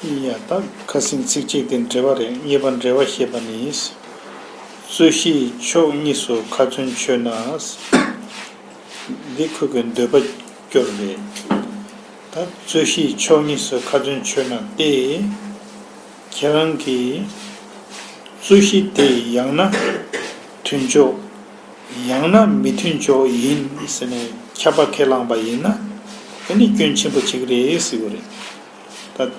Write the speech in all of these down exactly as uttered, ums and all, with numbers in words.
ཡ་ད་ཁ་སང་ཚིག་གཅིག་དེ་འགྲེལ་པ་རེད། གཉིས་པ་འགྲེལ་པ་བཤད་པ་ནི། རྩོད་གཞི་ཕྱོགས་གཉིས་སུ་ཁ་ཚོན་ཆོད་ན། འདི་ཁོ་གི་འདོད་པ་སྐྱོར་རེད། ད་རྩོད་གཞི་ཕྱོགས་གཉིས་སུ་ཁ་ཚོན་ཆོད་ན་སྟེ། ཁྱེད་རང་གིས་རྩོད་གཞི་དེ་ཡང་ན་མཐུན་ཕྱོགས། ཡང་ན་མི་མཐུན་ཕྱོགས་ཡིན་ཟེར་ནས་ཁྱབ་པ་ཁས་བླངས་པ་ཡིན་ན། ཨ་ནི་སྐྱོན་ཆེན་པོ་ཆགས་ཀྱི་རེད་ཟེར་གྱི་རེད། ད་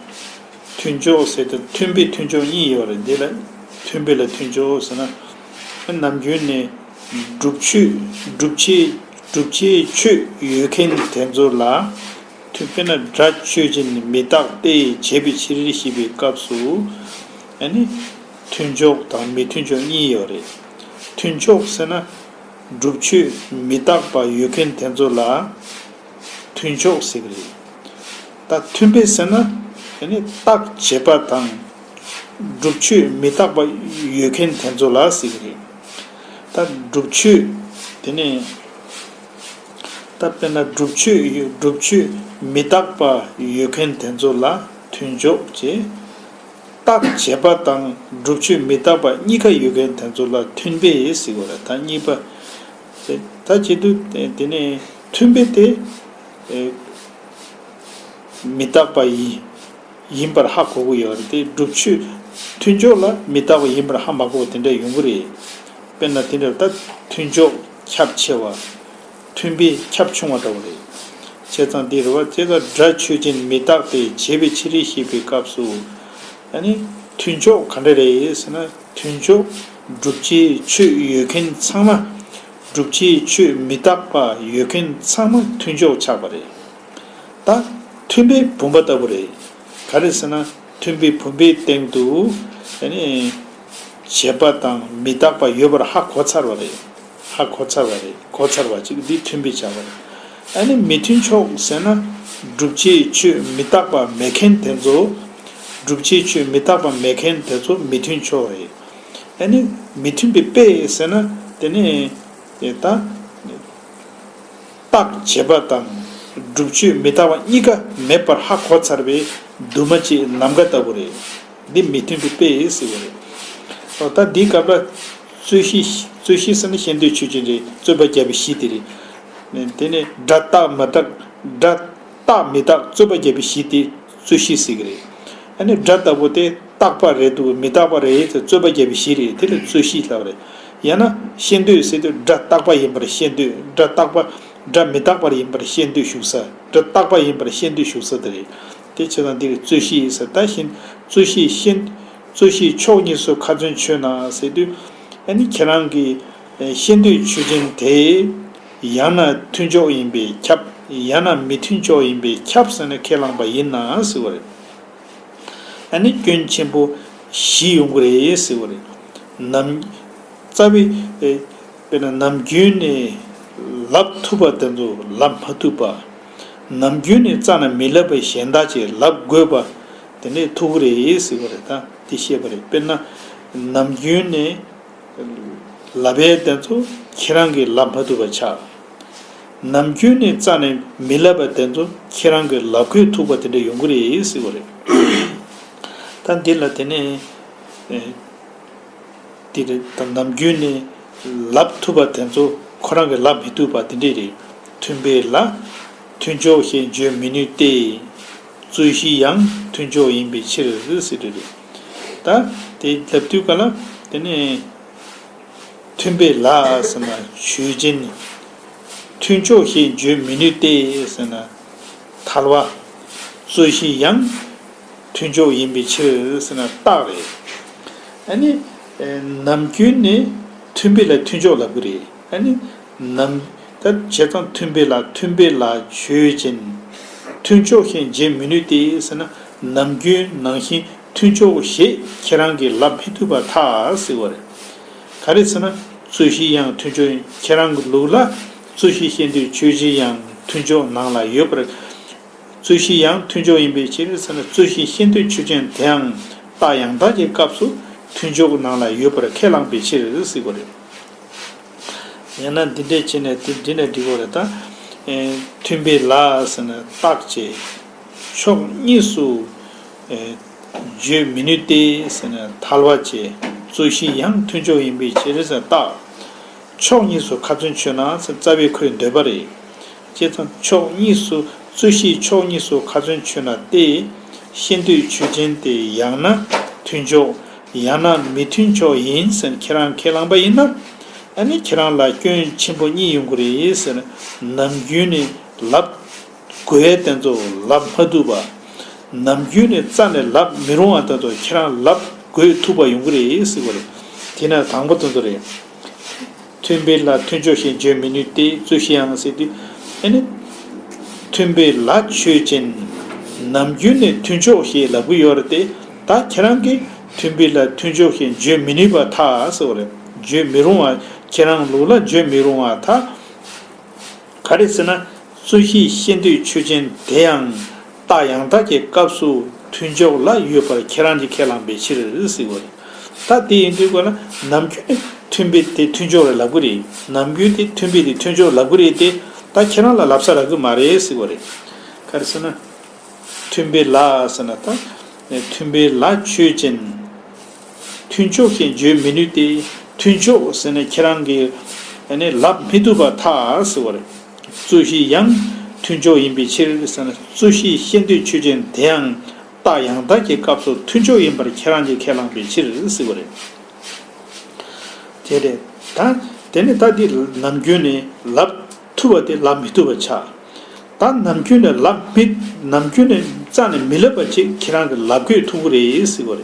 མཐུན་ཕྱོགས་ཟེར་དུས་མཐུན་དཔེ་མཐུན་ཕྱོགས་གཉིས་ཡོད་རེད། འདི་ལ་མཐུན་དཔེ་ལ་མཐུན་ཕྱོགས་ཟེར་ན། ནམ་རྒྱུན་ནས་སྒྲུབ་ཆོས་སྒྲུབ་བྱའི་སྒྲུབ་བྱའི་ཆོས་ཡོད་མཁན་དེ་ཚོ་ལ། མཐུན་དཔེར་ན་སྒྲ་ཆོས་ཅན་མི་རྟག་སྟེ་བྱས་པའི་ཕྱིར་ཞེས་པའི་སྐབས་སུ། ཨ་ནི་མཐུན་ཕྱོགས་དང་མི་མཐུན་ཕྱོགས་གཉིས་ཡོད་རེད། མཐུན་ཕྱོགས་ཟེར་ན་སྒྲུབ་ཆོས་མི་རྟག་པ་ཡོད་མཁན་དེ་ཚོ་ལ་མཐུན་ཕྱོགས་ཟེར་གྱི་རེད། ད་མཐུན་དཔེ་ཟེར་ན་ཨ་ནི་རྟགས་བྱས་པ་དང་སྒྲུབ་ཆོས་མི་རྟག་པ་ཡོད་མཁན་དེ་ཚོ་ལ་ཟེར་གྱི་རེད། ད་སྒྲུབ་ཆོས་དེ་ནས། ད་དཔེར་ན་སྒྲུབ་ཆོས་ཡོད་སྒྲུབ་ཆོས་མི་རྟག་པ་ཡོད་མཁན་དེ་ཚོ་ལ་མཐུན་ཕྱོགས་བྱས། རྟགས་བྱས་པ་དང་སྒྲུབ་ཆོས་མི་རྟག་པ་གཉིས་ཀ་ཡོད་མཁན་དེ་ཚོ་ལ་མཐུན་དཔེ་ཟེར་གྱི་རེད། ད་གཉིས་པ། ད་བྱེད་དུས་དེ་ནས་མཐུན་དཔེ་དེ་མི་རྟག་པ་ཡིན། ཡིན་པར་ཧ་གོ་གི་ཡོད་རེད་དེ། སྒྲུབ་ཆོས་མཐུན་ཕྱོགས་ལ་མི་རྟག་པ་ཡིན་པར་ཧ་མ་གོ་བ་དེ་འདྲ་ཡོང་གི་རེད། དཔེར་ན་དེ་འདྲ་ད་མཐུན་ཕྱོགས་ཁྱབ་ཆེ་བ། མཐུན་དཔེ་ཁྱབ་ཆུང་བ་འདྲ་བོ་རེད། བྱས་ཙང་འདི་རེད་བ། བྱས་ཙང་སྒྲ་ཆོས་ཅན་མི་རྟག་སྟེ་བྱས་པའི་ཕྱིར་ཞེས་པའི་སྐབས་སུ། ཨ་ནི་མཐུན་ཕྱོགས་ག་འདྲ་རེད་ཟེར་ན། མཐུན་ཕྱོགས་སྒྲུབ་བྱའི་ཆོས་ཡོད་མཁན་ཚང་མ། སྒྲུབ་བྱའི་ཆོས་མི་རྟག་པ་ཡོད་མཁན་ཚང་མ་མཐུན་ཕྱོགས་ཆགས་པ་རེད། ད་མཐུན་དཔེ་བུམ་པ་ལྟ་བུ་རེད། ག་རེ་ཟེར་ན་མཐུན་དཔེ་བུམ་པའི་སྟེང་དུ་ཨ་ནི་བྱས་པ་དང་མི་རྟག་པ་ཡོད་པར་ཧ་གོ་ཚར་བ་རེད། ཧ་གོ་ཚར་བ་རེད། གོ་ཚར་བ་ཅིག་འདི་མཐུན་དཔེ་བྱ་བ་རེད། ཨ་ནི་མི་མཐུན་ཕྱོགས་ཟེར་ན་སྒྲུབ་བྱའི་ཆོས་མི་རྟག་པ་མེད་མཁན་དེ་ཚོ། སྒྲུབ་བྱའི་ཆོས་མི་རྟག་པ་མེད་མཁན་དེ་ཚོ་མི་མཐུན་ཕྱོགས་རེད། ཨ་ནི་མི་མཐུན་པའི་དཔེ་ཟེར་ན་དེ་ནི་ད། རྟགས་བྱས་པ་དང་སྒྲུབ་ཆོས་མི་རྟག་པ་གཉིས་ཀ་མེད་པར་ཧ་གོ་ཚར་བའི་འདུན་མ་ཅིག་ནམ་མཁའ་ལྟ་བུ་རེད། འདི་མི་མཐུན་པའི་དཔེ་ཟེར་བ་རེད། འོ་ད་འདིའི་སྐབས་ལ་རྩོད་གཞི། རྩོད་གཞི་ཟེར་ན་ཤེས་འདོད་ཆོས་ཅན་རེད། རྩོད་པ་བརྒྱབ་པའི་གཞི་དེ་རེད། དེ་ནས་སྒྲ་རྟག་མི་རྟག་སྒྲ་རྟག་མི་རྟག་རྩོད་པ་བརྒྱབ་པའི་གཞི་དེ་རྩོད་གཞི་ཟེར་གི་རེད། ཨ་ནི་སྒྲ་ལྟ་བུ་དེ་རྟག་པ་རེད་འདུག་མི་རྟག་པ་རེད་ཟེར་རྩོད་པ་བརྒྱབ་པའི་གཞི་རེད། དེ་ལ་རྩོད་གཞི་ལབ་རེད། ཡང་ན་ཤེས་འདོད་ཟེར་དུས་སྒྲ་རྟག་པ་ཡིན་པར་ཤེས་འདོད། སྒྲ་རྟག་པ། སྒྲ་མི་རྟག་པར་ཡིན་པར་ཤེས་འདོད་ཞུགས་ས། སྒྲ་རྟག་པ་ཡིན་པར་ཤེས་འདོད་ཞུགས་ས་དེ་རེད། དེ་བྱས་ཙང་འདིར་རྩོད་གཞི་ཟེར་ད་ཤེས། རྩོད་གཞི་ཤེས། རྩོད་གཞི་ཕྱོགས་གཉིས་སུ་ཁ་ཚོན་ཆོད་ན་ཟེར་དུས། ཨ་ནི་ཁྱེད་རང་གི་ཤེས་འདོད་ཆོས་ཅན་དེ་ཡང་ན་མཐུན་ཕྱོགས་ཡིན་པས་ཁྱབ། ཡང་ན་མི་མཐུན་ཕྱོགས་ཡིན་པས་ཁྱབ་ཟེར་ནས་ཁས་བླངས་པ་ཡིན་ན་ཟེར་བ་རེད། ཨ་ནི་སྐྱོན་ཆེན་པོ་བཞི་ཡོང་གི་རེད་ཟེར་བ་རེད། ནམ། རྩ་བའི། ཨེ། དཔེར་ན་ནམ་རྒྱུན་ནས་ལབ་ཐུབ་པ་དེ་ཚོ་ལབ་མ་ཐུབ་པ། ནམ་རྒྱུན་ནས་རྩ་ནས་མི་ལབ་པ་གཞན་དག་ཅིག་ལབ་དགོས་པ་དེ་འདྲས་ཐུག་གི་རེད་ཟེར་བ་རེད། ད་དེ་བཤད་པ་རེད། དཔེར་ན་ནམ་རྒྱུན་ནས་ལབ་ཡས་དེ་ཚོ་ཁྱེད་རང་གིས་ལབ་མ་ཐུབ་པ་ཆགས། ནམ་རྒྱུན་ནས་རྩ་ནས་མི་ལབ་པ་དེ་ཚོ་ཁྱེད་རང་གིས་ལབ་དགོས་ཐུག་པ་དེ་འདྲ་ཡོང་གི་རེད་ཟེར་བ་རེད། ད་འདི་ལ་དེ་ནས་ཨེ། དེ་རེད། ད་ནམ་རྒྱུན་ནས་ལབ་ཐུབ་པ་དེ་ཚོ་ཁོ་རང་གིས་ལབ་མི་ཐུབ་པ་དེ་འདྲས་རེད། མཐུན་དཔེ་ལ་མཐུན་ཕྱོགས་ཞེས་བརྗོད་མི་ནུས་ཏེ། རྩོད་གཞི་ཡང་མཐུན་ཕྱོགས་ཡིན་པའི་ཕྱིར་ཟེར་དེ་རེད། ད་དེ་ལབ་དུས་ག་ལ་དེ་ནས། མཐུན་དཔེ་ལ་ཟེར་ན་ཆོས་ཅན། མཐུན་ཕྱོགས་ཞེས་བརྗོད་མི་ནུས་ཏེ་ཟེར་ན་ཐལ་བ། རྩོད་གཞི་ཡང་མཐུན་ཕྱོགས་ཡིན་པའི་ཕྱིར་ཟེར་ན་རྟགས་རེད། ཨ་ནི། ནམ་རྒྱུན་ནས་མཐུན་དཔེ་ལ་མཐུན་ཕྱོགས་ལབ་ཀྱི་རེད། ཨ་ནི། ནམ། ད་བྱས་ཙང་མཐུན་དཔེ་ལ་མཐུན་དཔེ་ལ་ཆོས་ཅན། མཐུན་ཕྱོགས་ཞེས་བརྗོད་མི་ནུས་ཏེ་ཟེར་ན་ནམ་རྒྱུན་ནང་བཞིན་མཐུན་ཕྱོགས་ཞེས་ཁྱེད་རང་གིས་ལབ་མི་ཐུབ་པར་ཐལ་ཟེར་བ་རེད། ག་རེ་ཟེར་ན་རྩོད་གཞི་ཡང་མཐུན་ཕྱོགས་ཡིན། ཁྱེད་རང་གི་ལུགས་ལ་རྩོད་གཞི་ཤེས་འདོད་ཆོས་ཅན་ཡང་མཐུན་ཕྱོགས་ནང་ལ་ཡོད་པར། རྩོད་གཞི་ཡང་མཐུན་ཕྱོགས་ཡིན་པའི་ཕྱིར་ཟེར་ན་རྩོད་གཞི་ཤེས་འདོད་ཆོས་ཅན་དེའང་རྟགས་ཡང་དག་གི་སྐབས་སུ་མཐུན་ཕྱོགས་ནང་ལ་ཡོད་པར་ཁས་བླངས་པའི་ཕྱིར་ཟེར་བ་རེད། ཡང་ན་འདི་འདྲས་བྱས་ནས་དེ་འདི་ནས་འགྲིག་གི་རེད་ད། ཨེ། མཐུན་དཔེ་ལ་ཟེར་ན་རྟགས་བྱས། ཕྱོགས་གཉིས་སུ། ཨེ། བརྗོད་མི་ནུས་ཏེ་ཟེར་ན་ཐལ་བ་བྱེད། རྩོད་གཞི་ཡང་མཐུན་ཕྱོགས་ཡིན་པའི་ཕྱིར་ཟེར་རྟགས། ཕྱོགས་གཉིས་སུ་ཁ་ཚོན་ཆོད་ན་ཟེར་རྩ་བའི་ཁོའི་འདོད་པ་རེད། བྱས་ཙང་ཕྱོགས་གཉིས་སུ་རྩོད་གཞི་ཕྱོགས་གཉིས་སུ་ཁ་ཚོན་ཆོད་ན་སྟེ། ཤེས་འདོད་ཆོས་ཅན་དེ་ཡང་ན་མཐུན་ཕྱོགས་ཡང་ན་མི་མཐུན་ཕྱོགས་ཡིན་ཟེར་ཁྱེད་རང་ཁས་བླངས་པ་ཡིན་ན། ཨ་ནི་ཁྱེད་རང་ལ་སྐྱོན་ཆེན་པོ་གཉིས་ཡོང་གི་རེད་ཟེར། ནམ་རྒྱུན་ནས་ལབ། དགོས་ཡས་དེ་ཚོ་ལབ་མ་ཐུབ་པ། ནམ་རྒྱུན་ནས་རྩ་ནས་ལབ་མི་རུང་བ་དེ་ཚོ་ཁྱེད་རང་ལབ་དགོས་ཐུབ་པ་ཡོང་གི་རེད་ཟེར་བ་རེད། དེ་ནས་དང་པོ་དེ་ཚོ་རེད། མཐུན་དཔེ་ལ་མཐུན་ཕྱོགས་ཞེས་བརྗོད་མི་ནུས་ཏེ་རྩོད་གཞི་ཡང་ཟེར་དུས། ཨ་ནི། མཐུན་དཔེ་ལ་ཆོས་ཅན། ནམ་རྒྱུན་ནས་མཐུན་ཕྱོགས་ཞེས་ལབ་གི་ཡོད་རེད་དེ། ད་ཁྱེད་རང་གིས་མཐུན་དཔེ་ལ་མཐུན་ཕྱོགས་ཞེས་བརྗོད་མི་ནུས་པར་ཐལ་ཟེར་བ་རེད། བརྗོད་མི་རུང་བ། ཁྱེད་རང་ལུགས་ལ་བརྗོད་མི་རུང་བར་ཐལ། ག་རེ་ཟེར་ན། རྩོད་གཞི་ཤེས་འདོད་ཆོས་ཅན་དེ་ཡང་རྟགས་ཡང་དག་གི་སྐབས་སུ་མཐུན་ཕྱོགས་ལ་ཡོད་པར་ཁྱེད་རང་གིས་ཁས་བླངས་པའི་ཕྱིར་ཟེར་བ་རེད། ད་དེ་ཡིན་དུས་ག་ལ་ནམ་རྒྱུན་ནས་མཐུན་དཔེ་དེ་མཐུན་ཕྱོགས་ལ་ལབ་གི་རེད། ནམ་རྒྱུན་དེ་མཐུན་དཔེ་དེ་མཐུན་ཕྱོགས་ལབ་གི་རེད་དེ། ད་ཁྱེད་རང་ལ་ལབ་ས་རག་གི་མ་རེད་ཟེར་བ་རེད། ག་རེ་ཟེར་ན། མཐུན་དཔེ་ལ་ཟེར་ན་ད། མཐུན་དཔེ་ལ་ཆོས་ཅན། མཐུན་ཕྱོགས་ཞེས་བརྗོད་མི་ནུས་ཏེ། མཐུན་ཕྱོགས་ཟེར་ནས་ཁྱེད་རང་གིས་ཨ་ནི་ལབ་མི་ཐུབ་པར་ཐལ་ཟེར་བ་རེད། རྩོད་གཞི་ཡང་མཐུན་ཕྱོགས་ཡིན་པའི་ཕྱིར་ཟེར་ན། རྩོད་གཞི་ཤེས་འདོད་ཆོས་ཅན་དེ་ཡང་རྟགས་ཡང་དག་གི་སྐབས་སུ་མཐུན་ཕྱོགས་ཡིན་པར་ཁྱེད་རང་གིས་ཁས་བླངས་པའི་ཕྱིར་ཟེར་བ་རེད། དེ་རེད། ད་དེ་ནི་ད་འདི་ནམ་རྒྱུན་ནས་ལབ་ཐུབ་པ་དེ་ལབ་མི་ཐུབ་པ་ཆགས། ད་ནམ་རྒྱུན་ནས་ལབ་མི་ནམ་རྒྱུན་ནས་རྩ་ནས་མི་ལབ་པ་ཅིག་ཁྱེད་རང་གིས་ལབ་དགོས་ཐུག་གི་རེད་ཟེར་བ་རེད།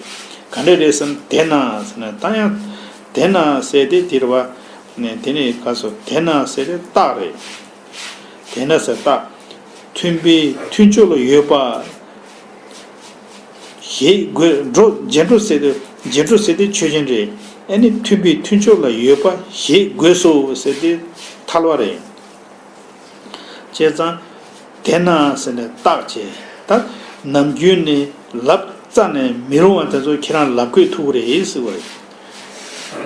ག་འདྲ་རེད་ཟེར་ན། དེས་ན་ཟེར་ན་ད་ཡང་། དེས་ན་ཟེར་དེ་དེ་རེད་བ། ནས་དེ་ནས་ག་སོ་དེས་ན་ཟེར་དེ་རྟགས་རེད། དེས་ན་ཟེར་རྟགས། མཐུན་དཔེ་མཐུན་ཕྱོགས་ལ་ཡོད་པ། ཞེས་དགོས་འགྲོ་རྗེས་འགྲོ་ཟེར་དེ་རྗེས་འགྲོ་ཟེར་དེ་ཆོས་ཅན་རེད། ཨ་ནི་མཐུན་དཔེ་མཐུན་ཕྱོགས་ལ་ཡོད་པ་ཞེས་དགོས་སོ་ཟེར་དེ་ཐལ་བ་རེད། བྱས་ཙང་། དེས་ན་ཟེར་ནས་རྟགས་བྱས། ད་ནམ་རྒྱུན་ནས་ལབ་རྩ་ནས་མི་རུང་བ་དེ་ཚོ་ཁྱེད་རང་ལབ་དགོས་ཐུག་གི་རེད་ཟེར་བ་རེད།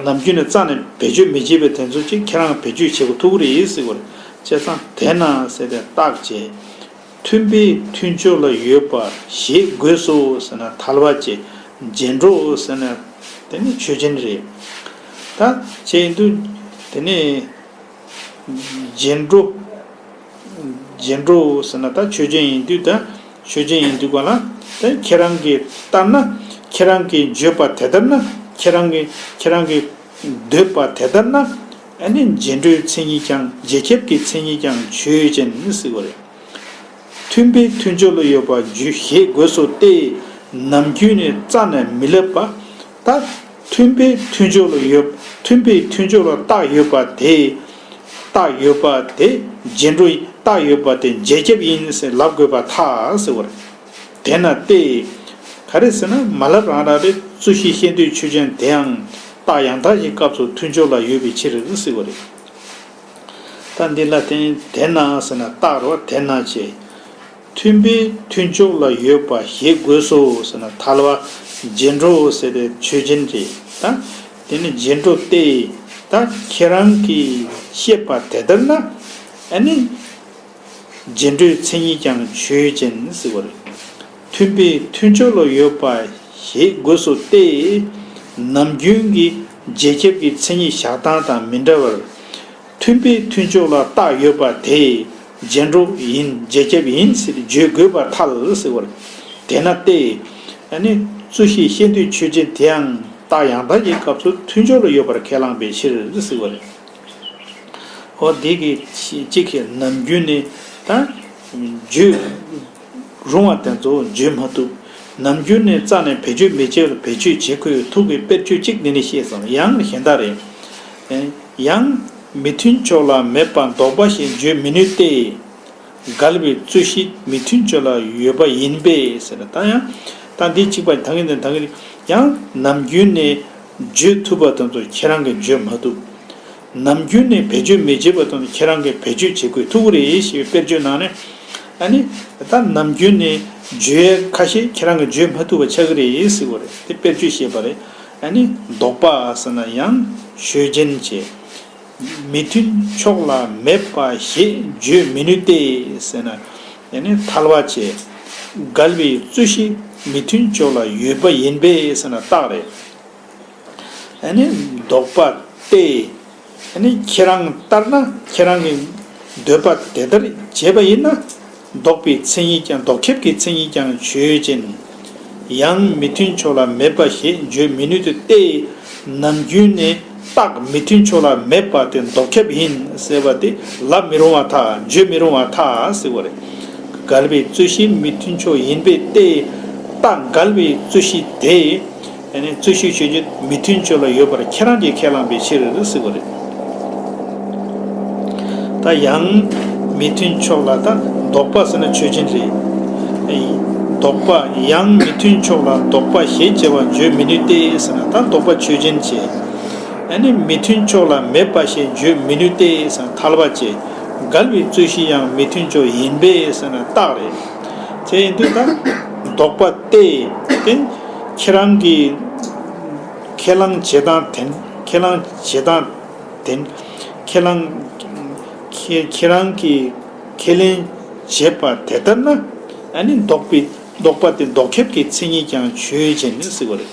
ནམ་རྒྱུན་ནས་རྩ་ནས་བེད་སྤྱོད་མི་བྱེད་པའི་དེ་ཚོ་ཅིག་ཁྱེད་རང་བེད་སྤྱོད་བྱེད་དགོས་ཐུག་གི་རེད་ཟེར་བ་རེད། བྱས་ཙང་དེས་ན་ཟེར་ཏེ་རྟགས་བྱས། མཐུན་དཔེ་མཐུན་ཕྱོགས་ལ་ཡོད་པ་ཞེས་དགོས་སོ་ཟེར་ན་ཐལ་བ་བྱས། རྗེས་འགྲོ་ཟེར་ན་དེ་ནི་ཆོས་ཅན་རེད། ད་བྱས་ཡིན་དུས་དེ་ནི། རྗེས་འགྲོ། རྗེས་འགྲོ་ཟེར་ན་ད་ཆོས་ཅན་ཡིན་དུས་ད། ཆོས་ཅན་ཡིན་དུས་ག་ལ། ད་ཁྱེད་རང་གིས་ལྟར་ན། ཁྱེད་རང་གིས་བརྗོད་པ་དེ་ལྟར་ན། ཁྱེད་རང་གིས་ཁྱེད་རང་གིས་འདོད་པ་དེ་ལྟར་ན། ཨ་ནི་རྗེས་འགྲོའི་མཚན་ཉིད་ཀྱང་རྗེས་ཁྱབ་ཀྱི་མཚན་ཉིད་ཀྱང་ཆོས་ཅན་ཟེར་བ་རེད། མཐུན་དཔེ་མཐུན་ཕྱོགས་ལ་ཡོད་པ་ཞེས་དགོས་སོ་སྟེ། ནམ་རྒྱུན་ནས་རྩ་ནས་མི་ལབ་པ། ད། མཐུན་དཔེ་མཐུན་ཕྱོགས་ལ་ཡོད། མཐུན་དཔེ་མཐུན་ཕྱོགས་ལ་རྟགས་ཡོད་པ་དེ། རྟགས་ཡོད་པ་དེ། རྗེས་འགྲོ་ཡི་རྟགས་ཡོད་པ་དེ་རྗེས་ཁྱབ་ཡིན་ཟེར་ལབ་དགོས་པར་ཐལ་ཟེར་བ་རེད། དེས་ན་སྟེ། ག་རེ་ཟེར་ན་མ་ལབ་རང་རང་རེད། རྩོད་གཞི་ཤེས་འདོད་ཆོས་ཅན་དེའང་རྟགས་ཡང་དག་གི་སྐབས་སུ་མཐུན་ཕྱོགས་ལ་ཡོད་པའི་ཕྱིར་ཟེར་བ་རེད། ད་འདི་ལ་བརྟེན་དེས་ན་ཟེར་ན་རྟགས་རེད་བ། དེས་ན་བྱས། མཐུན་དཔེ་མཐུན་ཕྱོགས་ལ་ཡོད་པ་ཞེས་དགོས་སོ་ཟེར་ན་ཐལ་བ། རྗེས་འགྲོ་ཟེར་དེ་ཆོས་ཅན་རེད་ད། དེ་ནི་རྗེས་འགྲོ་སྟེ། ད་ཁྱེད་རང་གིས་བཤད་པ་དེ་ལྟར་ན། ཨ་ནི། རྗེས་འགྲོའི་མཚན་ཉིད་ཀྱང་ཆོས་ཅན་ཟེར་བ་རེད། མཐུན་དཔེ་མཐུན་ཕྱོགས་ལ་ཡོད་པ་ཞེས་དགོས་སོ་སྟེ། ནམ་རྒྱུན་གྱི་རྗེས་ཁྱབ་ཀྱི་མཚན་ཉིད་བཞག་སྟངས་དང་མི་འདྲ་བར། མཐུན་དཔེ་མཐུན་ཕྱོགས་ལ་རྟགས་ཡོད་པ་དེ་རྗེས་འགྲོ་ཡིན། རྗེས་ཁྱབ་ཡིན་ཟེར་བརྗོད་དགོས་པར་ཐལ་ཟེར་བ་རེད། དེས་ན་སྟེ། ཨ་ནི་རྩོད་གཞི་ཤེས་འདོད་ཆོས་ཅན་དེའང་རྟགས་ཡང་དག་གི་སྐབས་སུ་མཐུན་ཕྱོགས་ལ་ཡོད་པར་ཁས་བླངས་པའི་ཕྱིར་ཟེར་བ་རེད། འོ་དེ་གི་གཅིག་གིས་ནམ་རྒྱུན་ནས་ད་བརྗོད་རུང་བ་དེ་ཚོ་བརྗོད་མ་ཐུབ། ནམ་རྒྱུན་ནས་རྩ་ནས་བེད་སྤྱོད་མི་བྱེད་པར་བེད་སྤྱོད་བྱེད་དགོས་ཐུག་གི་དཔེར་བརྗོད་གཅིག་འདི་ནས་བཤད་སོང་། ཡང་གཞན་དག་རེད། ཡང་མི་མཐུན་ཕྱོགས་ལ་མེད་པ་ལྡོག་པ་ཞེས་བརྗོད་མི་ནུས་ཏེ། འགལ་བའི་རྩོད་གཞི་མི་མཐུན་ཕྱོགས་ལ་ཡོད་པ་ཡིན་པས་ཟེར་ན་ད་ཡང་། ད་འདི་གཅིག་པ་ད་གིན་ད་གིན་ཡང་ནམ་རྒྱུན་ནས་བརྗོད་ཐུབ་པ་དང་དུ་ཁྱེད་རང་གིས་བརྗོད་མ་ཐུབ། ནམ་རྒྱུན་ནས་བེད་སྤྱོད་མི་བྱེད་པ་དང་ཁྱེད་རང་གིས་བེད་སྤྱོད་བྱེད་དགོས་ཐུག་གི་རེད་ཞེས་པའི་དཔེར་བརྗོད་ནང་ནས། ཨ་ནི། ད་ནམ་རྒྱུན་ནས་བརྗོད་ཡས་ཁ་ཤས་ཁྱེད་རང་གིས་བརྗོད་མ་ཐུབ་པ་ཆགས་ཀྱི་རེད་ཟེར་བ་རེད། དེ་དཔེར་བརྗོད་བཤད་པ་རེད། ཨ་ནི། ལྡོག་པ་ཟེར་ན་ཡང་ཆོས་ཅན་བྱས། མི་མཐུན་ཕྱོགས་ལ་མེད་པ་ཞེས་བརྗོད་མི་ནུས་ཏེ་ཟེར་ན། ཨ་ནི་ཐལ་བ་བྱས། འགལ་བའི་རྩོད་གཞི་ མི་མཐུན་ཕྱོགས་ལ་ཡོད་པ་ཡིན་པས་ཟེར་ན་རྟགས་རེད། ཨ་ནི་ལྡོག་པ་སྟེ། ཨ་ནི་ཁྱེད་རང་ལྟར་ན་ཁྱེད་རང་གི་འདོད་པ་དེ་ལྟར་བྱས་པ་ཡིན་ན། ལྡོག་པའི་མཚན་ཉིད་ཀྱང་ལྡོག་ཁྱབ་ཀྱི་མཚན་ཉིད་ཀྱང་ཆོས་ཅན། ཡང་མི་མཐུན་ཕྱོགས་ལ་མེད་པ་ཞེས་བརྗོད་མི་ནུས་ཏེ། ནམ་རྒྱུན་ནས་རྟགས་མི་མཐུན་ཕྱོགས་ལ་མེད་པ་དེ་ལྡོག་ཁྱབ་ཡིན་ཟེར་བ་དེ་ལབ་མི་རུང་བར་ཐལ། བརྗོད་མི་རུང་བར་ཐལ་ཟེར་བ་རེད། འགལ་བའི་རྩོད་གཞི་མི་མཐུན་ཕྱོགས་ཡིན་པས་ཏེ། རྟགས་འགལ་བའི་རྩོད་གཞི་དེ། ཨ་ནི་རྩོད་གཞི་ཆོས་ཅན་མི་མཐུན་ཕྱོགས་ལ་ཡོད་པར་ཁྱེད་རང་གིས་ཁས་བླངས་པའི་ཕྱིར་ཟེར་བ་རེད། ད་ཡང་མི་མཐུན་ཕྱོགས་ལ་ད་ལྡོག་པ་ཟེར་ན་ཆོས་ཅན་རེད། ལྡོག་པ་ཡང་མི་མཐུན་ཕྱོགས་ལ་ལྡོག་པ་ཞེས་བྱ་བ་བརྗོད་མི་ནུས་ཏེ་ཟེར་ན་ད་ལྡོག་པ་ཆོས་ཅན་བྱས། ཨ་ནི་མི་མཐུན་ཕྱོགས་ལ་མེད་པ་ཞེས་བརྗོད་མི་ནུས་ཏེ་ཟེར་ན་ཐལ་བ་བྱས། འགལ་བའི་རྩོད་གཞི་ཡང་མི་མཐུན་ཕྱོགས་ཡིན་པས་ཟེར་ན་རྟགས་རེད། དེ་ཡིན་དུས་ད་ལྡོག་པ་སྟེ། དེ་ཁྱེད་རང་གི་ཁས་བླངས་བྱེད་སྟངས་དེ། ཁས་བླངས་བྱེད་སྟངས་དེ། ཁས་བླངས། ཁྱེད་ཁྱེད་རང་གིས་ཁས་ལེན་བྱེད་པ་དེ་ལྟར་ན། ཨ་ནི་ལྡོག་པའི་ལྡོག་པ་དེ་ལྡོག་ཁྱབ་ཀྱི་མཚན་ཉིད་ཀྱང་ཆོས་ཅན་ཟེར་བ་རེད།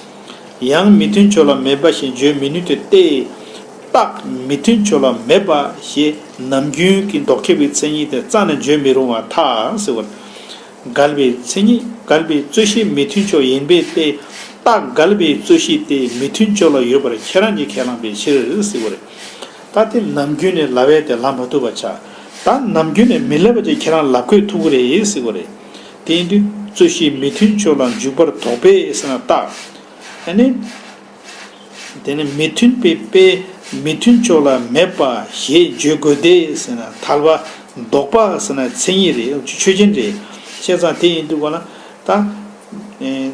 ཡང་མི་མཐུན་ཕྱོགས་ལ་མེད་པ་ཞེས་བརྗོད་མི་ནུས་ཏེ། རྟགས་མི་མཐུན་ཕྱོགས་ལ་མེད་པ་ཞེས་ནམ་རྒྱུན་གྱི་ལྡོག་ཁྱབ་ཀྱི་མཚན་ཉིད་དེ་རྩ་ནས་བརྗོད་མི་རུང་བར་ཐལ་ཟེར་བ་རེད། འགལ་བའི་མཚན་ཉིད། འགལ་བའི་རྩོད་གཞི་མི་མཐུན་ཕྱོགས་ཡིན་པས་ཏེ། རྟགས་འགལ་བའི་རྩོད་གཞི་དེ་མི་མཐུན་ཕྱོགས་ལ་ཡོད་པར་ཁྱེད་རང་གིས་ཁས་བླངས་པའི་ཕྱིར་ཟེར་བ་རེད། ད་དེ་ནམ་རྒྱུན་ནས་ལབ་ཡས་དེ་ལབ་མ་ཐུབ་པ་ཆགས། ད་ནམ་རྒྱུན་ནས་མི་ལབ་པ་ཅིག་ཁྱེད་རང་ལབ་དགོས་ཐུག་གི་རེད་ཟེར་བ་རེད། དེ་ཡིན་དུས་རྩོད་གཞི་མི་མཐུན་ཕྱོགས་ལ་འཇུག་པར་དོགས་པས་ཟེར་ན་རྟགས། ཨ་ནི། དེ་ནི་མི་མཐུན་པའི་དཔེ་མི་མཐུན་ཕྱོགས་ལ་མེད་པ་ཞེས་བརྗོད་དགོས་ཏེ་ཟེར་ན་ཐལ་བ། ལྡོག་པ་ཟེར་ན་མཚན་ཉིད་རེད། ཆོས་ཅན་རེད། བྱས་ཙང་དེ་ཡིན་དུས་ག་ལ་ད། ཨེ།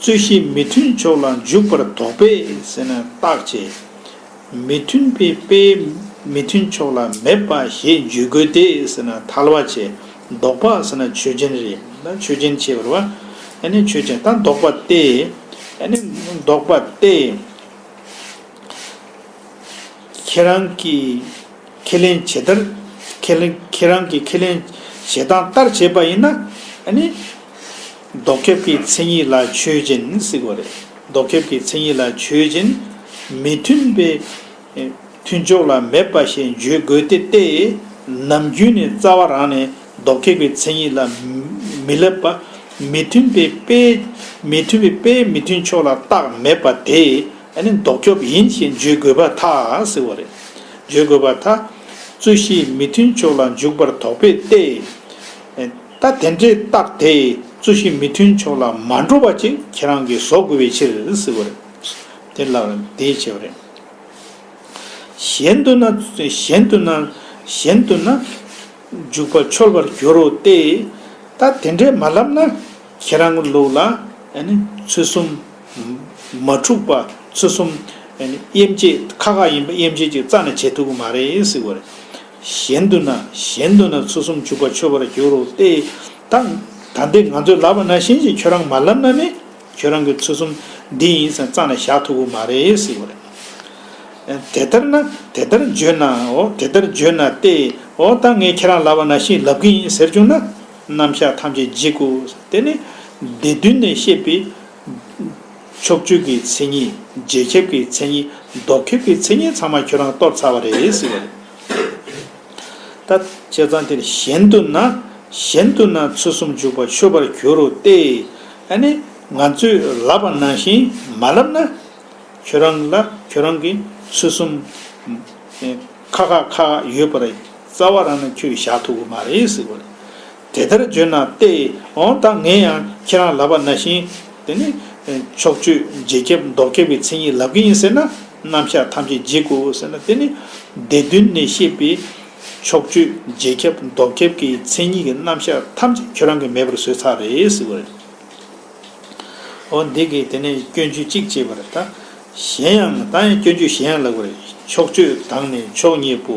རྩོད་གཞི་མི་མཐུན་ཕྱོགས་ལ་འཇུག་པར་དོགས་པས་ཟེར་ན་རྟགས་བྱས། མི་མཐུན་པའི་དཔེ་མི་མཐུན་ཕྱོགས་ལ་མེད་པ་ཞེས་བརྗོད་དགོས་ཏེ་ཟེར་ན་ཐལ་བ་བྱས། ལྡོག་པ་ཟེར་ན་ཆོས་ཅན་རེད། ད་ཆོས་ཅན་བྱས་པ་རེད་བ། ཨ་ནི་ཆོས་ཅན་ད་ལྡོག་པ་སྟེ། ཨ་ནི་ལྡོག་པ་སྟེ། ཁྱེད་རང་གིས་ཁས་ལེན་བྱེད་ལྟར། ཁས་ལེན། ཁྱེད་རང་གིས་ཁས་ལེན་བྱེད་སྟངས་ལྟར་བྱས་པ་ཡིན་ན། ཨ་ནི། ལྡོག་ཁྱབ་ཀྱི་མཚན་ཉིད་ལ་ཆོས་ཅན་ཟེར་བ་རེད། ལྡོག་ཁྱབ་ཀྱི་མཚན་ཉིད་ལ་ཆོས་ཅན། མི་མཐུན་པའི་མཐུན་ཕྱོགས་ལ་མེད་པ་ཞེས་བརྗོད་དགོས་ཏེ་སྟེ། ནམ་རྒྱུན་ནས་རྩ་བ་རང་ནས་ལྡོག་ཁྱབ་ཀྱི་མཚན་ཉིད་ལ་མི་ལབ་པ། མི་མཐུན་པའི་དཔེ། མི་མཐུན་པའི་དཔེ་མི་མཐུན་ཕྱོགས་ལ་རྟགས་མེད་པ་དེ། ཨ་ནི་ལྡོག་ཁྱབ་ཡིན་ཞེས་བརྗོད་དགོས་པར་ཐལ་ཟེར་བ་རེད། བརྗོད་དགོས་པར་ཐལ། རྩོད་གཞི་མི་མཐུན་ཕྱོགས་ལ་འཇུག་པར་དོགས་པས་ཏེ། ད་དེ་འདྲའི་རྟགས་དེ་རྩོད་གཞི་མི་མཐུན་ཕྱོགས་ལ་མ་འགྲོ་བ་ཅིག་ཁྱེད་རང་གིས་བཟོ་དགོས་པའི་ཕྱིར་ཟེར་བ་རེད། དེ་ལ་དེ་བྱས་པ་རེད། གཞན་དུ་ན། གཞན་དུ་ན། གཞན་དུ་ན། འཇུག་པ་འཆོལ་བར་འགྱུར་རོ་སྟེ། ད་དེ་འདྲས་མ་ལབ་ན་ཁྱེད་རང་གི་ལུགས་ལ་ཨ་ནི་ཚུལ་གསུམ་མ་འཁྲུགས་པ། ཚུལ་གསུམ་ཨ་ནི་དབྱེ་འབྱེད་ཁ་ཁ་ཡིན་པ་དབྱེ་འབྱེད་ཅིག་རྩ་ནས་བྱེད་ཐུབ་ཀྱི་མ་རེད་ཟེར་བ་རེད། གཞན་དུ་ན། གཞན་དུ་ན་ཚུལ་གསུམ་འཇུག་པ་འཆོལ་བར་འགྱུར་རོ་སྟེ། ད་ད་འདི་ང་ཚོས་ལབ་པ་ནང་བཞིན་ཅིག་ཁྱོད་རང་མ་ལབ་ན་ནི། ཁྱོད་རང་གི་ཚུལ་གསུམ་འདི་ཡིན་ཟེར་རྩ་ནས་བཞག་ཐུབ་ཀྱི་མ་རེད་ཟེར་བ་རེད། དེ་ལྟར་ན། དེ་ལྟར་བརྗོད་ན། འོ་དེ་ལྟར་བརྗོད་ན་སྟེ། འོ་ད་ངས་ཁྱེད་རང་ལབ་པ་ནང་བཞིན་ལབ་ཀྱི་ཡིན་ཟེར་བྱུང་ན། རྣམ་གཞག་ཐམས་ཅད་འཇིག་གོ། དེ་ནི་སྡེ་བདུན་ནས་བཤད་པའི་ཕྱོགས་ཆོས་ཀྱི་མཚན་ཉིད། རྗེས་ཁྱབ་ཀྱི་མཚན་ཉིད། ལྡོག་ཁྱབ་ཀྱི་མཚན་ཉིད་ཚང་མ་ཁྱོད་རང་གཏོར་ཚར་བ་རེད་ཟེར་བ་རེད། ད་བྱས་ཙང་དེར་གཞན་དུ་ན། གཞན་དུ་ན་ཚུལ་གསུམ་འཇུག་པ་འཆོལ་བར་འགྱུར་རོ་སྟེ། ཨ་ནི་ང་ཚོས་ལབ་པ་ནང་བཞིན་མ་ལབ་ན། ཁྱོད་རང་ལ་ཁྱོད་རང་གི་ཚུལ་གསུམ་ཁ་ཁ་ཁ་ཡོད་པར་རྩ་བ་རང་ནས་ཁྱོད་བཞག་ཐུབ་ཀྱི་མ་རེད་ཟེར་བ་རེད། དེ་ལྟར་བརྗོད་ན་སྟེ། འོ་ད་ངས་ཡང་ཁྱེད་རང་ལབ་པ་ནང་བཞིན་དེ་ནི་ཕྱོགས་ཆོས་རྗེས་ཁྱབ་ལྡོག་ཁྱབ་ཀྱི་མཚན་ཉིད་ལབ་ཀྱི་ཡིན་ཟེར་ན། རྣམ་གཞག་ཐམས་ཅད་འཇིག་གོ་ཟེར་ན། དེ་ནི་སྡེ་བདུན་ནས་བཤད་པའི་ཕྱོགས་ཆོས་རྗེས་ཁྱབ་ལྡོག་ཁྱབ་ཀྱི་མཚན་ཉིད་ཀྱི་རྣམ་གཞག་ཐམས་ཅད་ཁྱོད་རང་གིས་མེད་པར་བཟོས་ཚར་རེད་ཟེར་བ་རེད། འོ་འདི་གིས་དེ་ནས་སྐྱོན་བརྗོད་གཅིག་བྱས་པ་རེད་ད། གཞན་ཡང་། ད་ཡང་སྐྱོན་བརྗོད་གཞན་ཡང་ལབ་དགོས་རེད། ཕྱོགས་ཆོས་དང་ནི་ཕྱོགས་གཉིས་པོ།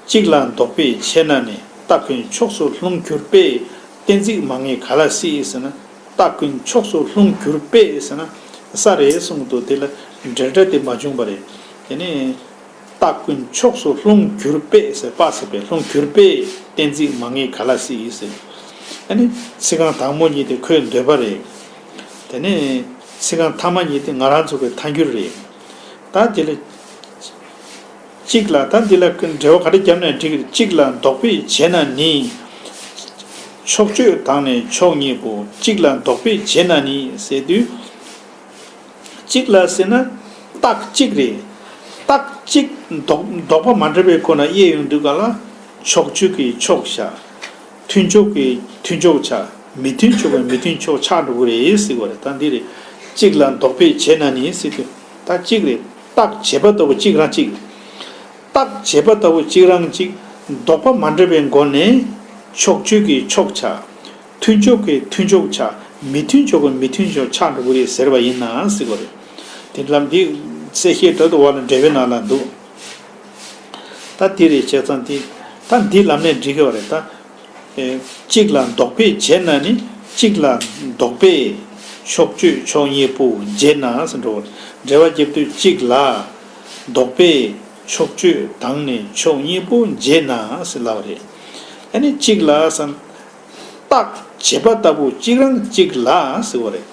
གཅིག་ལ་ལྡོག་པའི་ཕྱིར་ན་ནི། རྟགས་ཀུན་ཕྱོགས་སུ་ལྷུང་གྱུར་པས། གཏན་ཚིགས་མ་ངེས་ག་ལ་སྲིད་ཟེར་ན། རྟགས་ཀུན་ཕྱོགས་སུ་ལྷུང་གྱུར་པས་ཟེར་ན། ས་རེད་གསུངས་འདུག་དེ་ལ་འབྲེལ་སྒྲ་དེ་མ་བྱུང་བ་རེད། དེ་ནས། རྟགས་ཀུན་ཕྱོགས་སུ་ལྷུང་གྱུར་པས་ཟེར། པ་ཟེར་བས་ལྷུང་གྱུར་པས། གཏན་ཚིགས་མ་ངེས་ག་ལ་སྲིད་ཟེར། ཨ་ནི་ཚིག་རྐང་དང་པོ་གཉིས་དེ་ཁོའི་འདོད་པ་རེད། དེ་ནས་ཚིག་རྐང་ཐ་མ་གཉིས་དེ་ང་རང་ཚོ་གི་ཐལ་འགྱུར་རེད། ད་དེ་ལ་གཅིག་ལ་ད་འདི་ལ་འགྲེལ་བ་ག་རེ་བརྒྱབ་ན་འགྲིག་གི་རེད། གཅིག་ལ་འདོགས་པས་བྱས་ན་ནི། ཕྱོགས་ཆོས་དང་ནི་ཕྱོགས་གཉིས་པོ། གཅིག་ལ་འདོགས་པས་བྱས་ན་ནི་ཟེར་དུས། གཅིག་ལ་ཟེར་ན་རྟགས་གཅིག་རེད། རྟགས་གཅིག་འདོགས་འདོགས་པ་མ་འདྲ་བའི་སྒོ་ནས་དབྱེ་ཡོང་དུས་ག་ལ་ཕྱོགས་ཆོས་ཀྱི་ཕྱོགས་ཆགས། མཐུན་ཕྱོགས་ཀྱི་མཐུན་ཕྱོགས་ཆགས། མི་མཐུན་ཕྱོགས་ཀྱི་མི་མཐུན་ཕྱོགས་ཆགས་འགྲོ་གི་རེད་ཟེར་གི་རེད། ད་འདི་རེད། གཅིག་ལ་འདོགས་པས་བྱས་ན་ནི་ཟེར་དུས་ད་གཅིག་རེད། རྟགས་བྱས་པ་ལྟ་བུ་གཅིག་རང་གཅིག་རྟགས་བྱས་པ་ལྟ་བུ་གཅིག་རང་གཅིག་འདོགས་པ་མ་འདྲ་བའི་སྒོ་ནས་ཕྱོགས་ཆོས་ཀྱི་ཕྱོགས་ཆགས། མཐུན་ཕྱོགས་ཀྱི་མཐུན་ཕྱོགས་ཆགས། མི་མཐུན་ཕྱོགས་ཀྱི་མི་མཐུན་ཕྱོགས་ཆགས་འགྲོ་གི་རེད་ཟེར་བ་ཡིན་ན་ཟེར་གི་རེད། དེ་ལམ་འདི་གསལ་བཤད་འདྲ་འདུག་བ་ལ་འགྲེལ་པའི་ནང་ལ་འདུག་ད་དེ་རེད་བྱས་ཙང་དེ་ད་འདི་ལམ་ནས་འགྲིག་གི་བ་རེད་ད། ཨེ། གཅིག་ལ་འདོགས་པས་བྱས་ན་ནི། གཅིག་ལ་འདོགས་པས་ཕྱོགས་ཆོས་ཕྱོགས་གཉིས་པོ་བྱས་ན་ཟེར་འགྲོ་བ་རེད། འགྲེལ་པ་རྒྱབ་དུས་གཅིག་ལ་འདོགས་པས་ཕྱོགས་ཆོས་དང་ནི་ཕྱོགས་གཉིས་པོ་བྱས་ན་ཟེར་ལབ་པ་རེད། ཨ་ནི་གཅིག་ལ་ཟེར་ན། རྟགས་བྱས་པ་ལྟ་བུ་གཅིག་རང་གཅིག་ལ་ཟེར་བ་རེད།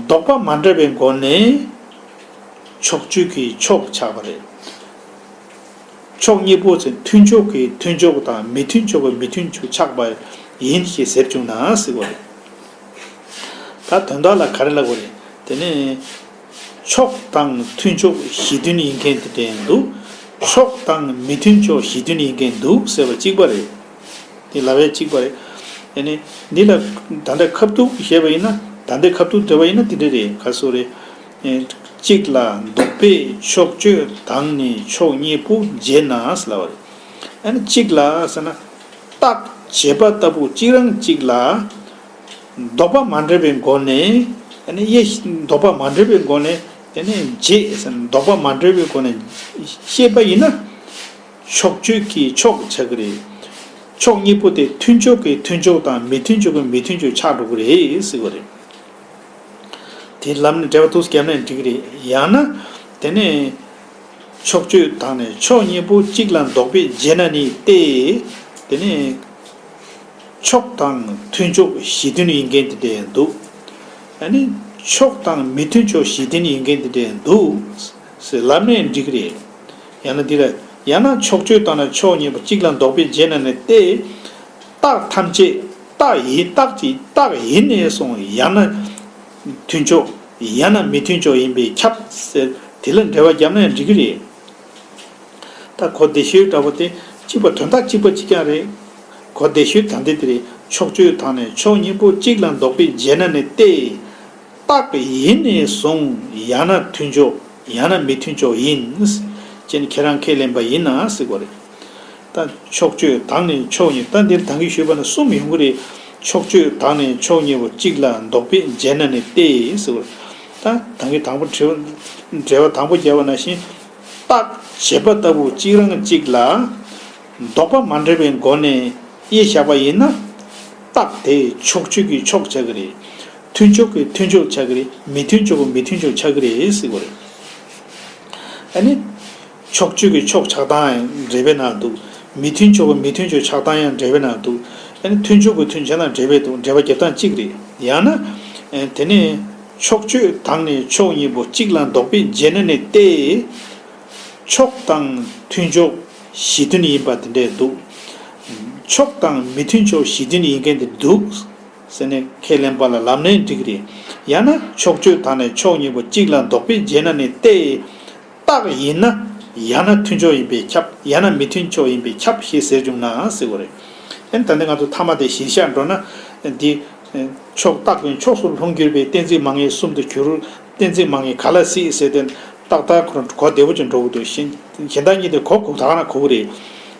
འདོགས་པ་མ་འདྲ་བའི་སྒོ་ནས་ཕྱོགས་ཆོས་ཀྱི་ཕྱོགས་ཆགས་པ་རེད། ཕྱོགས་གཉིས་པོ་ཚེ་མཐུན་ཕྱོགས་ཀྱི་མཐུན་ཕྱོགས་དང་མི་མཐུན་ཕྱོགས་ཀྱི་མི་མཐུན་ཕྱོགས་ཆགས་པ་ཡིན་ཞེས་ཟེར་བྱུང་ན་ཟེར་བ་རེད། ད་དོན་དག་ལ་ག་རེ་ལབ་དགོས་རེད། དེ་ནས་ཕྱོགས་དང་མཐུན་ཕྱོགས་གཞི་མཐུན་ཡིན་མཁན་དེ་འདྲ་འདུག་ཕྱོགས་དང་མི་མཐུན་ཕྱོགས་གཞི་མཐུན་ཡིན་མཁན་འདུག་ཟེར་བ་གཅིག་པ་རེད། དེ་ལབ་ཡ་གཅིག་པ་རེད། ཨ་ནི་འདི་ལ་ད་ལྟ་ཁ་ཐུག་བཤད་པ་ཡིན་ན། ད་ལྟ་ཁ་ཐུག་འགྲེལ་པ་ཡིན་ན་དེ་འདྲ་རེད། ག་སོ་རེད། ཨེ། གཅིག་ལ་འདོགས་པས་ཕྱོགས་ཆོས་དང་ནི་ཕྱོགས་གཉིས་པོ་བྱས་ན་ཟེར་ལབ་པ་རེད། ཨ་ནི་གཅིག་ལ་ཟེར་ན། རྟགས་བྱས་པ་ལྟ་བུ་གཅིག་རང་གཅིག་ལ། འདོགས་པ་མ་འདྲ་བའི་སྒོ་ནས། ཨ་ནི་དབྱེ་ཞིབ་འདོགས་པ་མ་འདྲ་བའི་སྒོ་ནས། ཨ་ནི་བྱས་ཟེར་ན་འདོགས་པ་མ་འདྲ་བའི་སྒོ་ནས་བཤད་པ་ཡིན་ན། ཕྱོགས་ཆོས་ཀྱི་ཕྱོགས་ཆགས་ཀྱི་རེད། ཕྱོགས་གཉིས་པོ་དེ་མཐུན་ཕྱོགས་ཀྱི་མཐུན་ཕྱོགས་དང་མི་མཐུན་ཕྱོགས་ཀྱི་མི་མཐུན་ཕྱོགས་ཆགས་འགྲོ་གི་རེད་ཟེར་བ་རེད། དེ་ལམ་ནས་འགྲེལ་པ་ཐུགས་སུ་བརྒྱབ་ནས་འགྲིག་གི་རེད། ཡང་ན། དེ་ནས་ཕྱོགས་ཆོས་དང་ནི་ཕྱོགས་གཉིས་པོ་གཅིག་ལ་འདོགས་པས་བྱས་ན་ནི་སྟེ། དེ་ནས་ཕྱོགས་དང་མཐུན་ཕྱོགས་གཞི་མཐུན་ཡིན་མཁན་དེ་འདྲ་འདུག་ཨ་ནི་ཕྱོགས་དང་མི་མཐུན་ཕྱོགས་གཞི་མཐུན་ཡིན་མཁན་དེ་འདྲ་འདུག་ཟེར་ལབ་ནས་འགྲིག་གི་རེད། ཡང་ན་འདི་ལ། ཡང་ན་ཕྱོགས་ཆོས་དང་ནི་ཕྱོགས་གཉིས་པོ་གཅིག་ལ་འདོགས་པས་བྱས་ན་ནི་སྟེ། རྟགས་ཐམས་ཅད་རྟགས་ཡིན། རྟགས་ཀྱི་རྟགས་ཡིན་ནས་བཟུང་ཡང་ན་མཐུན་ཕྱོགས་ཡང་ན་མི་མཐུན་ཕྱོགས་ཡིན་པས་ཁྱབ་ཟེར་དེ་ལ་འགྲེལ་པ་བརྒྱབ་ན་ཡང་འགྲིག་གི་རེད། ད་གོ་བདེ་ཤོས་འདྲ་པོ་དེ་གཅིག་པ་དོན་དག་གཅིག་པ་གཅིག་རྐྱང་རེད། གོ་བདེ་ཤོས་ད་འདི་དེ་རེད། ཕྱོགས་ཆོས་དང་ནི་ཕྱོགས་གཉིས་པོ་གཅིག་ལ་འདོགས་པས་བྱས་ན་ནི་སྟེ། རྟགས་ཡིན་ནས་བཟུང་ཡང་ན་མཐུན་ཕྱོགས་ཡང་ན་མི་མཐུན་ཕྱོགས་ཡིན། ཅེས་ཁྱེད་རང་ཁས་ལེན་པ་ཡིན་ན་ཟེར་དགོས་རེད། ད་ཕྱོགས་ཆོས་དང་ནི་ཕྱོགས་གཉིས། ད་འདིར་ད་གིན་ཞུས་པ་ནི་གསུམ་ཡོང་གི་རེད། ཕྱོགས་ཆོས་དང་ནི་ཕྱོགས་གཉིས་པོ་གཅིག་ལ་འདོགས་པས་བྱས་ན་ནི་སྟེ་ཟེར་བ། ད་ད་གིན་དང་པོ་འགྲེལ་པ་དང་པོ་བརྒྱབ་པ་ནང་བཞིན། རྟགས་བྱས་པ་ལྟ་བུ་གཅིག་རང་གཅིག་ལ་འདོགས་པ་མ་འདྲ་བའི་སྒོ་ནས་དབྱེ་བཞག་པ་ཡིན་ན། རྟགས་དེ་ཕྱོགས་ཆོས་ཀྱི་ཕྱོགས་ཆགས་ཀྱི་རེད། མཐུན་ཕྱོགས་ཀྱི་མཐུན་ཕྱོགས་ཆགས་ཀྱི་རེད། མི་མཐུན་ཕྱོགས་ཀྱི་མི་མཐུན་ཕྱོགས་ཆགས་ཀྱི་རེད་ཟེར་དགོས་རེད། ཨ་ནི། ཕྱོགས་ཆོས་ཀྱི་ཕྱོགས་ཆགས་སྟངས་ཡང་འགྲེལ་པའི་ནང་འདུག་མི་མཐུན་ཕྱོགས་ཀྱི་མི་མཐུན་ཕྱོགས་ཆགས་སྟངས་ཡང་འགྲེལ་པའི་ནང་འདུག་ཨ་ནི་མཐུན་ཕྱོགས་ཀྱི་མཐུན་ཕྱོགས་ལ་འགྲེལ་པའི་འདུག་འགྲེལ་པ་རྒྱབ་སྟངས་གཅིག་རེད། ཡང་ན། ཨ། དེ་ནས་ཕྱོགས་ཆོས་དང་ནི་ཕྱོགས་གཉིས་པོ་གཅིག་ལ་འདོགས་པས་བྱས་ན་ནི་སྟེ། ཕྱོགས་དང་མཐུན་ཕྱོགས་གཞི་མཐུན་ཡིན་པ་དེ་འདྲས་འདུག་ཕྱོགས་དང་མི་མཐུན་ཕྱོགས་གཞི་མཐུན་ཡིན་མཁན་དེ་འདུག་ཟེར་ནས་ཁས་ལེན་པ་ལ་ལབ་ནའི་འགྲིག་གི་རེད། ཡང་ན་ཕྱོགས་ཆོས་དང་ནི་ཕྱོགས་གཉིས་པོ་གཅིག་ལ་འདོགས་པས་བྱས་ན་ནི་སྟེ། རྟགས་ཡིན་ན་ཡང་ན་མཐུན་ཕྱོགས་ཡིན་པས་ཁྱབ། ཡང་ན་མི་མཐུན་ཕྱོགས་ཡིན་པས་ཁྱབ་ཞེས་ཟེར་བྱུང་ན་ཟེར་དགོས་རེད། ཨ་ནི་ད་ལྟ་ང་ཚོ་ཐ་མ་དེ་གཞིར་བཞག་འགྲོ་ན། འདི་ཕྱོགས་རྟགས་ཀུན་ཕྱོགས་སུ་ལྷུང་གྱུར་པས། གཏན་ཚིགས་མ་ངེས་གསུམ་དུ་གྱུར། གཏན་ཚིགས་མ་ངེས་ག་ལ་སྲིད་ཟེར་ཏེ་ཏག་ཏག་ཁོ་རང་གོ་བདེ་པོ་ཅིག་འགྲོ་གི་འདུག་གཞན་གཞན་དག་གཉིས་དེ་གོ་དགོས་ད་ག་ན་གོ་གི་རེད།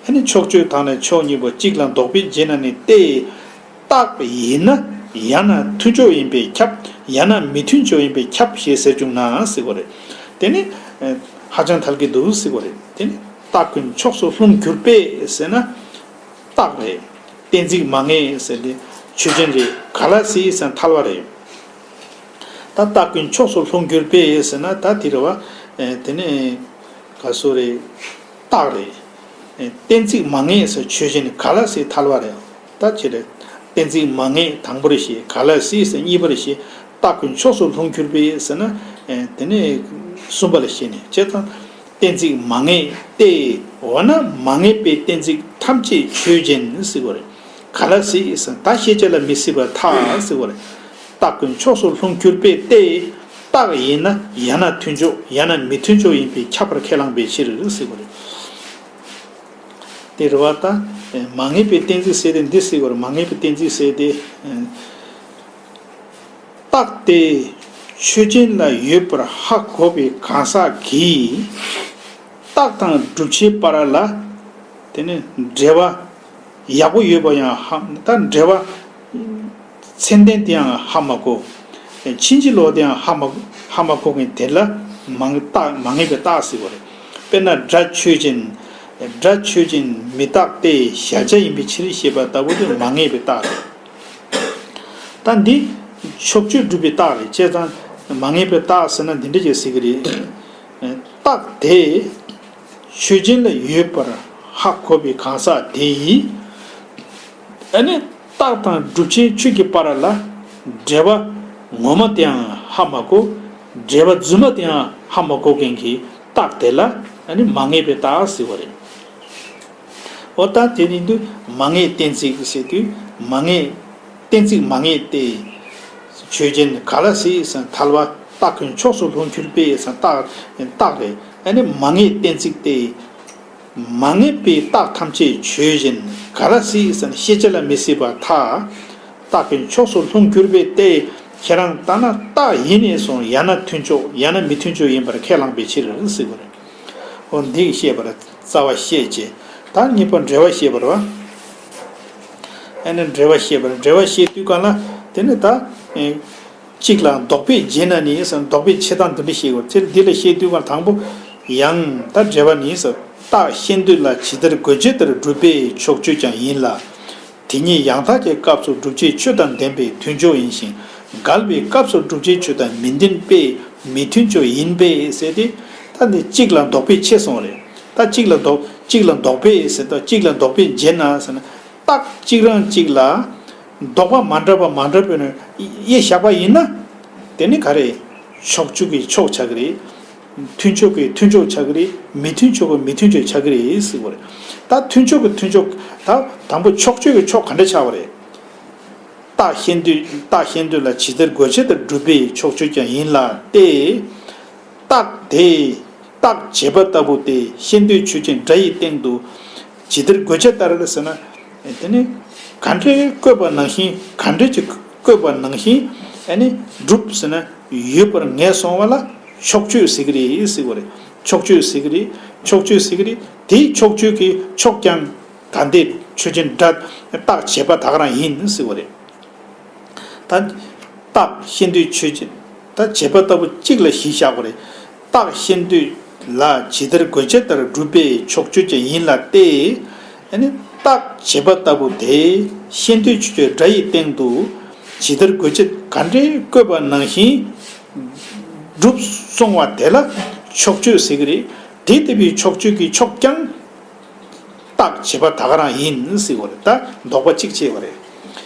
ཨ་ནི་ཕྱོགས་ཆོས་དང་ནི་ཕྱོགས་གཉིས་པོ་གཅིག་ལ་འདོགས་པས་བྱས་ན་ནི་སྟེ། རྟགས་ཡིན་ན་ཡང་ན་མཐུན་ཕྱོགས་ཡིན་པས་ཁྱབ། ཡང་ན་མི་མཐུན་ཕྱོགས་ཡིན་པས་ཁྱབ་ཞེས་ཟེར་བྱུང་ན་ཟེར་དགོས་རེད། དེ་ནི་ཧ་ཅང་ཐལ་གྱི་འདུག་ཟེར་དགོས་རེད། དེ་ནི་རྟགས་ཀུན་ཕྱོགས་སུ་ལྷུང་གྱུར་པས་ཟེར་ན། རྟགས་རེད། གཏན་ཚིགས་མ་ངེས་ཟེར་ཏེ་ཆོས་ཅན་རེད། ག་ལ་སྲིད་ཟེར་ན་ཐལ་བ་རེད། ད་རྟགས་ཀུན་ཕྱོགས་སུ་ལྷུང་གྱུར་པས་ཟེར་ན་ད་དེ་རེད་བ། དེ་ནི་ག་སོ་རེད། རྟགས་རེད། གཏན་ཚིགས་མ་ངེས་ཟེར་ཆོས་ཅན་ག་ལ་སྲིད་ཐལ་བ་རེད། ད་ཅི་རེད། གཏན་ཚིགས་མ་ངེས་དང་པོ་རེད་ཞེས། ག་ལ་སྲིད་ཟེར་གཉིས་པ་རེད་ཞེས། རྟགས་ཀྱི་ཕྱོགས་སུ་ལྷུང་གྱུར་པའི་ཟེར་ན། ཨེ་དེ་ནས་གསུམ་པ་ལ་བཤད་ནས་བྱས་ཙང་། གཏན་ཚིགས་མ་ངེས་ཏེ། འོ་ན་མ་ངེས་པའི་གཏན་ཚིགས་ཐམས་ཅད་ཆོས་ཅན་ཟེར་བ་རེད། ག་ལ་སྲིད་ཟེར་ན་ད་ཤེས་བྱ་ལ་མི་སྲིད་པར་ཐལ་ཟེར་བ་རེད། རྟགས་ཀྱི་ཕྱོགས་སུ་ལྷུང་གྱུར་པའི་ཏེ། རྟགས་ཡིན་ན་ཡང་ན་མཐུན་ཕྱོགས་ཡང་ན་མི་མཐུན་ཕྱོགས་ཡིན་པས་ཁྱབ་པར་ཁས་བླངས་པའི་ཕྱིར་ཟེར་བ་རེད། དེ་རེད་བ། ད་མ་ངེས་པའི་གཏན་ཚིགས་ཟེར་ཏེ་འདི་ཟེར་བ་རེད། མ་ངེས་པའི་གཏན་ཚིགས་ཟེར་ཏེ། རྟགས་དེ་ཆོས་ཅན་ལ་ཡོད་པར་ཧ་གོ་བའི་གང་ཟག་གིས། རྟགས་དང་སྒྲུབ་བྱེད་བར་ལ་དེ་ནི་འབྲེལ་བ་ཡག་པོ་ཡོད་པ་ཡང་ཧ། ད་འབྲེལ་བ་ཚད་ལྡན་དེ་ཡང་ཧ་མ་གོ། ཕྱིན་ཅི་ལོག་དེ་ཡང་ཧ་མ་ཧ་མ་གོ་མཁན་དེ་ལ་མ་ངེས་རྟགས། མ་ངེས་པའི་རྟགས་ཟེར་བ་རེད། དཔེར་ན་སྒྲ་ཆོས་ཅན། སྒྲ་ཆོས་ཅན་མི་རྟག་སྟེ་གཞལ་བྱ་ཡིན་པའི་ཕྱིར་ཞེས་པ་ལྟ་བུ་དེ་མ་ངེས་པའི་རྟགས་རེད། ད་འདི་ཕྱོགས་ཆོས་སྒྲུབ་པའི་རྟགས་རེད། བྱས་ཙང་མ་ངེས་པའི་རྟགས་ཟེར་ན་འདི་འདྲ་ཅིག་ཟེར་གྱི་རེད། རྟགས་དེ་ཆོས་ཅན་ལ་ཡོད་པར་ཧ་གོ་བའི་གང་ཟག་དེ་ཡིས། ཨ་ནི་རྟགས་དང་སྒྲུབ་བྱའི་ཆོས་ཀྱི་བར་ལ་འབྲེལ་བ་ངོ་མ་དེའང་ཧ་མ་གོ། འབྲེལ་བ་རྫུན་མ་དེའང་ཧ་མ་གོ་མཁན་གྱི་རྟགས་དེ་ལ་ཨ་ནི་མ་ངེས་པའི་རྟགས་ཟེར་བ་རེད། འོ་ད་དེ་ཡིན་དུས་མ་ངེས་གཏན་ཚིགས་ཟེར་དུས་མ་ངེས། གཏན་ཚིགས་མ་ངེས་ཏེ། ཆོས་ཅན་ག་ལ་སྲིད་ཟེར་ན་ཐལ་བ་རྟགས་ཀྱི་ཕྱོགས་སུ་ལྷུང་གྱུར་པའི་ཟེར་ན་རྟགས་རྟགས་རེད། ཨ་ནི་མ་ངེས་གཏན་ཚིགས་ཏེ། མ་ངེས་པའི་རྟགས་ཐམས་ཅད་ཆོས་ཅན་ག་ལ་སྲིད་ཟེར་ན་ཤེས་བྱ་ལ་མི་སྲིད་པར་ཐལ། རྟགས་ཀྱི་ཕྱོགས་སུ་ལྷུང་གྱུར་པའི་ཏེ། ཁྱེད་རང་ལྟར་ན་རྟགས་ཡིན་ནས་སོང་ཡང་ན་མཐུན་ཕྱོགས་ཡང་ན་མི་མཐུན་ཕྱོགས་ཡིན་པར་ཁས་བླངས་པའི་ཕྱིར་ཟེར་བ་རེད། འོ་འདི་བཤད་པར་རྩ་བ་བཤད་ཅེས། ད་གཉིས་པ་འབྲེལ་བ་བཤད་པར་བ། ཨ་ནི་འབྲེལ་བ་བཤད་པར་འབྲེལ་བ་བཤད་དུས་གང་ལ་དེ་ནི་ད། ཨེ། གཅིག་ལ་ལྡོག་པས་འབྱེད་ན་ནི་ཟེར་ལྡོག་པའི་ཕྱེ་སྟངས་འདི་འདྲ་བཤད་དགོས། དེ་འདི་ལ་བཤད་དུས་གང་དང་པོ་ཡང་ད་འབྲེལ་བ་ནི་ཟེར་རྟགས་ཤེས་འདོད་ལ་ཇི་ལྟར་དགོད་བྱ་ལྟར་སྒྲུབ་པའི་ཕྱོགས་ཆོས་ཀྱང་ཡིན་ལ། དེ་ཉིད་ཡང་དག་གི་སྐབས་སུ་བསྒྲུབ་བྱའི་ཆོས་དང་ལྡན་པས་མཐུན་ཕྱོགས་ཡིན་ཞིང་འགལ་བའི་སྐབས་སུ་བསྒྲུབ་བྱའི་ཆོས་དང་མི་ལྡན་པས་མི་མཐུན་ཕྱོགས་ཡིན་པས་ཟེར་ཏེ། ད་འདི་གཅིག་ལ་ལྡོག་པའི་ཕྱེ་སོང་རེད། ད་གཅིག་ལ་ལྡོག་གཅིག་ལ་ལྡོག་པས་ཟེར་ད་གཅིག་ལ་ལྡོག་པས་འབྱེད་ན་ཟེར་ན། རྟགས་གཅིག་རང་གཅིག་ལ་ལྡོག་པ་མ་འདྲ་བ་མ་འདྲ་བའི་ནང་དབྱེ་བཞག་པ་ཡིན་ན། དེ་ནི་ག་རེ། ཕྱོགས་ཆོས་ཀྱི་ཕྱོགས་ཆགས་ཀྱི་རེད། མཐུན་ཕྱོགས་ཀྱི་མཐུན་ཕྱོགས་ཆགས་ཀྱི་རེད། མི་མཐུན་ཕྱོགས་ཀྱི་མི་མཐུན་ཕྱོགས་ཆགས་ཀྱི་རེད་ཟེར་བ་རེད། ད་མཐུན་ཕྱོགས་ཀྱི་མཐུན་ཕྱོགས་ད་དང་པོ་ཕྱོགས་ཆོས་ཀྱི་ཕྱོགས་ག་འདྲ་ཆགས་པ་རེད། རྟགས་ཤེས་འདོད་རྟགས་ཤེས་འདོད་ལ་ཇི་ལྟར་དགོད་བྱ་ལྟར་སྒྲུབ་པའི་ཕྱོགས་ཆོས་ཀྱང་ཡིན་ལ་སྟེ། རྟགས་དེ་རྟགས་བྱེད་པ་ལྟ་བུ་སྟེ་ཤེས་འདོད་ཆོས་ཅན་སྒྲ་ཡི་སྟེང་དུ་ཇི་ལྟར་དགོད་བྱ་ལྟར་ཟེར་ན། དེ་ནི་ག་འདྲའི་བཀོད་པ་ནང་བཞིན་ག་འདྲའི་ཅིག་བཀོད་པ་ནང་བཞིན་ཨ་ནི་སྒྲུབ་ཟེར་ན་ཡོད་པར་ངེས་སོང་བ་ལ་ཕྱོགས་ཆོས་ཟེར་གྱི་རེད་ཟེར་བ་རེད། ཕྱོགས་ཆོས་ཟེར་གྱི་རེད། ཕྱོགས་ཆོས་ཟེར་གྱི་རེད། དེའི་ཕྱོགས་ཆོས་ཀྱི་ཕྱོགས་ཀྱང་ད་ལྟའི་ཆོས་ཅན་སྒྲ་རྟགས་བྱེད་པ་ད་ག་རང་ཡིན་ཟེར་བ་རེད། ད་རྟགས་ཤེས་འདོད་ཆོས་ཅན། ད་བྱེད་པ་ལྟ་བུ་གཅིག་ལ་གཞི་བཞག་པ་རེད། རྟགས་ཤེས་འདོད་ལ་ཇི་ལྟར་དགོད་བྱ་ལྟར་སྒྲུབ་པའི་ཕྱོགས་ཆོས་ཀྱང་ཡིན་ལ་སྟེ། ཨ་ནི་རྟགས་བྱེད་པ་ལྟ་བུ་དེ་ཤེས་འདོད་ཆོས་ཅན་སྒྲ་ཡི་སྟེང་དུ་ཇི་ལྟར་དགོད་བྱ་ག་འདྲའི་བཀོད་པ་ནང་བཞིན་སྒྲུབ་སོང་བ་དེ་ལ་ཕྱོགས་ཆོས་ཟེར་གྱི་རེད། དེ་ལྟ་བུའི་ཕྱོགས་ཆོས་ཀྱི་ཕྱོགས་ཀྱང་རྟགས་བྱེད་པ་ད་ག་རང་ཡིན་ཟེར་བ་རེད། ད་ལྡོག་པ་གཅིག་བྱས་པ་རེད།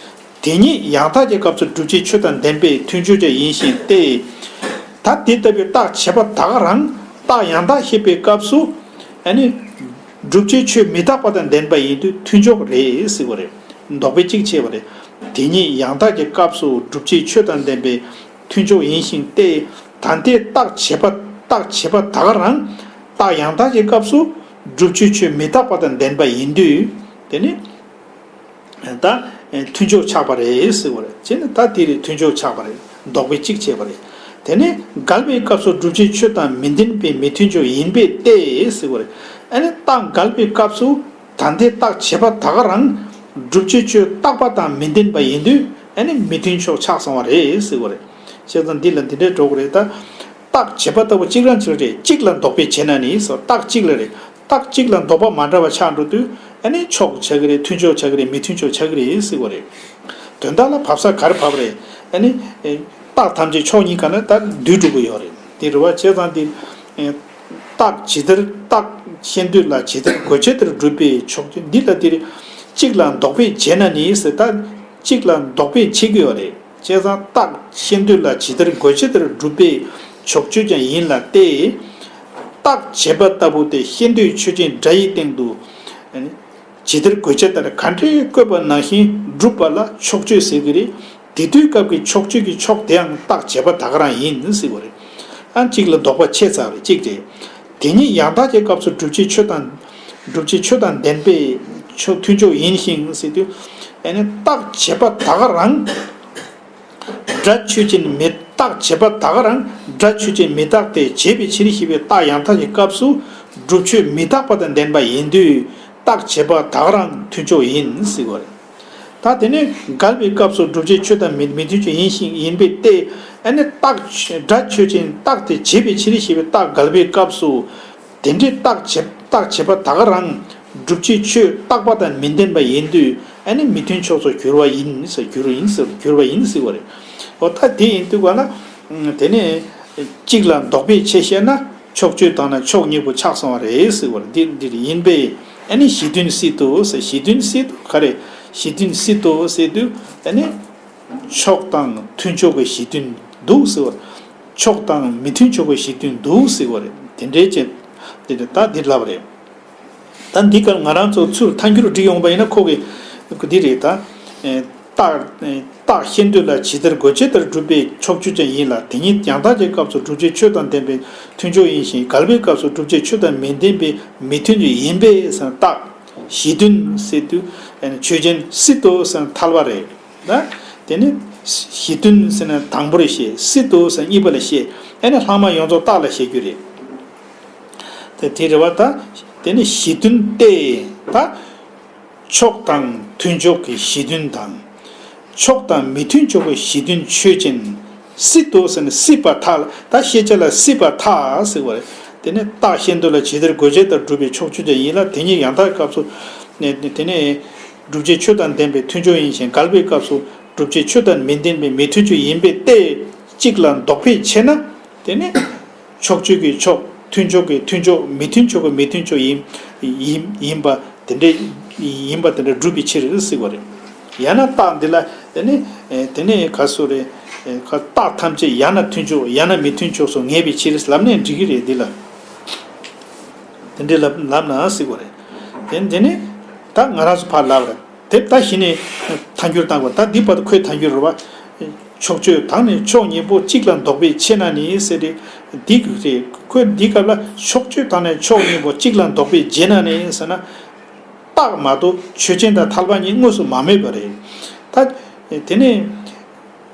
དེ་ཉིད་ཡང་དག་གི་སྐབས་སུ་བསྒྲུབ་བྱའི་ཆོས་དང་ལྡན་པས་མཐུན་ཕྱོགས་ཀྱང་ཡིན་ཞིང་སྟེ། ད་དེ་ལྟ་བུའི་རྟགས་བྱེད་པ་ད་ག་རང་རྟགས་ཡང་དག་བཤད་པའི་སྐབས་སུ་ཨ་ནི་བསྒྲུབ་བྱའི་ཆོས་མི་རྟག་པ་དང་ལྡན་པ་ཡིན་དུས་མཐུན་ཕྱོགས་རེད་ཟེར་བ་རེད། ལྡོག་པའི་གཅིག་བྱས་པ་རེད། དེ་ཉིད་ཡང་དག་གི་སྐབས་སུ་བསྒྲུབ་བྱའི་ཆོས་དང་ལྡན་པས་མཐུན་ཕྱོགས་ཡིན་ཞིང་སྟེ། ད་ལྟའི་རྟགས་བྱེད་པ་རྟགས་བྱེད་པ་ད་ག་རང་རྟགས་ཡང་དག་གི་སྐབས་སུ་བསྒྲུབ་བྱའི་ཆོས་མི་རྟག་པ་དང་ལྡན་པ་ཡིན་དུས་དེ་ནི། ད་མཐུན་ཕྱོགས་ཆགས་པ་རེད་ཟེར་བ་རེད། བྱས་ན་ད་དེ་རེད་མཐུན་ཕྱོགས་ཆགས་པ་རེད། ལྡོག་པའི་གཅིག་བྱས་པ་རེད། དེ་ནས་འགལ་བའི་སྐབས་སུ་བསྒྲུབ་བྱའི་ཆོས་དང་མི་ལྡན་པའི་མི་མཐུན་ཕྱོགས་ཡིན་པས་ཏེ་ཟེར་བ་རེད། ཨ་ནི་རྟགས་འགལ་བའི་སྐབས་སུ་ད་ལྟའི་རྟགས་བྱེད་པ་ད་ག་རང་བསྒྲུབ་བྱའི་ཆོས་རྟག་པ་དང་མི་ལྡན་པ་ཡིན་དུས་ཨ་ནི་མི་མཐུན་ཕྱོགས་ཆགས་སོང་བ་རེད་ཟེར་བ་རེད། བྱས་ཙང་འདི་ལ་འདི་འདྲའི་འགྲོ་གི་རེད་ད། རྟགས་བྱེད་པ་ལྟ་བུ་གཅིག་རང་གཅིག་རེད། གཅིག་ལ་ལྡོག་པས་བྱས་ན་ནི་ཟེར་རྟགས་གཅིག་ལ་རེད། རྟགས་གཅིག་ལ་ལྡོག་པ་མ་འདྲ་བ་ཆགས་འགྲོ་དུས་ཨ་ནི་ཕྱོགས་ཆགས་ཀྱི་རེད། མཐུན་ཕྱོགས་ཆགས་ཀྱི་རེད། མི་མཐུན་ཕྱོགས་ཆགས་ཀྱི་རེད་ཟེར་བ་རེད། དོན་དག་ལ་བབས་ས་ག་རེ་བབས་རེད། ཨ་ནི་རྟགས་ཐམས་ཅད་ཕྱོགས་གཉིས་ཀ་ན་ད་འདུས་འགྲོ་གི་ཡོད་རེད། དེ་རེད་བ། བྱས་ཙང་དེ་རྟགས་ཇི་ལྟར་རྟགས་ཤེས་འདོད་ལ་ཇི་ལྟར་དགོད་བྱ་ལྟར་སྒྲུབ་པའི་ཕྱོགས་ཀྱི་འདི་ལ་དེ་རེད། གཅིག་ལ་ལྡོག་པས་བྱས་ན་ནི་ཟེར་ད་གཅིག་ལ་ལྡོག་པས་བྱེད་ཀྱི་ཡོད་རེད། བྱས་ཙང་རྟགས་ཤེས་འདོད་ལ་ཇི་ལྟར་དགོས་ཇི་ལྟར་སྒྲུབ་པའི་ཕྱོགས་ཆོས་ཀྱང་ཡིན་ལ་སྟེ། རྟགས་བྱས་པ་ལྟ་བུ་སྟེ་ཤེས་འདོད་ཆོས་ཅན་སྒྲ་ཡི་སྟེང་དུ། ཇི་ལྟར་དགོས་ཆ་ལྟར་ག་འདྲའི་བཀོད་པ་ནང་བཞིན་སྒྲུབ་པ་ལ་ཕྱོགས་ཆོས་ཟེར་གྱི་རེད། དེ་དུས་སྐབས་ཀྱི་ཕྱོགས་ཆོས་ཀྱི་ཕྱོགས་དེའང་རྟགས་བྱས་པ་ད་ག་རང་ཡིན་ཟེར་བ་རེད། ཨ་གཅིག་ལ་དོགས་པ་ཆེ་ཙག་རེད་གཅིག་རེད། དེ་ཉིད་ཡང་དག་གི་སྐབས་སུ་སྒྲུབ་བྱའི་ཆོས་དང་། སྒྲུབ་བྱའི་ཆོས་དང་ལྡན་པའི་ཆོས་མཐུན་ཕྱོགས་ཡིན་ཞིང་ཟེར་དུས། ཨ་ནི་རྟགས་བྱས་པ་ད་ག་རང་། སྒྲ་ཆོས་ཅན་མི་རྟགས་བྱས་པ་ད་ག་རང་སྒྲ་ཆོས་ཅན་མི་རྟག་སྟེ་བྱས་པའི་ཕྱིར་ཞེས་པའི་རྟགས་ཡང་དག་གི་སྐབས་སུ་སྒྲུབ་ཆོས་མི་རྟག་པ་དང་ལྡན་པ་ཡིན་དུས་རྟགས་བྱས་པ་ད་ག་རང་མཐུན་ཕྱོགས་ཡིན་ཟེར་བ་རེད། ད་དེ་ནས་འགལ་བའི་སྐབས་སུ་སྒྲུབ་བྱའི་ཆོས་དང་མི་མི་མཐུན་ཕྱོགས་ཡིན་ཞིང་ཡིན་པས་ཏེ། ཨ་ནི་རྟགས་སྒྲ་ཆོས་ཅན་རྟག་སྟེ་བྱས་པའི་ཕྱིར་ཞེས་པའི་རྟགས་འགལ་བའི་སྐབས་སུ། དེ་འདྲའི་རྟགས་བྱེད་རྟགས་བྱེད་པ་ད་ག་རང་སྒྲུབ་བྱའི་ཆོས་རྟག་པ་དང་མི་ལྡན་པ་ཡིན་དུས་ཨ་ནི་མི་མཐུན་ཕྱོགས་སུ་གྱུར་པ་ཡིན་ཟེར་གྱུར་ཡིན་ཟེར་གྱུར་པ་ཡིན་ཟེར་བ་རེད། འོ་ད་དེ་ཡིན་དུས་ག་ལ། དེ་ནས་གཅིག་ལ་འདོགས་པའི་ཕྱིར་བཤད་ན་ཕྱོགས་ཆོས་དང་ན་ཕྱོགས་གཉིས་པོ་ཆགས་སོང་བ་རེད་ཟེར་བ་རེད། འདི་འདིར་ཡིན་པས་ཨ་ནི་གཞི་མཐུན་སྲིད་དོ་ཟེར་གཞི་མཐུན་སྲིད་དོ་ག་རེ་གཞི་མཐུན་སྲིད་དོ་ཟེར་དུས་ཨ་ནི། ཕྱོགས་དང་མཐུན་ཕྱོགས་ཀྱི་གཞི་མཐུན་འདུག་ཟེར་བ། ཕྱོགས་དང་མི་མཐུན་ཕྱོགས་ཀྱི་གཞི་མཐུན་འདུག་ཟེར་བ་རེད། དེ་འདྲའི་ཅན། དེ་འདྲ་ད་འདི་ལབ་རེད། ད་འདི་གར་ང་རང་ཚོ་ཚུར་ཐལ་འགྱུར་བསྒྲིགས་ཡོང་པ་ཡིན་ན་ཁོ་གི་འདི་རེད་ད། རྟགས་རྟགས་ཤེས་འདོད་ལ་ཇི་ལྟར་དགོས་ཇི་ལྟར་སྒྲུབ་པའི་ཕྱོགས་ཆོས་ཀྱང་ཡིན་ལ་དེ་ཉིད་ཡང་དག་གི་སྐབས་སུ་སྒྲུབ་བྱའི་ཆོས་དང་ལྡན་པའི་མཐུན་ཕྱོགས་ཡིན་ཞིང་འགལ་བའི་སྐབས་སུ་སྒྲུབ་བྱའི་ཆོས་དང་མི་ལྡན་པའི་མི་མཐུན་ཕྱོགས་ཡིན་པས་ཟེར་ན་རྟགས་གཞི་མཐུན་ཟེར་དུས་ཆོས་ཅན་སྲིད་དོ་ཟེར་ན་ཐལ་བ་རེད། ན། དེ་ནི་གཞི་མཐུན་ཟེར་ན་དང་པོ་ལ་བཤད། སྲིད་དོ་ཟེར་ན་གཉིས་པ་ལ་བཤད། ཨེ་ནི་ལྷག་མ་ཡོངས་རྫོགས་རྟགས་ལ་བཤད་རྒྱུ་རེད། དེ་དེ་རེད་བ་ད། དེ་ནི་གཞི་མཐུན་ཏེ། ད། ཕྱོགས་དང་མཐུན་ཕྱོགས་ཀྱི་གཞི་མཐུན་དང་། ཕྱོགས་དང་མི་མཐུན་ཕྱོགས་ཀྱི་གཞི་མཐུན་ཆོས་ཅན། སྲིད་དོ་ཟེར་ན་སྲིད་པར་ཐལ། ད་ཤེས་བྱ་ལ་སྲིད་པར་ཐལ་ཟེར་བ་རེད། དེ་ནི་རྟགས་ཤེས་འདོད་ལ་ཇི་ལྟར་དགོས་ཆ་ལྟར་སྒྲུབ་པའི་ཕྱོགས་ཆོས་ཅན་ཡིན་ལ་དེ་ཉིད་ཡང་དག་སྐབས་སུ། ནས་དེ་ནས། བསྒྲུབ་བྱའི་ཆོས་དང་ལྡན་པའི་མཐུན་ཕྱོགས་ཡིན་ཞིང་འགལ་བའི་སྐབས་སུ་བསྒྲུབ་བྱའི་ཆོས་དང་མི་ལྡན་པའི་མི་མཐུན་ཕྱོགས་ཡིན་པས་ཏེ། གཅིག་ལ་འདོགས་པའི་ཕྱིར་ན། དེ་ནི། ཕྱོགས་ཆོས་ཀྱི་ཕྱོགས་མཐུན་ཕྱོགས་ཀྱི་མཐུན་ཕྱོགས་མི་མཐུན་ཕྱོགས་ཀྱི་མི་མཐུན་ཕྱོགས་ཡིན་ཡིན་ཡིན་པ་དེ་འདྲ་ཡིན་པ་དེ་འདྲ་སྒྲུབ་པའི་ཕྱིར་ཟེར་བ་རེད། ཡང་ན་རྟགས་འདི་ལ་དེ་ནི་དེ་ནི་ག་སོ་རེད། རྟགས་ཐམས་ཅད་ཡང་ན་མཐུན་ཕྱོགས་ཡང་ན་མི་མཐུན་ཕྱོགས་སུ་ངེས་པའི་ཕྱིར་ལབ་ནས་འགྲིག་གི་རེད་འདི་ལ། དེ་འདྲའི་ལབ་ལབ་ན་ཟེར་བ་རེད། དེ་དེ་ནི་ད་ང་རང་ཚོ་ཕར་ལབ་རེད། དེ་ད་གཞི་ནས་ཐལ་འགྱུར་བཏང་དགོས། ད་འདི་བར་དུ་ཁོས་ཐལ་འགྱུར་རེད་བ། ཕྱོགས་ཆོས་དང་ནི་ཕྱོགས་གཉིས་པོ་གཅིག་ལ་འདོགས་པའི་ཕྱིར་ན་ནི་ཟེར་ཏེ། འདི་རེད། ཁོས་འདི་སྐབས་ལ་ཕྱོགས་ཆོས་དང་ནི་ཕྱོགས་གཉིས་པོ་གཅིག་ལ་འདོགས་པའི་རྗེས་ན་ནི་ཟེར་ན། རྟགས་མ་གཏོགས་ཆོས་ཅན་དང་ཐལ་བ་གཉིས་དངོས་སུ་མ་སྨོས་པ་རེད། ད། དེ་ནས།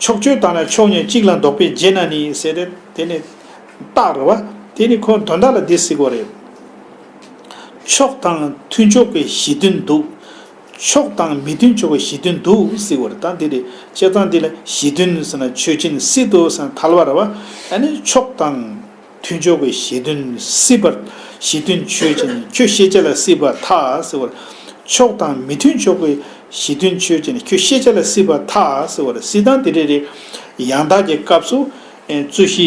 ཕྱོགས་ཆོས་དང་ནི་ཕྱོགས་གཉིས་གཅིག་ལ་འདོགས་པའི་རྗེས་ན་ནི་ཟེར་ཏེ་དེ་ནི་རྟགས་རེད་བ། དེ་ནི་ཁོ་དོན་དག་ལ་འདི་ཟེར་དགོས་རེད། ཕྱོགས་དང་མཐུན་ཕྱོགས་ཀྱི་གཞི་མཐུན་འདུག་ཕྱོགས་དང་མི་མཐུན་ཕྱོགས་ཀྱི་གཞི་མཐུན་འདུག་ཟེར་དགོས་རེད། ད་འདི་རེད། བྱས་ཙང་འདི་ལ་གཞི་མཐུན་ཟེར་ན་ཆོས་ཅན་སྲིད་དོ་ཟེར་ན་ཐལ་བ་རེད་བ། ཨ་ནི་ཕྱོགས་དང་། མཐུན་ཕྱོགས་ཀྱི་གཞི་མཐུན་སྲིད་པར། གཞི་མཐུན་ཆོས་ཅན་ཁྱོད་ཤེས་བྱ་ལ་སྲིད་པར་ཐལ་ཟེར་བར། ཕྱོགས་དང་མི་མཐུན་ཕྱོགས་ཀྱི་གཞི་མཐུན་ཆོས་ཅན་ཁྱོད་ཤེས་བྱ་ལ་སྲིད་པར་ཐལ་ཟེར་བར་སྲིད་དང་དེ་འདྲ་རེད། ཡང་དག་གི་སྐབས་སུ། ཨེ་རྩོད་གཞི་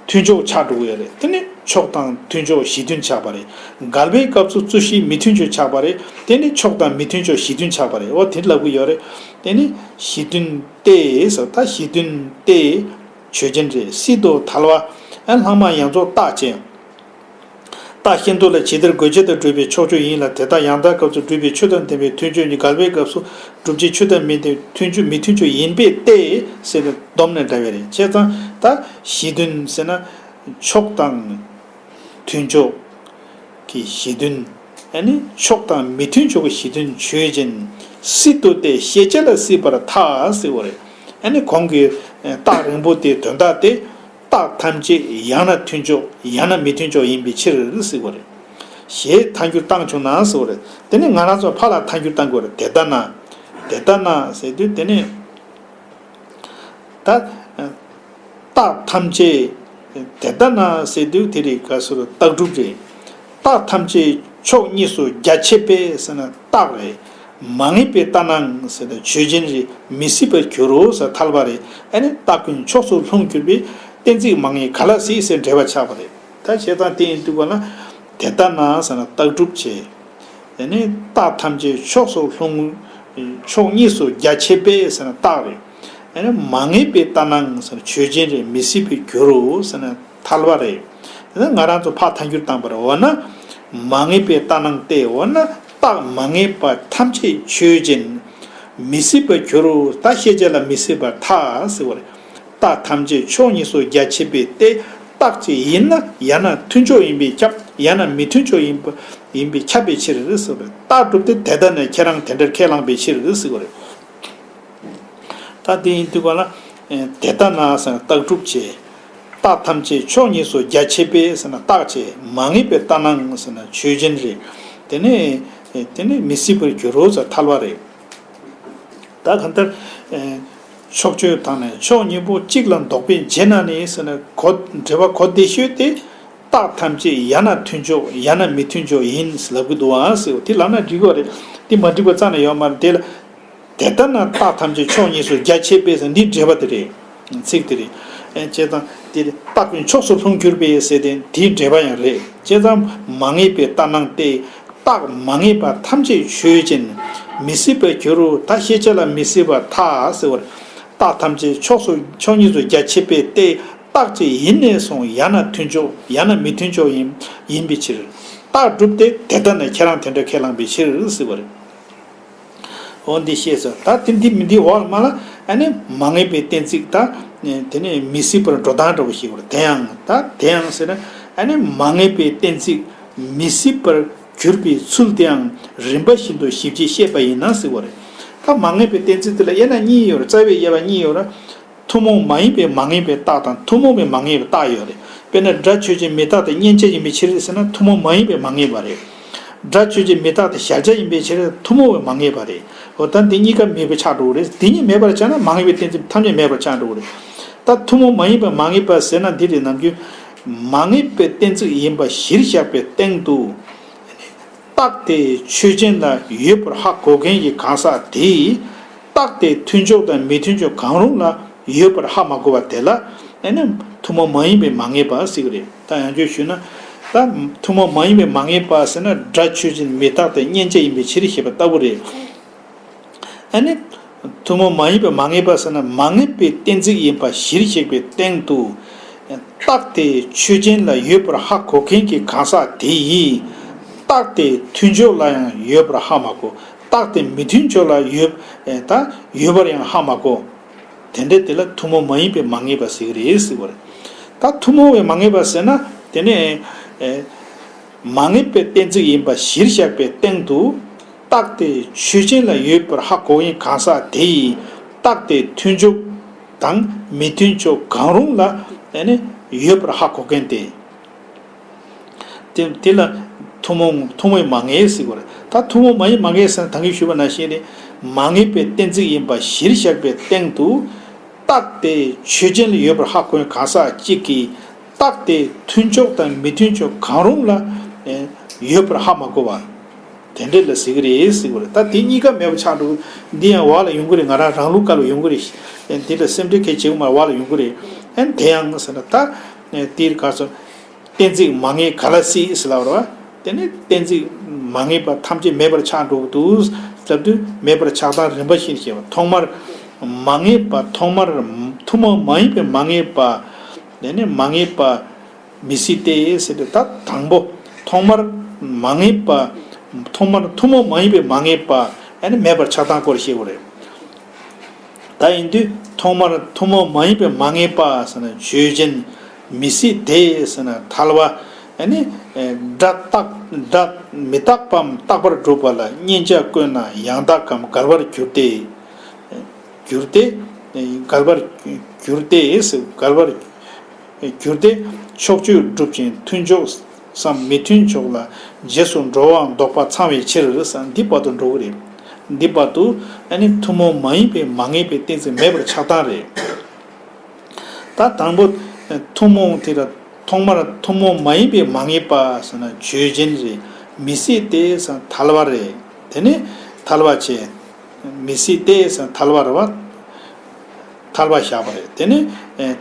མཐུན་ཕྱོགས་ཆགས་འགྲོ་གི་ཡོད་རེད། དེ་ནི་ཕྱོགས་དང་མཐུན་ཕྱོགས་གཞི་མཐུན་ཆགས་པ་རེད། འགལ་བའི་སྐབས་སུ་རྩོད་གཞི་མི་མཐུན་ཕྱོགས་ཆགས་པ་རེད། དེ་ནི་ཕྱོགས་དང་མི་མཐུན་ཕྱོགས་གཞི་མཐུན་ཆགས་པ་རེད། འོ་དེ་ལབ་གི་ཡོད་རེད། དེ་ནི་གཞི་མཐུན་ཏེ་ཟེར་ད་གཞི་མཐུན་ཏེ། ཆོས་ཅན་རེད། སྲིད་དོ་ཐལ་བ། ཨ་ལྷག་མ་ཡོངས་རྫོགས་རྟགས་ཅན། རྟགས་ཤེས་འདོད་ལ་ཇི་ལྟར་དགོས་ཇི་ལྟར་སྒྲུབ་པའི་ཕྱོགས་ཆོས་ཡིན་ལ་དེ་དག་ཡང་དག་སྐབས་སུ་སྒྲུབ་པའི་ཆོས་དང་ལྡན་པའི་མཐུན་ཕྱོགས་ཉིད་འགལ་བའི་སྐབས་སུ་སྒྲུབ་བྱའི་ཆོས་དང་མི་ལྡན་མཐུན་ཕྱོགས་མི་མཐུན་ཕྱོགས་ཡིན་པས་ཏེ། ཟེར་ནས་བསྡོམས་ནས་འདྲ་བས་རེད། བྱས་ཙང་ད་གཞི་མཐུན་ཟེར་ན་ཕྱོགས་དང་མཐུན་ཕྱོགས་ཀྱི་གཞི་མཐུན། ཨ་ནི་ཕྱོགས་དང་མི་མཐུན་ཕྱོགས་ཀྱི་གཞི་མཐུན་ཆོས་ཅན། སྲིད་དོ་སྟེ་ཤེས་བྱ་ལ་སྲིད་པར་ཐལ་ཟེར་བ་རེད། ཨ་ནི་གོང་གི་རྟགས་རིང་པོ་དེའི་དོན་དག་དེ། རྟགས་ཐམས་ཅད་ཡང་ན་མཐུན་ཕྱོགས་ཡང་ན་མི་མཐུན་ཕྱོགས་ཡིན་པའི་ཕྱིར་ཟེར་བ་རེད། ཞེས་ཐལ་འགྱུར་བཏང་བྱུང་ན་ཟེར་བ་རེད། དེ་ནི་ང་རང་ཚོ་ཕར་ལ་ཐལ་འགྱུར་བཏང་དགོས་རེད། དེ་ལྟ་ན། དེ་ལྟ་ན་ཟེར་དུས་དེ་ནི། ད། རྟགས་ཐམས་ཅད། དེ་ལྟ་ན་ཟེར་དུས་དེ་རེད་ག་ཟེར་རྟགས་སྒྲུབ་རེད། རྟགས་ཐམས་ཅད་ཕྱོགས་གཉིས་སུ་རྒྱ་ཆད་པས་ཟེར་ན་རྟགས་རེད། མ་ངེས་པས་ལྟ་ན་ཟེར་ན་ཆོས་ཅན་རེད། མི་སྲིད་པར་འགྱུར་རོ་ཟེར་ཐལ་བ་རེད། ཨ་ནི་རྟགས་ཀུན་ཕྱོགས་སུ་ལྷུང་གྱུར་པས་གཏན་ཚིགས་མ་ངེས་ག་ལ་སྲིད་ཟེར་འགྲེལ་པ་ཆགས་པ་རེད། ད་བྱས་ཙང་དེ་ཡིན་དུས་ག་ལ་དེ་ལྟ་ན་ཟེར་ན་རྟགས་སྒྲུབ་བྱེད། དེ་ནས་རྟགས་ཐམས་ཅད་ཕྱོགས་སུ་ལྷུང་། ཕྱོགས་གཉིས་སུ་རྒྱ་ཆད་པས་ཟེར་ན་རྟགས་རེད། ཨ་ནི་མ་ངེས་པའི་ལྟར་སྣང་ཟེར་ན་ཆོས་ཅན་རེད། མི་སྲིད་པར་འགྱུར་རོ་ཟེར་ན་ཐལ་བ་རེད། དེ་ནི་ང་རང་ཚོ་ཕར་ཐལ་འགྱུར་བཏང་པ་རེད། འོ་ན་མ་ངེས་པའི་ལྟར་སྣང་སྟེ། འོ་ན་རྟགས་མ་ངེས་པ་ཐམས་ཅད་ཆོས་ཅན། མི་སྲིད་པར་འགྱུར་རོ། ད་ཤེས་བྱ་ལ་མི་སྲིད་པར་ཐལ་ཟེར་བ་རེད། རྟགས་ཐམས་ཅད་ཕྱོགས་གཉིས་སུ་རྒྱ་ཆེ་བས་ཏེ། རྟག་ཅིག་ཡིན་ན་ཡང་ན་མཐུན་ཕྱོགས་ཡིན་པས་ཁྱབ། ཡང་ན་མི་མཐུན་ཕྱོགས་ཡིན་པ་ཡིན་པས་ཁྱབ་པའི་ཕྱིར་ཟེར་བ་རེད། རྟགས་གྲུབ་སྟེ་དེ་ལྟ་ན་ཁྱེད་རང་དེ་འདྲར་ཁས་བླངས་པའི་ཕྱིར་ཟེར་བ་རེད། ད་དེ་ཡིན་དུས་ག་ལ། ཨེ། དེ་ལྟ་ན་ཟེར་ན་རྟགས་གྲུབ་བྱས། རྟགས་ཐམས་ཅད་ཕྱོགས་གཉིས་སུ་རྒྱ་ཆེ་བས་ཟེར་ན་རྟགས་བྱས། མ་ངེས་པའི་ལྟར་སྣང་ཟེར་ན་ཆོས་ཅན་རེད། དེ་ནས། ཨེ། དེ་ནས་མི་སྲིད་པར་འགྱུར་རོ་ཟེར་ཐལ་བ་རེད། ད་གང་ལྟར། ཨེ། ཕྱོགས་ཆོས་དང་ནི་ཕྱོགས་གཉིས་པོ་གཅིག་ལ་འདོགས་པས་འབྱེད་ན་ནི་ཟེར་ན་གོ། འགྲེལ་པ་གོ་བདེ་ཤོས་དེ། རྟགས་ཐམས་ཅད་ཡང་ན་མཐུན་ཕྱོགས་ཡང་ན་མི་མཐུན་ཕྱོགས་ཡིན་ལབ་ཀྱི་འདུག་ཨང་ཟེར། དེ་ལབ་ན་འགྲིག་གི་རེད། དེ་མ་འགྲིག་པ་རྩ་ནས་ཡོད་མ་རེད། དེ་ལ། དེ་ལྟ་ན་རྟགས་ཐམས་ཅད་ཕྱོགས་གཉིས་སུ་རྒྱ་ཆེ་བས་ཟེར་འདི་འགྲེལ་པ་དེ་རེད། ཚིག་དེ་རེད། ཨེ། བྱས་ཙང་དེ་རྟགས་ཀུན་ཕྱོགས་སུ་ལྷུང་གྱུར་པས་ཟེར་ཏེ་དེའི་འགྲེལ་པ་ཡང་རེད། བྱས་ཙང་མ་ངེས་པའི་ལྟར་སྣང་སྟེ། རྟགས་མ་ངེས་པ་ཐམས་ཅད་ཆོས་ཅན། མི་སྲིད་པར་འགྱུར་རོ། ད་ཤེས་བྱ་ལ་མི་སྲིད་པར་ཐལ་ཟེར་བ་རེད། རྟགས་ཐམས་ཅད་ཕྱོགས་སུ་ཕྱོགས་གཉིས་སུ་རྒྱ་ཆེ་བས་ཏེ། རྟག་ཅིག་ཡིན་ནས་བཟུང་ཡང་ན་མཐུན་ཕྱོགས་ཡང་ན་མི་མཐུན་ཕྱོགས་ཡིན་ཡིན་པའི་ཕྱིར། རྟགས་གྲུབ་སྟེ་དེ་ལྟ་ན་ཁྱེད་རང་དེ་འདྲ་ཁས་བླངས་པའི་ཕྱིར་ཟེར་བ་རེད། འོ་འདི་ཤེས་སོ། ད་དེ་འདི་མི་འདི་འོག་ལ་མ་ལ། ཨ་ནི་མ་ངེས་པའི་གཏན་ཚིགས་ད། དེ་ནས་མི་སྲིད་པར་འགྲོ་སྟངས་འདྲ་བོ་ཞིག་བར། དེ་ཡང་ད་དེ་ཡང་ཟེར་ན། ཨ་ནི་མ་ངེས་པའི་གཏན་ཚིགས་མི་སྲིད་པར་གྱུར་པའི་ཚུལ་དེའང་རིམ་པ་བཞིན་དུ་ཞིབ་ཅིང་བཤད་པ་ཡིན་ན་ཟེར་བ་རེད། ད་མ་ངེས་པའི་གཏན་ཚིགས་དེ་ལ་དབྱེ་ན་གཉིས་ཡོད་རེད། རྩ་བའི་དབྱེ་བ་གཉིས་ཡོད་རེད། ཐུན་མོང་མ་ཡིན་པའི་མ་ངེས་པའི་རྟགས་དང་ཐུན་མོང་བའི་མ་ངེས་པའི་རྟགས་ཡོད་རེད། དཔེར་ན་སྒྲ་ཆོས་ཅན་མི་རྟག་སྟེ་མཉན་བྱ་ཡིན་པའི་ཕྱིར་ཟེར་ན་ཐུན་མོང་མ་ཡིན་པའི་མ་ངེས་པ་རེད། སྒྲ་ཆོས་ཅན་མི་རྟག་སྟེ་གཞལ་བྱ་ཡིན་པའི་ཕྱིར་ཐུན་མོང་བའི་མ་ངེས་པ་རེད། འོ་ད་འདི་གཉིས་ཀ་མེད་པ་ཆགས་འགྲོ་གི་རེད། འདི་གཉིས་མེད་པར་ཆགས་ན་མ་ངེས་པའི་གཏན་ཚིགས་ཐམས་ཅད་མེད་པར་ཆགས་འགྲོ་གི་རེད། ད་ཐུན་མོང་མ་ཡིན་པའི་མ་ངེས་པ་ཟེར་ན་འདི་རེད། ནམ་རྒྱུན་མ་ངེས་པའི་གཏན་ཚིགས་ཡིན་པ་གཞིར་བཞག་པའི་སྟེང་དུ། རྟགས་དེ་ཆོས་ཅན་ལ་ཡོད་པར་ཧ་གོ་མཁན་གྱི་གང་ཟག་དེས། རྟགས་དེ་མཐུན་ཕྱོགས་དང་མི་མཐུན་ཕྱོགས་གང་རུང་ལ་ཡོད་པར་ཧ་མ་གོ་བ་དེ་ལ། ཨ་ནི་ཐུན་མོང་མ་ཡིན་པའི་མ་ངེས་པ་ཟེར་གྱི་རེད། ད་ཡང་བསྐྱར་ཞུས་ན། ད་ཐུན་མོང་མ་ཡིན་པའི་མ་ངེས་པ་ཟེར་ན་སྒྲ་ཆོས་ཅན་མི་རྟག་སྟེ་མཉན་བྱ་ཡིན་པའི་ཕྱིར་ཞེས་པ་ལྟ་བུ་རེད། ཨ་ནི། ཐུན་མོང་མ་ཡིན་པའི་མ་ངེས་པ་ཟེར་ན་མ་ངེས་པའི་གཏན་ཚིགས་ཡིན་པ་གཞིར་བཞག་པའི་སྟེང་དུ། རྟགས་དེ་ཆོས་ཅན་ལ་ཡོད་པར་ཧ་གོ་མཁན་གྱི་གང་ཟག་དེ་ཡིས། རྟགས་དེ་མཐུན་ཕྱོགས་ལ་ཡང་ཡོད་པར་ཧ་མ་གོ། རྟགས་དེ་མི་མཐུན་ཕྱོགས་ལ་ཡོད། ད་ཡོད་པར་ཡང་ཧ་མ་གོ། དེ་འདྲ་དེ་ལ་ཐུན་མོང་མ་ཡིན་པའི་མ་ངེས་པ་ཟེར་གྱི་རེད་ཟེར་བ་རེད། ད་ཐུན་མོང་བའི་མ་ངེས་པ་ཟེར་ན། དེ་ནས། མ་ངེས་པའི་གཏན་ཚིགས་ཡིན་པ་གཞིར་བཞག་པའི་སྟེང་དུ། རྟགས་དེ་ཆོས་ཅན་ལ་ཡོད་པར་ཧ་གོ་མཁན་གང་ཟག་དེ་ཡིས། རྟགས་དེ་མཐུན་ཕྱོགས་དང་མི་མཐུན་ཕྱོགས་གང་རུང་ལ་ཡོད་པར་ཧ་གོ་མཁན་དེ། དེ་དེ་ལ་ཐུན་མོང་ཐུན་མོང་མ་ངེས་ཟེར་གྱི་རེད། ད་ཐུན་མོང་མ་ཡིན་མ་ངེས་ཟེར་ན་ད་གིན་ཞུས་པ་ནང་བཞིན་རེད། མ་ངེས་པའི་གཏན་ཚིགས་ཡིན་པ་གཞིར་བཞག་པའི་སྟེང་དུ། རྟགས་དེ་ཆོས་ཅན་ལ་ཡོད་པར་ཧ་གོ་མཁན་གང་ཟག་གཅིག་གིས། རྟགས་དེ་མཐུན་ཕྱོགས་དང་མི་མཐུན་ཕྱོགས་གང་རུང་ལ་ཡོད་པར་ཧ་མ་གོ་བ། དེ་འདྲ་ལ་ཟེར་གྱི་རེད་ཟེར་གྱི་རེད། ད་དེ་གཉིས་ཀ་མེད་པ་ཆགས་འགྲོ། འདི་ཡང་འོག་ལ་ཡོང་གི་རེད། ང་རང་རང་ལུགས་སྐབས་ལ་ཡོང་གི་རེད། དེ་ལ་སེམས་ཁྲལ་གལ་ཆེ་གི་མ་རེད། འོག་ལ་ཡོང་གི་རེད། ཨན་དེ་ཡང་ཟེར་ན་ད། དེར་ག་སོ། གཏན་ཚིགས་མ་ངེས་ག་ལ་སྲིད་ཟེར་ལབ་རེད་བ། དེ་ནི་གཏན་ཚིགས་མ་ངེས་པ་ཐམས་ཅད་མེད་པར་ཆགས་འགྲོ་གི་འདུག་ལབ་དུས་མེད་པར་ཆགས་སྟངས་རིམ་པ་བཞིན་བཤད་པ། ཐོག་མར་མ་ངེས་པ། ཐོག་མར་ཐུན་མོང་མ་ཡིན་པའི་མ་ངེས་པ། དེ་ནི་མ་ངེས་པ་མི་སྲིད་དེ་ཟེར་ཏེ། ད་དང་པོ་ཐོག་མར་མ་ངེས་པ། ཐོག་མར་ཐུན་མོང་མ་ཡིན་པའི་མ་ངེས་པ་ཨ་ནི་མེད་པར་ཆགས་སྟངས་སྐོར་བཤད་དགོས་རེད། ད་ཡིན་དུས་ཐོག་མར་ཐུན་མོང་མ་ཡིན་པའི་མ་ངེས་པ་ཟེར་ན་ཆོས་ཅན། མི་སྲིད་དེ་ཟེར་ན་ཐལ་བ། ཨ་ནི། སྒྲ་རྟག་སྒྲ་མི་རྟག་པའམ་རྟག་པར་གྲུབ་པ་ལ་མཉན་བྱ་བཀོད་ན་ཡང་དག་གམ་འགལ་བར་འགྱུར་ཏེ། འགྱུར་ཏེ། འགལ་བར་འགྱུར་ཏེ། འགལ་བར་འགྱུར་ཏེ། ཕྱོགས་ཆོས་གྲུབ་ཅིང་མཐུན་ཕྱོགས་སམ་མི་མཐུན་ཕྱོགས་ལ་རྗེས་སུ་འགྲོ་བའང་ལྡོག་པ་ཚང་བའི་ཕྱིར་ཟེར་འདི་བར་དུ་འགྲོ་གི་རེད། འདི་བར་དུ་ཨ་ནི་ཐུན་མོང་མ་ཡིན་པའི་མ་ངེས་པའི་གཏན་ཚིགས་མེད་པར་ཆགས་སྟངས་རེད། ད་དང་པོ་ཐུན་མོང་དེ་ལ་ཐོག་མར་ཐུན་མོང་མ་ཡིན་པའི་མ་ངེས་པ་ཟེར་ན་ཆོས་ཅན་རེད། མི་སྲིད་དེ་ཟེར་ན་ཐལ་བ་རེད། དེ་ནི་ཐལ་བ་བྱས། མི་སྲིད་དེ་ཟེར་ན་ཐལ་བ་རེད་བ། ཐལ་བ་བཞག་པ་རེད། དེ་ནི་ད།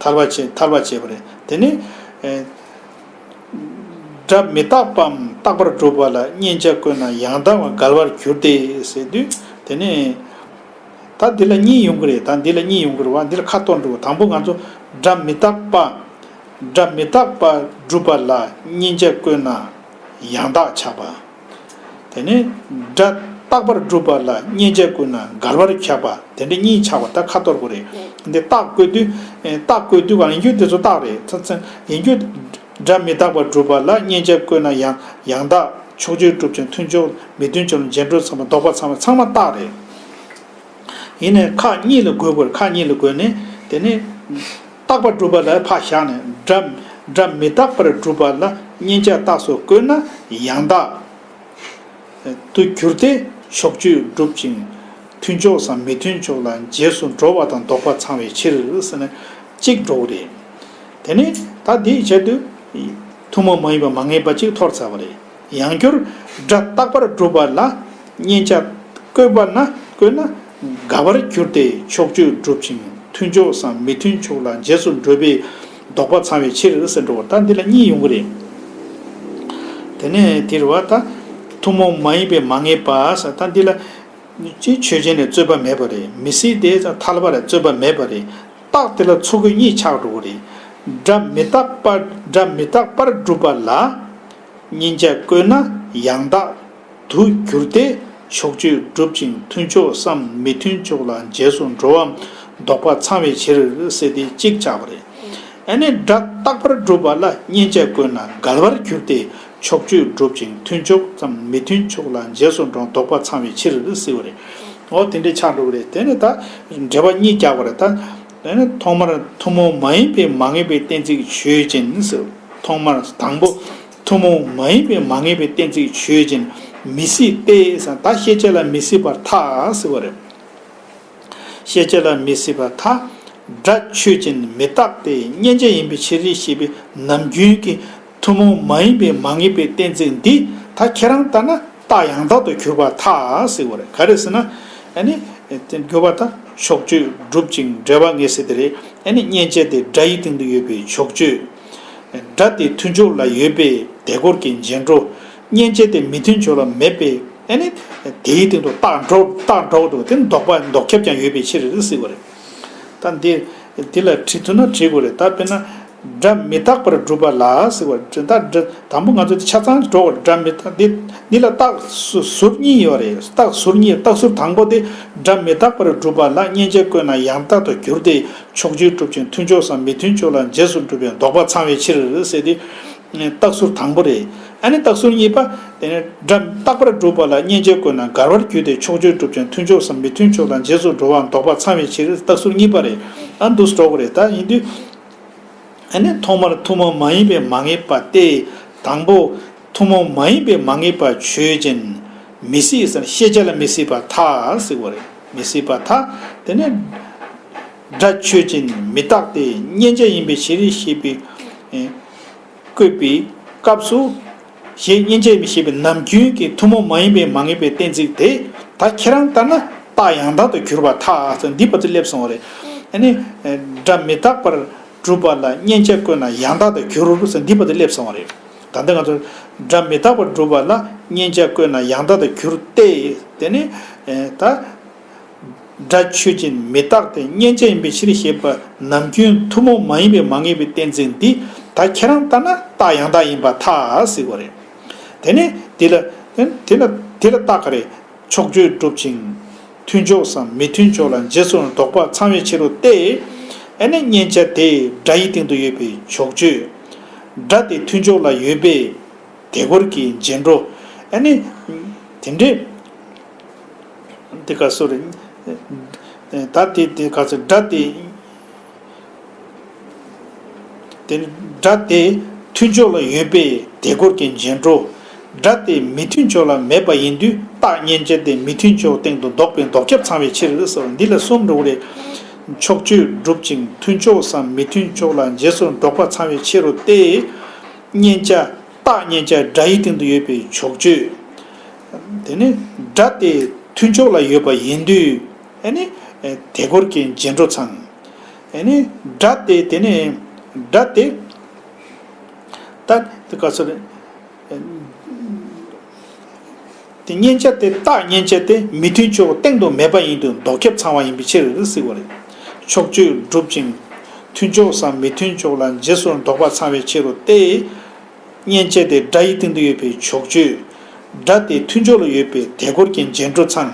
ཐལ་བ་བྱེད་ཐལ་བ་བྱེད་པ་རེད། དེ་ནི། ཨེ། སྒྲ་མི་རྟག་པའམ་རྟག་པར་སྒྲུབ་པ་ལ་མཉན་བྱ་བཀོད་ན་ཡང་དག་པར་འགལ་བར་འགྱུར་ཏེ་ཟེར་དུས། དེ་ནས་ད་འདི་ལ་གཉིས་ཡོང་གི་རེད། ད་འདི་ལ་གཉིས་ཡོང་གི་རེད་བ། འདི་ལ་ཁ་གཏོར་འགྲོ། དང་པོ་ང་ཚོ་སྒྲ་མི་རྟག་པ། སྒྲ་མི་རྟག་པ་སྒྲུབ་པ་ལ་མཉན་བྱ་བཀོད་ན་ཡང་དག་ཆགས་པ། དེ་ནས་སྒྲ་རྟག་པར་སྒྲུབ་པ་ལ་མཉན་བྱ་བཀོད་ན་འགལ་བར་ཁྱབ་པ། དེ་འདྲ་གཉིས་ཆགས་པ་ད་ཁ་གཏོར་དགོས་རེད། འདི་རྟགས་བཀོད་དུས། རྟགས་བཀོད་དུས་གང་ཡིན་རྒྱུ་དེ་ཚོ་རྟགས་རེད། ཚ་ཚ་ཡིན་རྒྱུ། སྒྲ་མི་རྟག་པར་སྒྲུབ་པ་ལ་མཉན་བྱ་བཀོད་ན་ཡང་ཡང་དག་ཕྱོགས་ཆོས་སྒྲུབ་ཅིང་མཐུན་ཕྱོགས་མི་མཐུན་ཕྱོགས་ལ་རྗེས་འགྲོ་ཚང་མ་ལྡོག་པ་ཚང་མ་ཚང་མ་རྟགས་རེད། ཡིན་ནའི་ཁག་གཉིས་ལ་བགོས་དགོས། ཁག་གཉིས་ལ་བགོས་ནས་དེ་ནས་རྟག་པར་སྒྲུབ་པ་ལ་ཕར་བཞག་ནས་སྒྲ་སྒྲ་མི་རྟག་པར་སྒྲུབ་པ་ལ་མཉན་བྱ་རྟགས་སུ་བཀོད་ན་ཡང་དག་ཏུ་འགྱུར་ཏེ་ཕྱོགས་ཆོས་སྒྲུབ་ཅིང་མཐུན་ཕྱོགས་སམ་མི་མཐུན་ཕྱོགས་ལ་རྗེས་སུ་འགྲོ་བ་དང་ལྡོག་པ་ཚང་བའི་ཕྱིར་ཟེར་ནས་གཅིག་འགྲོ་གི་རེད། དེ་ནས་ད་འདིའི་ཆེད་དུ་ཐུན་མོང་མ་ཡིན་པ་མ་ངེས་པ་གཅིག་འཐོར་ཚར་བ་རེད། ཡང་བསྐྱར་སྒྲ་རྟག་པར་སྒྲུབ་པ་ལ་མཉན་བྱ་བཀོད་པ་ན་བཀོད་ན་འགལ་བར་འགྱུར་ཏེ་ཕྱོགས་ཆོས་སྒྲུབ་ཅིང་མཐུན་ཕྱོགས་སམ་མི་མཐུན་ཕྱོགས་ལ་རྗེས་སུ་འགྲོ་བའི་ལྡོག་པ་ཚང་བའི་ཕྱིར་ཟེར་འགྲོ་བ། ད་འདི་ལ་གཉིས་ཡོང་གི་རེད། དེ་ནས་དེ་རེད་བ། ད་ཐུན་མོང་མ་ཡིན་པའི་མ་ངེས་པ་ཟེར། ད་འདི་ལ་ཅིག་ཆོས་ཅན་ལ་རྩོད་པ་མེད་པ་རེད། མི་སྲིད་དེ་ཐལ་བ་ལ་རྩོད་པ་མེད་པ་རེད། རྟགས་དེ་ལ་ཚུགས་ཀྱི་གཉིས་ཆགས་འགྲོ་གི་རེད། སྒྲ་མི་རྟག་པ། སྒྲ་མི་རྟག་པར་སྒྲུབ་པ་ལ་མཉན་བྱ་བཀོད་ན་ཡང་དག་ཏུ་འགྱུར་ཏེ་ཕྱོགས་ཆོས་སྒྲུབ་ཅིང་མཐུན་ཕྱོགས་སམ་མི་མཐུན་ཕྱོགས་ལ་རྗེས་སུ་འགྲོ་བའམ་ལྡོག་པ་ཚང་བའི་ཕྱིར་ཟེར་ཏེ་གཅིག་ཆགས་པ་རེད། ཨ་ནི་སྒྲ་རྟག་པར་སྒྲུབ་པ་ལ་མཉན་བྱ་བཀོད་ན་འགལ་བར་འགྱུར་ཏེ་ཕྱོགས་ཆོས་སྒྲུབ་ཅིང་མཐུན་ཕྱོགས་སམ་མི་མཐུན་ཕྱོགས་ལ་རྗེས་སུ་འགྲོ་ལྡོག་པ་ཚང་བའི་ཕྱིར་ཟེར་བ་རེད། འོ་དེ་འདྲའི་ཆགས་འགྲོ་གི་རེད། དེ་ནི་ད་འགྲེལ་པ་གཉིས་རྒྱག་པ་རེད། ད་དེ་ནི་ཐོག་མར་ཐུན་མོང་མ་ཡིན་པའི་མ་ངེས་པའི་གཏན་ཚིགས་ཆོས་ཅན་ཟེར། ཐོག་མར་དང་པོ་ཐུན་མོང་མ་ཡིན་པའི་མ་ངེས་པའི་གཏན་ཚིགས་ཆོས་ཅན། མི་སྲིད་དེ་ཟེར། ད་ཤེས་བྱ་ལ་མི་སྲིད་པར་ཐལ་ཟེར་བ་རེད། ཤེས་བྱ་ལ་མི་སྲིད་པར་ཐལ། སྒྲ་ཆོས་ཅན་མི་རྟག་སྟེ་མཉན་བྱ་ཡིན་པའི་ཕྱིར་ཞེས་པའི་ནམ་རྒྱུན་གྱི་ཐུན་མོང་མ་ཡིན་པའི་མ་ངེས་པའི་གཏན་ཚིགས་འདི་ད་ཁྱེད་རང་ལྟར་ན་རྟགས་ཡང་དག་ཏུ་གྱུར་པར་ཐལ་ཟེར་བ་རེད། ག་རེ་ཟེར་ན། ཨ་ནི་དེ་གྱུར་པ་དང་ཕྱོགས་ཆོས་སྒྲུབ་ཅིང་འབྲེལ་བ་ངེས་ཟེར་དེ་རེད། ཨ་ནི་མཉན་བྱ་དེ་སྒྲ་ཡི་སྟེང་དུ་ཡོད་པའི་ཕྱོགས་ཆོས། སྒྲ་དེ་མཐུན་ཕྱོགས་ལ་ཡོད་པས་དེ་སྐོར་གྱི་རྗེས་འགྲོ། མཉན་བྱ་དེ་མི་མཐུན་ཕྱོགས་ལ་མེད་པས་ཨ་ནི་དེའི་སྟེང་དུ་རྟགས་འགྲོ་རྟགས་འགྲོ་འདུག་དེ་ལྡོག་པ་ལྡོག་ཁྱབ་ཀྱང་ཡོད་པའི་ཕྱིར་ཟེར་བ་རེད། ད་འདི་འདི་ལ་བྲིས་ཐུབ་ན་བྲིས་དགོས་རེད། ད་དཔེར་ན་སྒྲ་མི་རྟག་པར་སྒྲུབ་པ་ལ་ཟེར་བ་རེད། ད་སྒྲ་དང་པོ་ང་ཚོ་འདི་ཆ་ཚང་འགྲོ་བར་སྒྲ་མི་རྟག་འདི་འདི་ལ་རྟགས་ཟུར་གཉིས་ཡོད་རེད། རྟགས་ཟུར་གཉིས། རྟགས་ཟུར་དང་པོ་དེ་སྒྲ་མི་རྟག་པར་སྒྲུབ་པ་ལ་མཉན་བྱ་བཀོད་ན་ཡང་དག་ཏུ་འགྱུར་ཏེ་ཕྱོགས་ཆོས་སྒྲུབ་ཅིང་མཐུན་ཕྱོགས་སམ་མི་མཐུན་ཕྱོགས་ལ་རྗེས་སུ་འགྲོ་བའི་ལྡོག་པ་ཚང་བའི་ཕྱིར་ཟེར་ཏེ། རྟགས་ཟུར་དང་པོ་རེད། ཨ་ནི་རྟགས་ཟུར་གཉིས་པ། དེ་ནི་སྒྲ་རྟག་པར་སྒྲུབ་པ་ལ་མཉན་བྱ་བཀོད་ན་འགལ་བར་འགྱུར་ཏེ་ཕྱོགས་ཆོས་སྒྲུབ་ཅིང་མཐུན་ཕྱོགས་སམ་མི་མཐུན་ཕྱོགས་ལ་རྗེས་སུ་འགྲོ་བའམ་ལྡོག་པ་ཚང་བའི་ཕྱིར། རྟགས་ཟུར་གཉིས་པ་རེད། ཨ་འདུག་སེ་འགྲོ་དགོས་རེད། ད་ཡིན་དུས། ཨ་ནི་ཐོག་མར་ཐུན་མོང་མ་ཡིན་པའི་མ་ངེས་པ་སྟེ། དང་པོ། ཐུན་མོང་མ་ཡིན་པའི་མ་ངེས་པ་ཆོས་ཅན། མི་སྲིད་ཟེར། ཤེས་བྱ་ལ་མི་སྲིད་པར་ཐལ་ཟེར་བ་རེད། མི་སྲིད་པར་ཐལ། དེ་ནས་སྒྲ་ཆོས་ཅན་མི་རྟག་སྟེ་མཉན་བྱ་ཡིན་པའི་ཕྱིར་ཞེས་པའི་ཨེ་བཀོད་པའི་སྐབས་སུ། ཞེས་མཉན་བྱ་ཡིན་པའི་ཞེས་པའི་ནམ་རྒྱུན་གྱི་ཐུན་མོང་མ་ཡིན་པའི་མ་ངེས་པའི་གཏན་ཚིགས་དེ་ད་ཁྱེད་རང་ལྟར་ན་རྟགས་ཡང་དག་ཏུ་གྱུར་པར་ཐལ་ཟེར། འདི་བར་དུ་སླེབས་སོང་བ་རེད། ཨ་ནི་སྒྲ་མི་རྟག་པར་སྒྲུབ་པ་ལ་མཉན་བྱ་བཀོད་ན་ཡང་དག་ཏུ་འགྱུར་ཟེར། འདི་བར་དུ་སླེབས་སོང་བ་རེད། ད་ལྟ་ང་ཚོ་སྒྲ་མི་རྟག་པར་སྒྲུབ་པ་ལ་མཉན་བྱ་བཀོད་ན་ཡང་དག་ཏུ་འགྱུར་ཏེ། དེ་ནི་ད། སྒྲ་ཆོས་ཅན་མི་རྟག་སྟེ་མཉན་བྱ་ཡིན་པའི་ཕྱིར་ཞེས་པ་ནམ་རྒྱུན་ཐུན་མོང་མ་ཡིན་པའི་མ་ངེས་པའི་གཏན་ཚིགས་འདི་ད་ཁྱེད་རང་ལྟར་ན་རྟགས་ཡང་དག་ཡིན་པར་ཐལ་ཟེར་བ་རེད། དེ་ནི་དེ་ལ་དེ་ལ་དེ་ལ་རྟགས་ག་རེ། ཕྱོགས་ཆོས་སྒྲུབ་ཅིང་མཐུན་ཕྱོགས་སམ་མི་མཐུན་ཕྱོགས་ལ་རྗེས་སུ་ལྡོག་པ་ཚང་བའི་ཕྱིར་རོ་སྟེ། ཨ་ནི་མཉན་བྱ་དེ་སྒྲ་ཡི་སྟེང་དུ་ཡོད་པའི་ཕྱོགས་ཆོས། སྒྲ་དེ་མཐུན་ཕྱོགས་ལ་ཡོད་པས་དེ་སྐོར་གྱི་རྗེས་འགྲོ། ཨ་ནི་དེ་འདྲའི། དེ་ག་སོ་རེད། ད་དེ་དེ་ག་སོ་སྒྲ་དེ། དེ་སྒྲ་དེ་མཐུན་ཕྱོགས་ལ་ཡོད་པས་དེ་སྐོར་གྱི་རྗེས་འགྲོ། སྒྲ་དེ་མི་མཐུན་ཕྱོགས་ལ་མེད་པ་ཡིན་དུས་རྟགས་མཉན་བྱ་དེ་མི་མཐུན་ཕྱོགས་སྟེང་དུ་ལྡོག་པའི་ལྡོག་ཁྱབ་ཚང་བའི་ཕྱིར་སོ། འདི་ལ་གསུམ་འགྲོ་གི་རེད། ཕྱོགས་ཆོས་སྒྲུབ་ཅིང་མཐུན་ཕྱོགས་སམ་མི་མཐུན་ཕྱོགས་ལ་རྗེས་སུ་ལྡོག་པ་ཚང་བའི་ཕྱིར་རོ་སྟེ། མཉན་བྱ། རྟགས་མཉན་བྱ་སྒྲ་ཡི་སྟེང་དུ་ཡོད་པའི་ཕྱོགས་ཆོས། དེ་ནི་སྒྲ་དེ་མཐུན་ཕྱོགས་ལ་ཡོད་པ་ཡིན་དུས། ཨ་ནི་དེ་སྐོར་གྱི་རྗེས་འགྲོ་ཚང་། ཨ་ནི་སྒྲ་དེ་དེ་ནི་སྒྲ་དེ་ད་དེ་ག་སོ་རེད། དེ་མཉན་བྱ་དེ་རྟགས་མཉན་བྱ་དེ་མི་མཐུན་ཕྱོགས་སྟེང་དུ་མེད་པ་ཡིན་དུས་ལྡོག་ཁྱབ་ཚང་བ་ཡིན་པའི་ཕྱིར་ཟེར་བ་རེད། ཕྱོགས་ཆོས་སྒྲུབ་ཅིང་མཐུན་ཕྱོགས་སམ་མི་མཐུན་ཕྱོགས་ལ་རྗེས་སུ་ལྡོག་པ་ཚང་བའི་ཕྱིར་རོ་སྟེ། མཉན་བྱ་དེ་སྒྲ་ཡི་སྟེང་དུ་ཡོད་པའི་ཕྱོགས་ཆོས། སྒྲ་དེ་མཐུན་ཕྱོགས་ལ་ཡོད་པའི་དེ་སྐོར་གྱི་རྗེས་འགྲོ་ཚང་།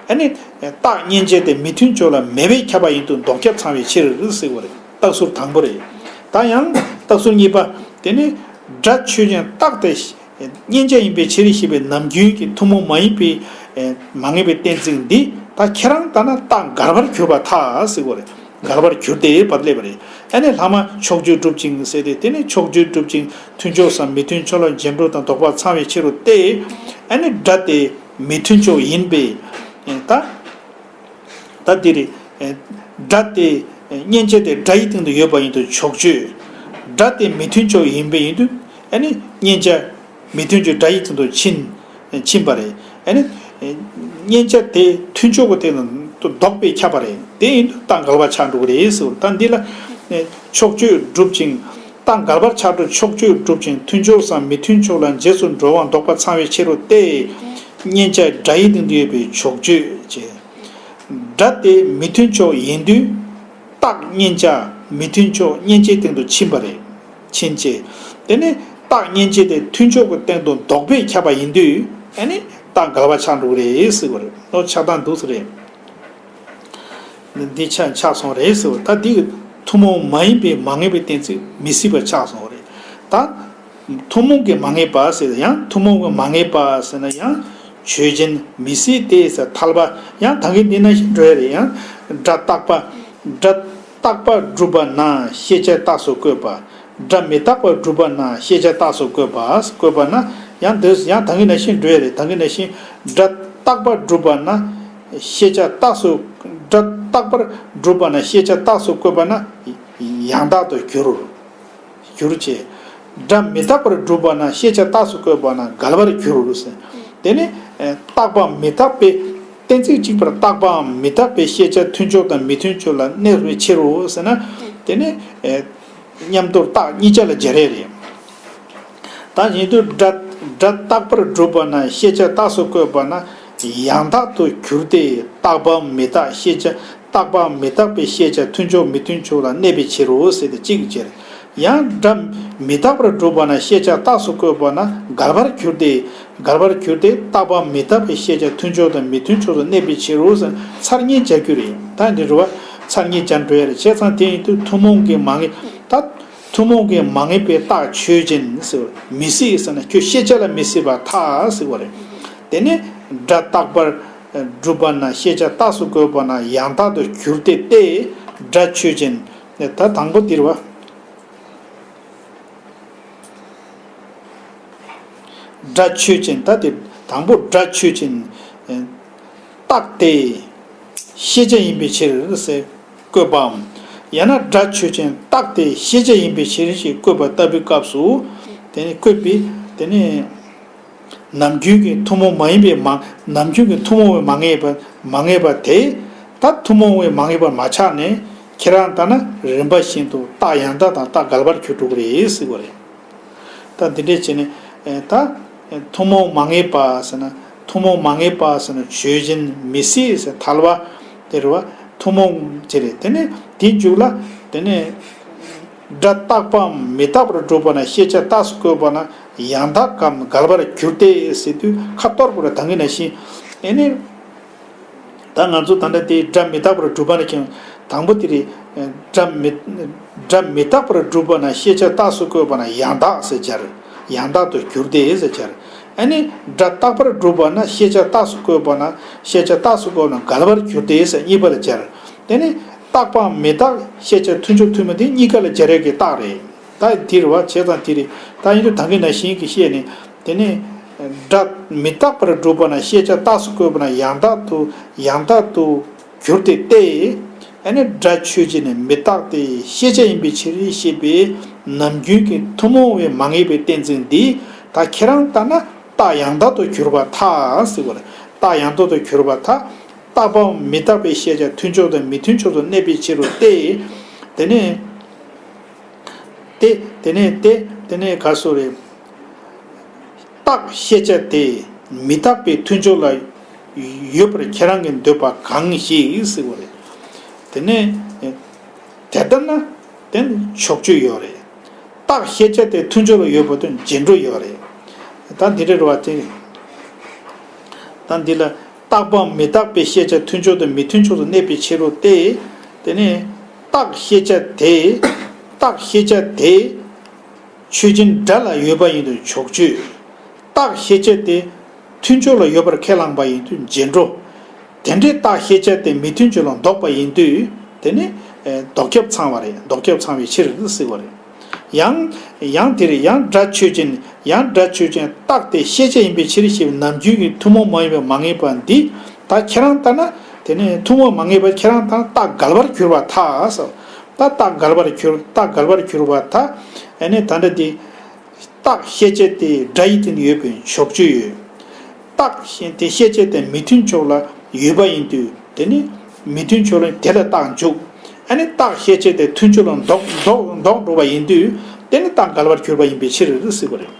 ཨ་ནི། རྟགས་མཉན་བྱ་དེ་མི་མཐུན་ཕྱོགས་ལ་མེད་པས་ཁྱབ་པ་ཡིན་དུས་ལྡོག་ཁྱབ་ཚང་བའི་ཕྱིར་ཟེར་བ་རེད། རྟགས་ཟུར་དང་པོ་རེད། ད་ཡང་རྟགས་ཟུར་གཉིས་པ། དེ་ནི། སྒྲ་ཆོས་ཅན་རྟགས་དེ། མཉན་བྱ་ཡིན་པའི་ཕྱིར་ཞེས་པའི་ནམ་རྒྱུན་གྱི་ཐུན་མོང་མ་ཡིན་པའི། མ་ངེས་པའི་གཏན་ཚིགས་འདི་ད་ཁྱེད་རང་ལྟར་ན་རྟགས་འགལ་བར་གྱུར་པར་ཐལ་ཟེར་བ་རེད། འགལ་བར་གྱུར་ཏེ་བབ་སླེབས་པ་རེད། ཨ་ནི་ལྷག་མ་ཕྱོགས་ཆོས་སྒྲུབ་ཅིང་ཟེར་ཏེ་དེ་ནི་ཕྱོགས་ཆོས་སྒྲུབ་ཅིང་མཐུན་ཕྱོགས་སམ་མི་མཐུན་ཕྱོགས་ལ་རྗེས་འགྲོ་དང་ལྡོག་པ་ཚང་བའི་ཕྱིར་རོ་སྟེ། ཨ་ནི་སྒྲ་དེ་མི་མཐུན་ཕྱོགས་ཡིན་པས། ད། ད་འདིར། སྒྲ་དེ། མཉན་བྱ་དེ་སྒྲ་ཡི་སྟེང་དུ་ཡོད་པ་ཡིན་དུས་ཕྱོགས་ཆོས། སྒྲ་དེ་མི་མཐུན་ཕྱོགས་ཡིན་པས་ཡིན་དུས། ཨ་ནི་མཉན་བྱ། མི་མཐུན་ཕྱོགས་སྒྲ་ཡི་སྟེང་དུ་ཕྱིན། ཕྱིན་པ་རེད། ཨ་ནི། མཉན་བྱ་དེ་མཐུན་ཕྱོགས་ཀྱི་སྟེང་དུ་ལྡོག་པས་ཁྱབ་པ་རེད། དེ་ཡིན་དུས་རྟགས་འགལ་བ་ཆགས་འགྲོ་གི་རེད་ཟེར། ད་འདི་ལ། ཕྱོགས་ཆོས་སྒྲུབ་ཅིང་། རྟགས་འགལ་བར་ཆགས་འགྲོ་ཕྱོགས་ཆོས་སྒྲུབ་ཅིང་མཐུན་ཕྱོགས་སམ་མི་མཐུན་ཕྱོགས་ལ་རྗེས་སུ་འགྲོ་བ་ལྡོག་པ་ཚང་བའི་ཕྱིར་རོ་སྟེ། མཉན་བྱ་སྒྲ་ཡི་སྟེང་དུ་ཡོད་པའི་ཕྱོགས་ཆོས་ཅེས། སྒྲ་དེ་མི་མཐུན་ཕྱོགས་ཡིན་དུས། རྟགས་མཉན་བྱ་མི་མཐུན་ཕྱོགས་མཉན་བྱའི་སྟེང་དུ་ཕྱིན་པ་རེད། ཕྱིན་ཅེས། དེ་ནི་རྟགས་མཉན་བྱ་དེ་མཐུན་ཕྱོགས་ཀྱི་སྟེང་དུ་ལྡོག་པས་ཁྱབ་པ་ཡིན་དུས། ཨ་ནི་རྟགས་འགལ་བ་ཆགས་འགྲོ་གི་རེད་ཟེར་བ་རེད། ཨོ་ཆགས་སྟངས་འདུག་ཟེར་རེད། འདི་ཆ་ཆགས་སོང་རེད་ཟེར་བ། ད་འདི་ཐུན་མོང་མ་ཡིན་པའི་མ་ངེས་པའི་གཏན་ཚིགས་མི་སྲིད་པ་ཆགས་སོང་རེད། ད། ཐུན་མོང་གི་མ་ངེས་པ་ཟེར་ཡང་ཐུན་མོང་གི་མ་ངེས་པ་ཟེར་ན་ཡང་ཆོས་ཅན་མི་སྲིད་དེ་ཟེར་ཐལ་པ་ཡང་ད་གིན་འདི་ན་བཞིན་འགྲོ་ཡ་རེད། ཡང་སྒྲ་རྟག་པ། སྒྲ་རྟག་པར་སྒྲུབ་པ་ན་ཤེས་བྱ་རྟགས་སུ་བཀོད་པ། སྒྲ་མི་རྟག་པར་སྒྲུབ་པ་ན་ཤེས་བྱ་རྟགས་སུ་བཀོད་པ། བཀོད་པ་ན་ཡང་འདི་ཡང་ད་གིན་ན་བཞིན་འགྲོ་ཡ་རེད། ད་གིན་ན་བཞིན་སྒྲ་རྟག་པར་སྒྲུབ་པ་ན་ཤེས་བྱ་རྟགས་སུ། སྒྲ་རྟག་པར་སྒྲུབ་པ་ན་ཤེས་བྱ་རྟགས་སུ་བཀོད་པ་ན་ཡང་དག་ཏུ་འགྱུར། འགྱུར་བྱེད། སྒྲ་མི་རྟག་པར་སྒྲུབ་པ་ན་ཤེས་བྱ་རྟགས་སུ་བཀོད་པ་ན་འགལ་བར་འགྱུར་ཟེར། དེ་ནི། རྟག་པའམ་མི་རྟག་པའི། གཏན་ཚིགས་གཅིག་པར་རྟག་པའམ་མི་རྟག་པའི་ཤེས་བྱ་མཐུན་ཕྱོགས་དང་མི་མཐུན་ཕྱོགས་ལ་གནས་པའི་ཕྱིར་རོ་ཟེར་ན། དེ་ནི། མཉམ་དུ་རྟགས་གཉིས་ཆ་ལ་སྦྱར་ཡས་རེད། ད་བཞིན་དུ་སྒྲ། སྒྲ་རྟག་པར་སྒྲུབ་པ་ན་ཤེས་བྱ་རྟགས་སུ་བཀོད་པ་ན་ཡང་དག་ཏུ་འགྱུར་ཏེ་རྟག་པའམ་མི་རྟག་ཤེས་བྱ། རྟག་པའམ་མི་རྟག་པའི་ཤེས་བྱ་མཐུན་ཕྱོགས་མི་མཐུན་ཕྱོགས་ལ་གནས་པའི་ཕྱིར་རོ་ཟེར་ཏེ་གཅིག་གི་ཕྱིར། ཡང་སྒྲ་མི་རྟག་པར་སྒྲུབ་པ་ན་ཤེས་བྱ་རྟགས་སུ་བཀོད་པ་ན་འགལ་བར་འགྱུར་ཏེ། འགལ་བར་གྱུར་ཏེ་རྟག་པ་མི་རྟག་པའི་ཤེས་བྱ་མཐུན་ཕྱོགས་དང་མི་མཐུན་ཕྱོགས་སུ་གནས་པའི་ཕྱིར་རོ་ཟེར་ཚར་གཉིས་སྦྱར་རྒྱུ་རེད། ད་འདི་རུ་བ་ཚར་གཉིས་སྦྱར་འགྲོ་ཡ་རེད། བྱས་ཙང་དེ་ཡིན་དུས་ཐུན་མོང་གི་མ་ངེས་ད། ཐུན་མོང་གི་མ་ངེས་པའི་རྟགས་ཆོས་ཅན་ཟེར་བ་མི་སྲིད་ཟེར་ན་ཁྱོད་ཤེས་བྱ་ལ་མི་སྲིད་པར་ཐལ་ཟེར་བ་རེད། དེ་ནས་སྒྲ་རྟག་པར་སྒྲུབ་པ་ན་ཤེས་བྱ་རྟགས་སུ་བཀོད་པ་ན་ཡང་དག་ཏུ་འགྱུར་ཏེ་སྟེ། སྒྲ་ཆོས་ཅན། ད་དང་པོ་འདིར་བ། སྒྲ་ཆོས་ཅན། ད་དེ་དང་པོ་སྒྲ་ཆོས་ཅན། རྟགས་དེ་ཤེས་བྱ་ཡིན་པའི་ཕྱིར་ཟེར་བཀོད་པའམ། ཡང་ན་སྒྲ་ཆོས་ཅན་རྟགས་དེ་ཤེས་བྱ་ཡིན་པའི་ཕྱིར་ཞེས་བཀོད་པ་ལྟ་བུའི་སྐབས་སུ། དེ་ནི་བཀོད་པའི་དེ་ནི། ནམ་རྒྱུན་གྱི་ཐུན་མོང་མ་ཡིན་པའི་མ། ནམ་རྒྱུན་གྱི་ཐུན་མོང་བའི་མ་ངེས་པ། མ་ངེས་པ་དེ། ད་ཐུན་མོང་བའི་མ་ངེས་པར་མ་ཆགས་ནས་ཁྱེད་རང་ལྟར་ན་རིམ་པ་བཞིན་དུ་རྟགས་ཡང་དག་དང་རྟགས་འགལ་བར་གྱུར་འགྲོ་གི་རེད་ཟེར་བ་རེད། ད་འདི་འདྲས་བྱས་ནས་ད་ཐུན་མོང་མ་ངེས་པ་ཟེར་ན། ཐུན་མོང་མ་ངེས་པ་ཟེར་ན་ཆོས་ཅན་མི་སྲིད་ཟེར་ཐལ་བ་དེ་རེད་བ། ཐུན་མོང་ཅི་རེད། དེ་ནས་དེའི་མཇུག་ལ་དེ་ནས། སྒྲ་རྟག་པའམ་མི་རྟག་པར་སྒྲུབ་པ་ན་ཤེས་བྱ་རྟགས་སུ་བཀོད་པ་ན་ཡང་དག་གམ་འགལ་བར་འགྱུར་ཏེ་ཟེར་དུས་ཁ་གཏོར་དགོས་རེད། ད་གིན་ནང་བཞིན་ཨེ་ནི། ད་ང་ཚོ་ད་ལྟ་དེ་སྒྲ་མི་རྟག་པར་སྒྲུབ་པ་ན་ཀྱང་དང་པོ་དེ་རེད། སྒྲ་མི། སྒྲ་མི་རྟག་པར་སྒྲུབ་པ་ན་ཤེས་བྱ་རྟགས་སུ་བཀོད་པ་ན་ཡང་དག་ཟེར་སྦྱར། ཡང་དག་ཏུ་འགྱུར་ཏེ་ཟེར་སྦྱར། ཨ་ནི་སྒྲ་རྟག་པར་སྒྲུབ་པ་ན་ཤེས་བྱ་རྟགས་སུ་བཀོད་པ་ན་ཤེས་བྱ་རྟགས་སུ་བཀོད་ན་འགལ་བར་འགྱུར་ཏེ་ཟེར་གཉིས་པ་ལ་སྦྱར། དེ་ནི་རྟག་པའམ་མི་རྟག་ཤེས་བྱ་མཐུན་ཕྱོགས་མཐུན་མ་དེ་གཉིས་ཀ་ལ་སྦྱར་ཡས་ཀྱི་རྟགས་རེད། ད་དེ་རེད་བ། བྱས་ཙང་དེ་རེད། ད་ཡིན་དུས་ད་གིན་ནང་བཞིན་གྱི་བཤད་ནས་དེ་ནི། སྒྲ་མི་རྟག་པར་སྒྲུབ་པ་ན་ཤེས་བྱ་རྟགས་སུ་བཀོད་པ་ན་ཡང་དག་ཏུ་ཡང་དག་ཏུ་འགྱུར་ཏེ་སྟེ། ཨ་ནི་སྒྲ་ཆོས་ཅན་ནི་མི་རྟག་སྟེ་ཤེས་བྱ་ཡིན་པའི་ཕྱིར་ཞེས་པའི་ནམ་རྒྱུན་གྱི་ཐུན་མོང་བའི་མ་ངེས་པའི་གཏན་ཚིགས་འདི་ད་ཁྱེད་རང་ལྟར་ན་རྟགས་ཡང་དག་ཏུ་གྱུར་པར་ཐལ་ཟེར་བ་རེད། རྟགས་ཡང་དག་ཏུ་གྱུར་པར་ཐལ། རྟག་པའམ་མི་རྟག་པའི་ཤེས་བྱ་མཐུན་ཕྱོགས་དང་མི་མཐུན་ཕྱོགས་སུ་གནས་པའི་ཕྱིར་རོ་སྟེ། དེ་ནས། ཏེ། དེ་ནས་ཏེ། དེ་ནས་ག་སོ་རེ། རྟགས་ཤེས་བྱ་དེ། མི་རྟག་པའི་མཐུན་ཕྱོགས་ལ་ཡོད་པར་ཁྱེད་རང་གིས་འདོད་པ་གང་ཞིག་ཟེར་བ་རེད། དེ་ནས་དེ་ལྟར་ན་དེ་ནི་ཕྱོགས་ཆོས་ཡོད་རེད། རྟགས་ཤེས་བྱ་དེ་མཐུན་ཕྱོགས་ལ་ཡོད་པ་དང་རྗེས་འགྲོ་ཡོད་རེད། ད་འདི་རེད་བ་དེ། ད་འདི་ལ་རྟག་པ་མི་རྟག་པའི་ཤེས་བྱ་མཐུན་ཕྱོགས་དང་མི་མཐུན་ཕྱོགས་སུ་གནས་པའི་ཕྱིར་རོ་སྟེ། དེ་ནི་རྟགས་ཤེས་བྱ་དེ། རྟགས་ཤེས་བྱ་དེ། ཆོས་ཅན་སྒྲ་ལ་ཡོད་པ་ཡིན་དུས་ཕྱོགས་ཆོས། རྟགས་ཤེས་བྱ་དེ་མཐུན་ཕྱོགས་ལ་ཡོད་པར་ཁས་བླངས་པ་ཡིན་དུས་རྗེས་འགྲོ། དེ་འདྲའི་རྟགས་ཤེས་བྱ་དེ་མི་མཐུན་ཕྱོགས་ལ་འདོགས་པ་ཡིན་དུས་དེ་ནི་ལྡོག་ཁྱབ་ཚང་བ་རེད། ལྡོག་ཁྱབ་ཚང་བའི་ཕྱིར་ཟེར་བ་རེད། ཡང་ཡང་དེ་རེད། ཡང་སྒྲ་ཆོས་ཅན། ཡང་སྒྲ་ཆོས་ཅན་རྟགས་དེ་ཤེས་བྱ་ཡིན་པའི་ཕྱིར་ཞེས་པའི་ནམ་རྒྱུན་གྱི་ཐུན་མོང་མ་ཡིན་པའི་མ་ངེས་པ་འདི་ད་ཁྱེད་རང་ལྟར་ན་དེ་ནི་ཐུན་མོང་མ་ངེས་པ་ཁྱེད་རང་ལྟར་ན་རྟགས་འགལ་བར་གྱུར་པར་ཐལ་ཟེར། ད་རྟགས་འགལ་བར་གྱུར། རྟགས་འགལ་བར་གྱུར་པར་ཐལ། ཨ་ནི་ད་ལྟ་དེ། རྟགས་ཤེས་བྱ་དེ་སྒྲ་ཡི་སྟེང་དུ་ཡོད་པའི་ཕྱོགས་ཆོས་ཡོད། རྟགས་ཤེས་དེ་ཤེས་བྱ་དེ་མི་མཐུན་ཕྱོགས་ལ་ཡོད་པ་ཡིན་དུས་དེ་ནི་མི་མཐུན་ཕྱོགས་ལ་དེ་ལ་རྟགས་འཇུག། ཨ་ནི་རྟགས་ཤེས་བྱ་དེ་མཐུན་ཕྱོགས་ལ་ལྡོག་ལྡོག་ལྡོག་འགྲོ་བ་ཡིན་དུས་དེ་ནི་རྟགས་འགལ་བར་གྱུར་པ་ཡིན་པའི་ཕྱིར་ཟེར་བ་རེད།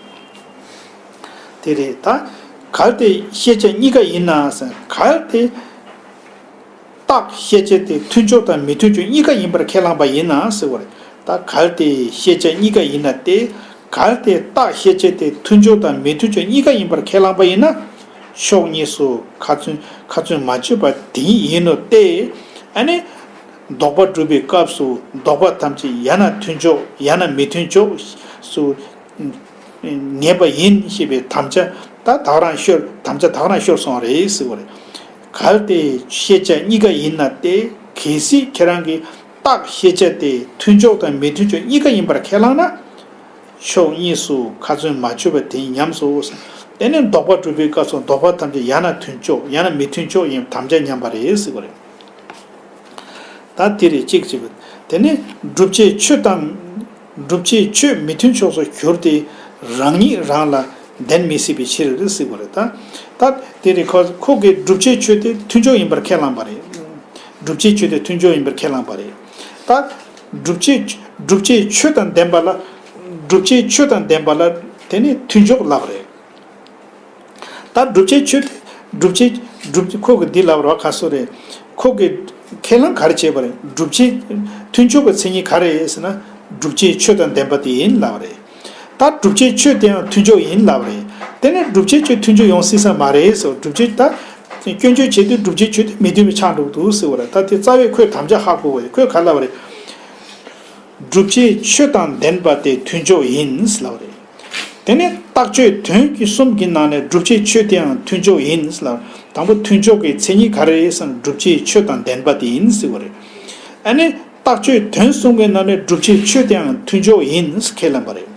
དེ་རེད། ད་གལ་ཏེ་ཤེས་བྱ་གཉིས་ཀ་ཡིན་ན་ཟེར། གལ་ཏེ། རྟགས་ཤེས་བྱ་དེ་མཐུན་ཕྱོགས་དང་མི་མཐུན་ཕྱོགས་གཉིས་ཀ་ཡིན་པར་ཁས་བླངས་པ་ཡིན་ན་ཟེར་བ་རེད། ད་གལ་ཏེ་ཤེས་བྱ་གཉིས་ཀ་ཡིན་ན་སྟེ། གལ་ཏེ་རྟགས་ཤེས་བྱ་དེ་མཐུན་ཕྱོགས་དང་མི་མཐུན་ཕྱོགས་གཉིས་ཀ་ཡིན་པར་ཁས་བླངས་པ་ཡིན་ན། ཕྱོགས་གཉིས་སུ་ཁ་ཚོན་ཁ་ཚོན་མ་གཅོད་པ་དེ་ཉིད་ཡིན་ནོ་སྟེ། ཨ་ནི། ལྡོག་པ་སྒྲུབ་པའི་སྐབས་སུ་ལྡོག་པ་ཐམས་ཅད་ཡང་ན་མཐུན་ཕྱོགས་ཡང་ན་མི་མཐུན་ཕྱོགས་སུ་ངེས་པ་ཡིན་ཞེས་པའི་དམ་བཅའ་ད་དག་རང་ཤོར། དམ་བཅའ་དག་རང་ཤོར་སོང་བ་རེད་ཟེར་བ་རེད། གལ་ཏེ་ཤེས་བྱ་གཉིས་ཀ་ཡིན་ན་སྟེ། གལ་སྲིད་ཁྱེད་རང་གིས་རྟགས་ཤེས་བྱ་དེ་མཐུན་ཕྱོགས་དང་མི་མཐུན་ཕྱོགས་གཉིས་ཀ་ཡིན་པར་ཁས་བླངས་ན། ཕྱོགས་གཉིས་སུ་ཁ་ཚོན་མ་གཅོད་པ་དེ་ཉམས་སོ། དེ་ནས་ལྡོག་པ་སྒྲུབ་པའི་སྐབས་སུ་ལྡོག་པ་ཐམས་ཅད་ཡང་ན་མཐུན་ཕྱོགས་ཡང་ན་མི་མཐུན་ཕྱོགས་ཡིན་དམ་བཅའ་ཉམས་པ་རེད་ཟེར་བ་རེད། ད་དེ་རེད་གཅིག་བྱས་པ། དེ་ནས་བསྒྲུབ་བྱའི་ཆོས་དང་། བསྒྲུབ་བྱའི་ཆོས་མི་མཐུན་ཕྱོགས་སུ་གྱུར་ཏེ་རང་ཉིད་རང་ལ་བདེན་མི་སྲིད་པའི་ཕྱིར་ཟེར་བ་རེད། ད་ད་དེ་རེད། ཁོ་ཁོ་གིས་བསྒྲུབ་བྱའི་ཆོས་དེ་མཐུན་ཕྱོགས་ཡིན་པར་ཁས་བླངས་པ་རེད། བསྒྲུབ་བྱའི་ཆོས་དེ་མཐུན་ཕྱོགས་ཡིན་པར་ཁས་བླངས་པ་རེད། ད་བསྒྲུབ་བྱའི་བསྒྲུབ་བྱའི་ཆོས་དང་ལྡན་པ་ལ། བསྒྲུབ་བྱའི་ཆོས་དང་ལྡན་པ་ལ་དེ་ནི་མཐུན་ཕྱོགས་ལབ་རེད། ད་བསྒྲུབ་བྱའི་ཆོས་དེ། བསྒྲུབ་བྱའི་བསྒྲུབ་ཁོ་གིས་འདི་ལབ་རོགས་ག་སོ་རེད། ཁོ་གིས་ཁས་བླངས་ག་རེ་བྱས་པ་རེད། བསྒྲུབ་བྱའི་མཐུན་ཕྱོགས་ཀྱི་མཚན་ཉིད་ག་རེ་རེད་ཟེར་ན། བསྒྲུབ་བྱའི་ཆོས་དང་ལྡན་པ་དེ་ཡིན་ལབ་རེད། ད་བསྒྲུབ་བྱའི་ཆོས་དེའང་མཐུན་ཕྱོགས་ཡིན་ལབ་རེད། དེ་ནས་བསྒྲུབ་བྱའི་ཆོས་མཐུན་ཕྱོགས་ཡོང་སྲིད་ས་མ་རེད་ཟེར། བསྒྲུབ་བྱའི་ད་སྐྱོན་བརྗོད་བྱེད་དུས་བསྒྲུབ་བྱའི་ཆོས་དེ་མི་མཐུན་པའི་ཆགས་འགྲོ་གི་འདུག་ཟེར་བ་རེད། ད་དེ་རྩ་བའི་ཁོས་དམ་བཅའ་ཧ་གོ་བ་རེད། ཁོས་ག་ལབ་པ་རེད། བསྒྲུབ་བྱའི་ཆོས་དང་ལྡན་པ་དེ་མཐུན་ཕྱོགས་ཡིན་ལབ་པ་རེད། དེ་ནས་རྟགས་ཆོས་དོན་གྱི་གསུམ་གྱི་ནང་ནས་བསྒྲུབ་བྱའི་ཆོས་དེའང་མཐུན་ཕྱོགས་ཡིན་ལབ། དང་པོ་མཐུན་ཕྱོགས་ཀྱི་མཚན་ཉིད་ག་རེ་རེད་ཟེར་ན་བསྒྲུབ་བྱའི་ཆོས་དང་ལྡན་པ་དེ་ཡིན་ཟེར་བ་རེད། ཨ་ནི་རྟགས་ཆོས་དོན་གསུམ་གྱི་ནང་ནས་བསྒྲུབ་བྱའི་ཆོས་དེའང་མཐུན་ཕྱོགས་ཡིན་ཁས་ལེན་པ་རེད།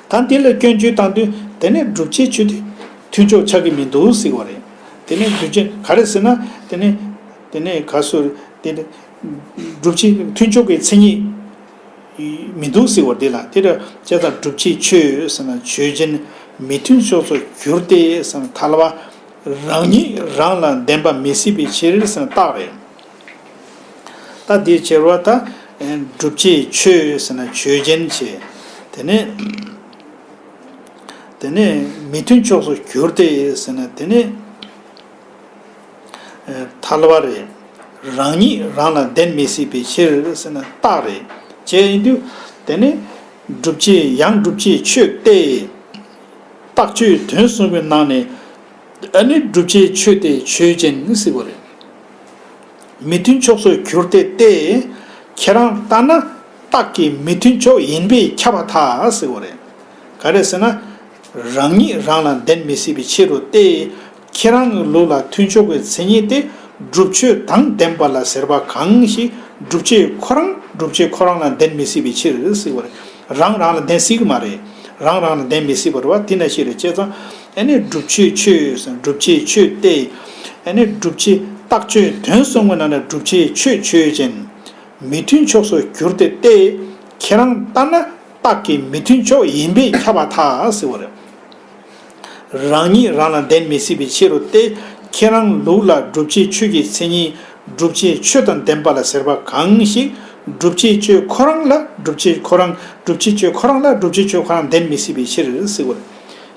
ད་འདི་ལ་སྐྱོན་བརྗོད་བཏང་དུས་དེ་ནས་བསྒྲུབ་བྱའི་ཆོས་དེ་མཐུན་ཕྱོགས་ཆགས་ཀྱི་མི་འདུག་ཟེར་བ་རེད། དེ་ནས་བསྒྲུབ་བྱའི་ག་རེ་ཟེར་ན་དེ་ནས་དེ་ནས་ག་སོ་དེ་ནས་བསྒྲུབ་བྱའི་མཐུན་ཕྱོགས་ཀྱི་མཚན་ཉིད་མི་འདུག་ཟེར་བ་འདི་ལ། དེ་ལ་བྱས་ཙང་བསྒྲུབ་བྱའི་ཆོས་ཟེར་ན་ཆོས་ཅན་མི་མཐུན་ཕྱོགས་སུ་གྱུར་ཏེ་ཟེར་ན་ཐལ་བ་རང་ཉིད་རང་ལ་བདེན་པ་མི་སྲིད་པའི་ཕྱིར་ཟེར་ན་རྟགས་རེད། ད་འདིའི་ཕྱིར་བ་ད། བསྒྲུབ་བྱའི་ཆོས་ཟེར་ན་ཆོས་ཅན་བྱས། དེ་ནས་དེ་ནས་མི་མཐུན་ཕྱོགས་སུ་གྱུར་ཏེ་ཟེར་ན་དེ་ནས་ཐལ་བ་རེད། རང་ཉིད་རང་ལ་བདེན་མི་སྲིད་པའི་ཕྱིར་ཟེར་ན་རྟགས་རེད། བྱས་ཡིན་དུས་དེ་ནས་བསྒྲུབ་བྱའི་ཡང་བསྒྲུབ་བྱའི་ཆོས་ཏེ། རྟགས་ཆོས་དོན་གསུམ་གྱི་ནང་ནས་ཨ་ནི་བསྒྲུབ་བྱའི་ཆོས་དེ་ཆོས་ཅན་ཟེར་བ་རེད། མི་མཐུན་ཕྱོགས་སུ་གྱུར་ཏེ་སྟེ། ཁྱེད་རང་ལྟར་ན་རྟགས་ཀྱི་མི་མཐུན་ཕྱོགས་ཡིན་པས་ཁྱབ་པར་ཐལ་ཟེར་བ་རེད། ག་རེ་ཟེར་ན། རང་ཉིད་རང་ལ་བདེན་མི་སྲིད་པའི་ཕྱིར་རོ་སྟེ། ཁྱེད་རང་གི་ལུགས་ལ་མཐུན་ཕྱོགས་ཀྱི་མཚན་ཉིད་དེ་བསྒྲུབ་ཆོས་དང་ལྡན་པ་ལ་ཟེར་བ་གང་ཞིག་བསྒྲུབ་བྱའི་ཁོ་རང་བསྒྲུབ་བྱའི་ཁོ་རང་ལ་བདེན་མི་སྲིད་པའི་ཕྱིར་ཟེར་བ་རེད། རང་རང་ལ་བདེན་སྲིད་ཀྱི་མ་རེད། རང་རང་ལ་བདེན་མི་སྲིད་པ་རེད་བ། དེ་ན་ཞིག་རེད། བྱས་ཙང་ཨ་ནི་བསྒྲུབ་ཆོས་ཆོས་བསྒྲུབ་བྱའི་ཆོས་ཏེ། ཨ་ནི་བསྒྲུབ་བྱའི་རྟགས་ཆོས་དོན་གསུམ་གྱི་ནང་ནས་བསྒྲུབ་བྱའི་ཆོས་ཆོས་ཅན། མི་མཐུན་ཕྱོགས་སུ་གྱུར་ཏེ་སྟེ། ཁྱེད་རང་ལྟར་ན་རྟགས་ཀྱི་མི་མཐུན་ཕྱོགས་ཡིན་པས་ཁྱབ་པར་ཐལ་ཟེར་བ་རེད། རང་ཉིད་རང་ལ་བདེན་མི་སྲིད་པའི་ཕྱིར་རོ་སྟེ། ཁྱེད་རང་ལུགས་ལ་བསྒྲུབ་བྱའི་ཆོས་ཀྱི་མཚན་ཉིད་བསྒྲུབ་བྱའི་ཆོས་དང་ལྡན་པ་ལ་ཟེར་བ་གང་ཞིག་བསྒྲུབ་བྱའི་ཆོས་ཁོ་རང་ལ་བསྒྲུབ་བྱའི་ཁོ་རང་བསྒྲུབ་བྱའི་ཆོས་ཁོ་རང་ལ་བསྒྲུབ་བྱའི་ཆོས་ཁོ་རང་བདེན་མི་སྲིད་པའི་ཕྱིར་ཟེར་བ་རེད།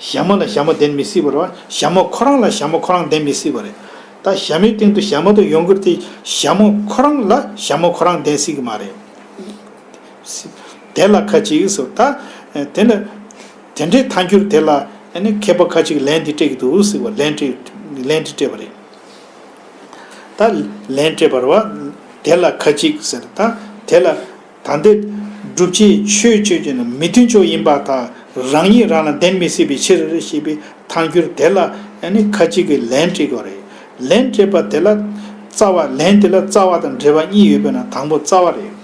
ཞྭ་མོ་ལ་ཞྭ་མོ་ལྡན་མི་སྲིད་པ་རེད་བ། ཞྭ་མོ་ཁོ་རང་ལ་ཞྭ་མོ་ཁོ་རང་ལྡན་མི་སྲིད་པ་རེད། ད་ཞྭ་མོའི་སྟེང་དུ་ཞྭ་མོ་དང་ཡོང་གི་རེད་དེ། ཞྭ་མོ་ཁོ་རང་ལ་ཞྭ་མོ་ཁོ་རང་ལྡན་སྲིད་ཀྱི་མ་རེད། དེ་ལ་ཁ་ཅིག་ཟེར། ད་དེ་ལ་དེ་འདྲའི་ཐལ་འགྱུར་དེ་ལ་ཨ་ནི་མཁས་པ་ཁ་ཅིག་ལན་འདི་སྤྲད་ཀྱི་འདུག་ཟེར་བ། ལན་སྤྲད་ལན་འདི་སྤྲད་པ་རེད། ད་ལན་སྤྲད་པ་རེད་བ། དེ་ལ་ཁ་ཅིག་ཟེར། ད་དེ་ལ་ད་ལྟའི་སྒྲུབ་བྱའི་ཆོས་ཆོས་ཅན་མི་མཐུན་ཕྱོགས་ཡིན་པ་དང་རང་ཉིད་རང་ལ་ལྡན་མི་སྲིད་པའི་ཕྱིར་ཞེས་པའི་ཐལ་འགྱུར་དེ་ལ་ཨ་ནི་ཁ་ཅིག་གིས་ལན་སྤྲད་དགོས་རེད། ལན་སྤྲད་པ་དེ་ལ་རྩ་བ། ལན་དེ་ལ་རྩ་བ་དང་འབྲེལ་བ་གཉིས་ཡོད་པས་ན་དང་པོ་རྩ་བ་རེད།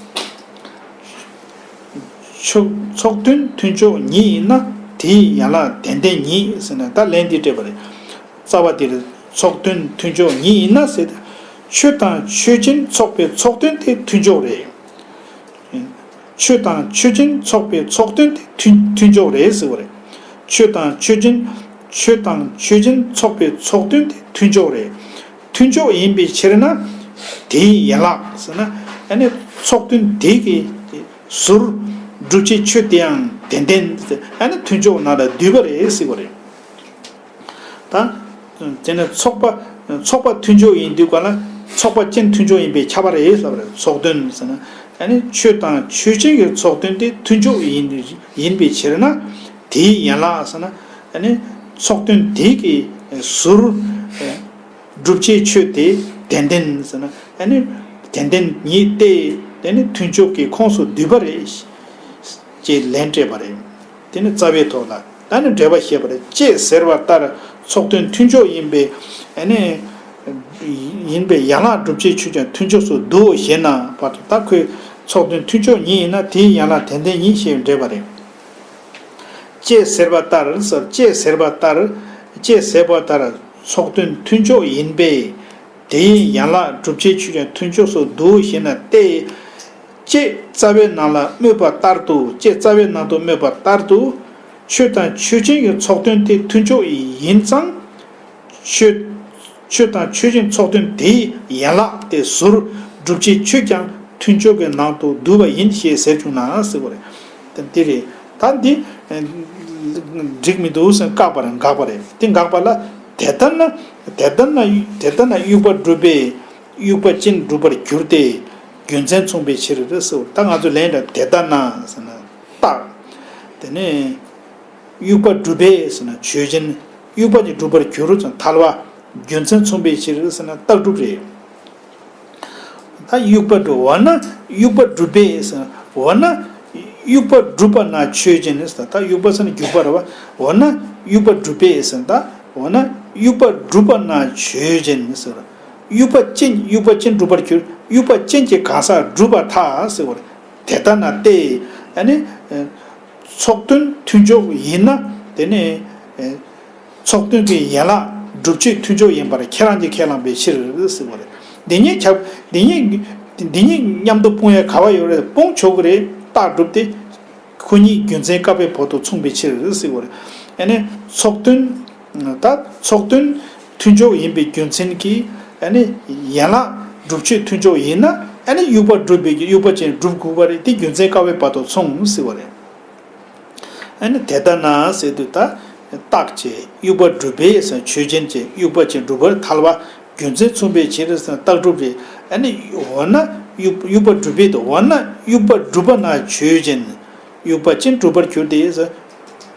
ཕྱོགས་ཚོགས་དོན་མཐུན་ཕྱོགས་ཉིད་ཡིན་ན་དེའི་ཡན་ལག་དོན་ལྡན་ཉིད་ཟེར་ནས་ད་ལན་འདི་སྤྲད་པ་རེད། རྩ་བ་འདིར་ཚོགས་དོན་མཐུན་ཕྱོགས་ཉིད་ཡིན་ན་ཟེར་ཏེ། ཆོས་དང་ཆོས་ཅན་ཚོགས་པའི་ཚོགས་དོན་དེ་མཐུན་ཕྱོགས་རེད། ཆོས་དང་ཆོས་ཅན་ཚོགས་པའི་ཚོགས་དོན་དེ་མཐུན་མཐུན་ཕྱོགས་རེད་ཟེར་བ་རེད། ཆོས་དང་ཆོས་ཅན། ཆོས་དང་ཆོས་ཅན་ཚོགས་པའི་ཚོགས་དོན་དེ་མཐུན་ཕྱོགས་རེད། མཐུན་ཕྱོགས་ཡིན་པའི་ཕྱིར་ན། དེའི་ཡན་ལག་ཟེར་ན། ཨ་ནི་ཚོགས་དོན་དེ་གི་ཟུར་སྒྲུབ་བྱའི་ཆོས་དེའང་དོན་ལྡན། ཨ་ནི་མཐུན་ཕྱོགས་ནང་ལ་འདུས་པ་རེད་ཟེར་བ་རེད། ད་དེ་ནས་ཚོགས་པ། ཚོགས་པ་མཐུན་ཕྱོགས་ཡིན་དུས་ག་ལ་ཚོགས་པ་ཅན་མཐུན་ཕྱོགས་ཡིན་པས་ཁྱབ་པ་རེད་ཟེར་བ་རེད། ཚོགས་དོན་ཟེར་ན། ཨ་ནི་ཆོས་དང་ཆོས་ཅན་གྱི་ཚོགས་དོན་དེ་མཐུན་ཕྱོགས་ཡིན་ཡིན་པའི་ཕྱིར་ན། དེའི་ཡན་ལག་ཟེར་ན། ཨ་ནི་ཚོགས་དོན་དེ་གི་ཟུར་སྒྲུབ་བྱའི་ཆོས་དེ་དོན་ལྡན་ཟེར་ན། ཨ་ནི་དོན་ལྡན་ཉིད་དེ། དེ་ནི་མཐུན་ཕྱོགས་ཀྱི་ཁོངས་སུ་འདུས་པ་རེད། ཅེས་ལན་སྤྲད་པ་རེད། དེ་ནི་རྩ་བའི་ཐོག་ལ་ད་ནི་འགྲེལ་པ་བཤད་པ་རེད། ཅེས་ཟེར་བ་ལྟར་ཚོགས་དོན་མཐུན་ཕྱོགས་ཡིན་པའི། ཨ་ནི་ཡིན་པའི་ཡན་ལག་སྒྲུབ་བྱའི་ཆོས་ཀྱང་མཐུན་ཕྱོགས་སུ་འདུའོ་ཞེ་ན། བར་དུ་ད་ཁོས་ཚོགས་དོན་མཐུན་ཕྱོགས་ཉིད་ཡིན་ན་དེའི་ཡན་ལག་དོན་ལྡན་ཉིད་ཞེས་འགྲེལ་པ་རེད། ཅེས་ཟེར་བ་ལྟར་ཟེར། ཅེས་ཟེར་བ་ལྟར། ཅེས་ཟེར་བ་ལྟར་ཚོགས་དོན་མཐུན་ཕྱོགས་ཡིན་པས། དེའི་ཡན་ལག་སྒྲུབ་བྱའི་ཆོས་ཀྱང་མཐུན་ཕྱོགས་སུ་འདུ་ཞེ་ན་སྟེ། ཅེས་རྩ་བའི་ནང་ལ་སྨོས་པ་ལྟར་དུ། ཅེས་རྩ་བའི་ནང་དུ་སྨོས་པ་ལྟར་དུ། ཆོས་དང་ཆོས་ཅན་གྱི་ཚོགས་དོན་དེ་མཐུན་ཕྱོགས་ཡིན་ཙང་། ཆོས། ཆོས་དང་ཆོས་ཅན་ཚོགས་དོན་དེའི་ཡན་ལག་དེ་ཟུར་སྒྲུབ་བྱའི་ཆོས་ཀྱང་མཐུན་ཕྱོགས་ཀྱི་ནང་དུ་འདུས་པ་ཡིན་ཞེས་ཟེར་བྱུང་ན་ཟེར་བ་རེད། དེ་འདི་རེད། ད་འདི་འགྲིག་མི་འདུག་ཟེར་བཀག་པ་རེད། འགག་པ་རེད། དེ་འགག་པ་ལ། དེ་ལྟར་ན། དེ་ལྟར་ན། དེ་ལྟར་ན་དབྱུག་པ་གྲུབ་པས་དབྱུག་པ་ཅན་གྲུབ་པར་འགྱུར་ཏེ། རྒྱུ་མཚན་མཚུངས་པའི་ཕྱིར་ཟེར། ད་ང་ཚོ་ལན་འདྲ་དེ་ལྟར་ན་ཟེར་ན་རྟགས། དེ་ནས། དབྱུག་པ་གྲུབ་པས་ཟེར་ན་ཆོས་ཅན། དབྱུག་པ་ཅན་གྲུབ་པར་འགྱུར་ཟེར་ན་ཐལ་བ། རྒྱུ་མཚན་མཚུངས་པའི་ཕྱིར་ཟེར་ན་རྟགས་གྲུབ་རེད། ད་དབྱུག་པ་གྲུབ། འོ་ན་དབྱུག་པ་གྲུབ་པས་ཟེར་ན། འོ་ན་དབྱུག་པ་གྲུབ་པ་ན་ཆོས་ཅན་ཟེར། ད་དབྱུག་པ་ཟེར་ན་རྒྱུག་པ་རེད་བ། འོ་ན་དབྱུག་པ་གྲུབ་པས་ཟེར་ན། ད་འོ་ན་དབྱུག་པ་གྲུབ་པ་ན་ཆོས་ཅན་ཟེར། དབྱུག་པ་ཅན། དབྱུག་པ་ཅན་གྲུབ་པར་འགྱུར། དབྱུག་པ་ཅན་གྱི་གང་ཟག་གྲུབ་པར་ཐལ་ཟེར་བ་རེད། དེ་ལྟ་ན་སྟེ། ཨ་ནི། ཚོགས་དོན་མཐུན་ཕྱོགས་ཡིན་ན། དེ་ནི་ཚོགས་དོན་གྱི་ཡན་ལག་སྒྲུབ་ཆོས་མཐུན་ཕྱོགས་ཡིན་པར་ཁྱེད་རང་གིས་ཁས་བླངས་པའི་ཕྱིར་ཟེར་བ་རེད། འདི་གཉིས་ཁྱབ། འདི་གཉིས། འདི་གཉིས་མཉམ་དུ་སྤུངས་ཡ་ག་བ་ཡོད་རེད། སྤུངས་ཆོག་གི་རེད། རྟགས་གྲུབ་སྟེ། ཁོ་གཉིས་རྒྱུ་མཚན་བཀག་པའི་བར་དུ་མཚུངས་པའི་ཕྱིར་ཟེར་བ་རེད། ཨ་ནི་ཚོགས་དོན། ད་ཚོགས་དོན་མཐུན་ཕྱོགས་ཡིན་པའི་རྒྱུ་མཚན་གྱིས། ཨ་ནི་ཡན་ལག་སྒྲུབ་ཆོས་མཐུན་ཕྱོགས་ཡིན་ན། ཨ་ནི་དབྱུག་པ་གྲུབ་པའི་དབྱུག་པ་ཅན་གྲུབ་དགོས་པ་རེད། དེ་རྒྱུ་མཚན་བཀག་པའི་བར་དུ་མཚུངས་ཟེར་བ་རེད། ཨ་ནི་དེ་ལྟ་ན་ཟེར་དུས་ད་རྟགས་ཀྱིས་དབྱུག་པ་གྲུབ་པས་ཟེར་ཆོས་ཅན་གྱི་དབྱུག་པ་ཅན་གྲུབ་པར་ཐལ་བ། རྒྱུ་མཚན་མཚུངས་པའི་ཕྱིར་ཟེར་རྟགས་གྲུབ་རེད། ཨ་ནི་འོ་ན་དབྱུག་དབྱུག་པ་གྲུབ་པས་དང་། འོ་ན་དབྱུག་པ་གྲུབ་པ་ན་ཆོས་ཅན། དབྱུག་པ་ཅན་གྲུབ་པར་འགྱུར་ཏེ་ཟེར།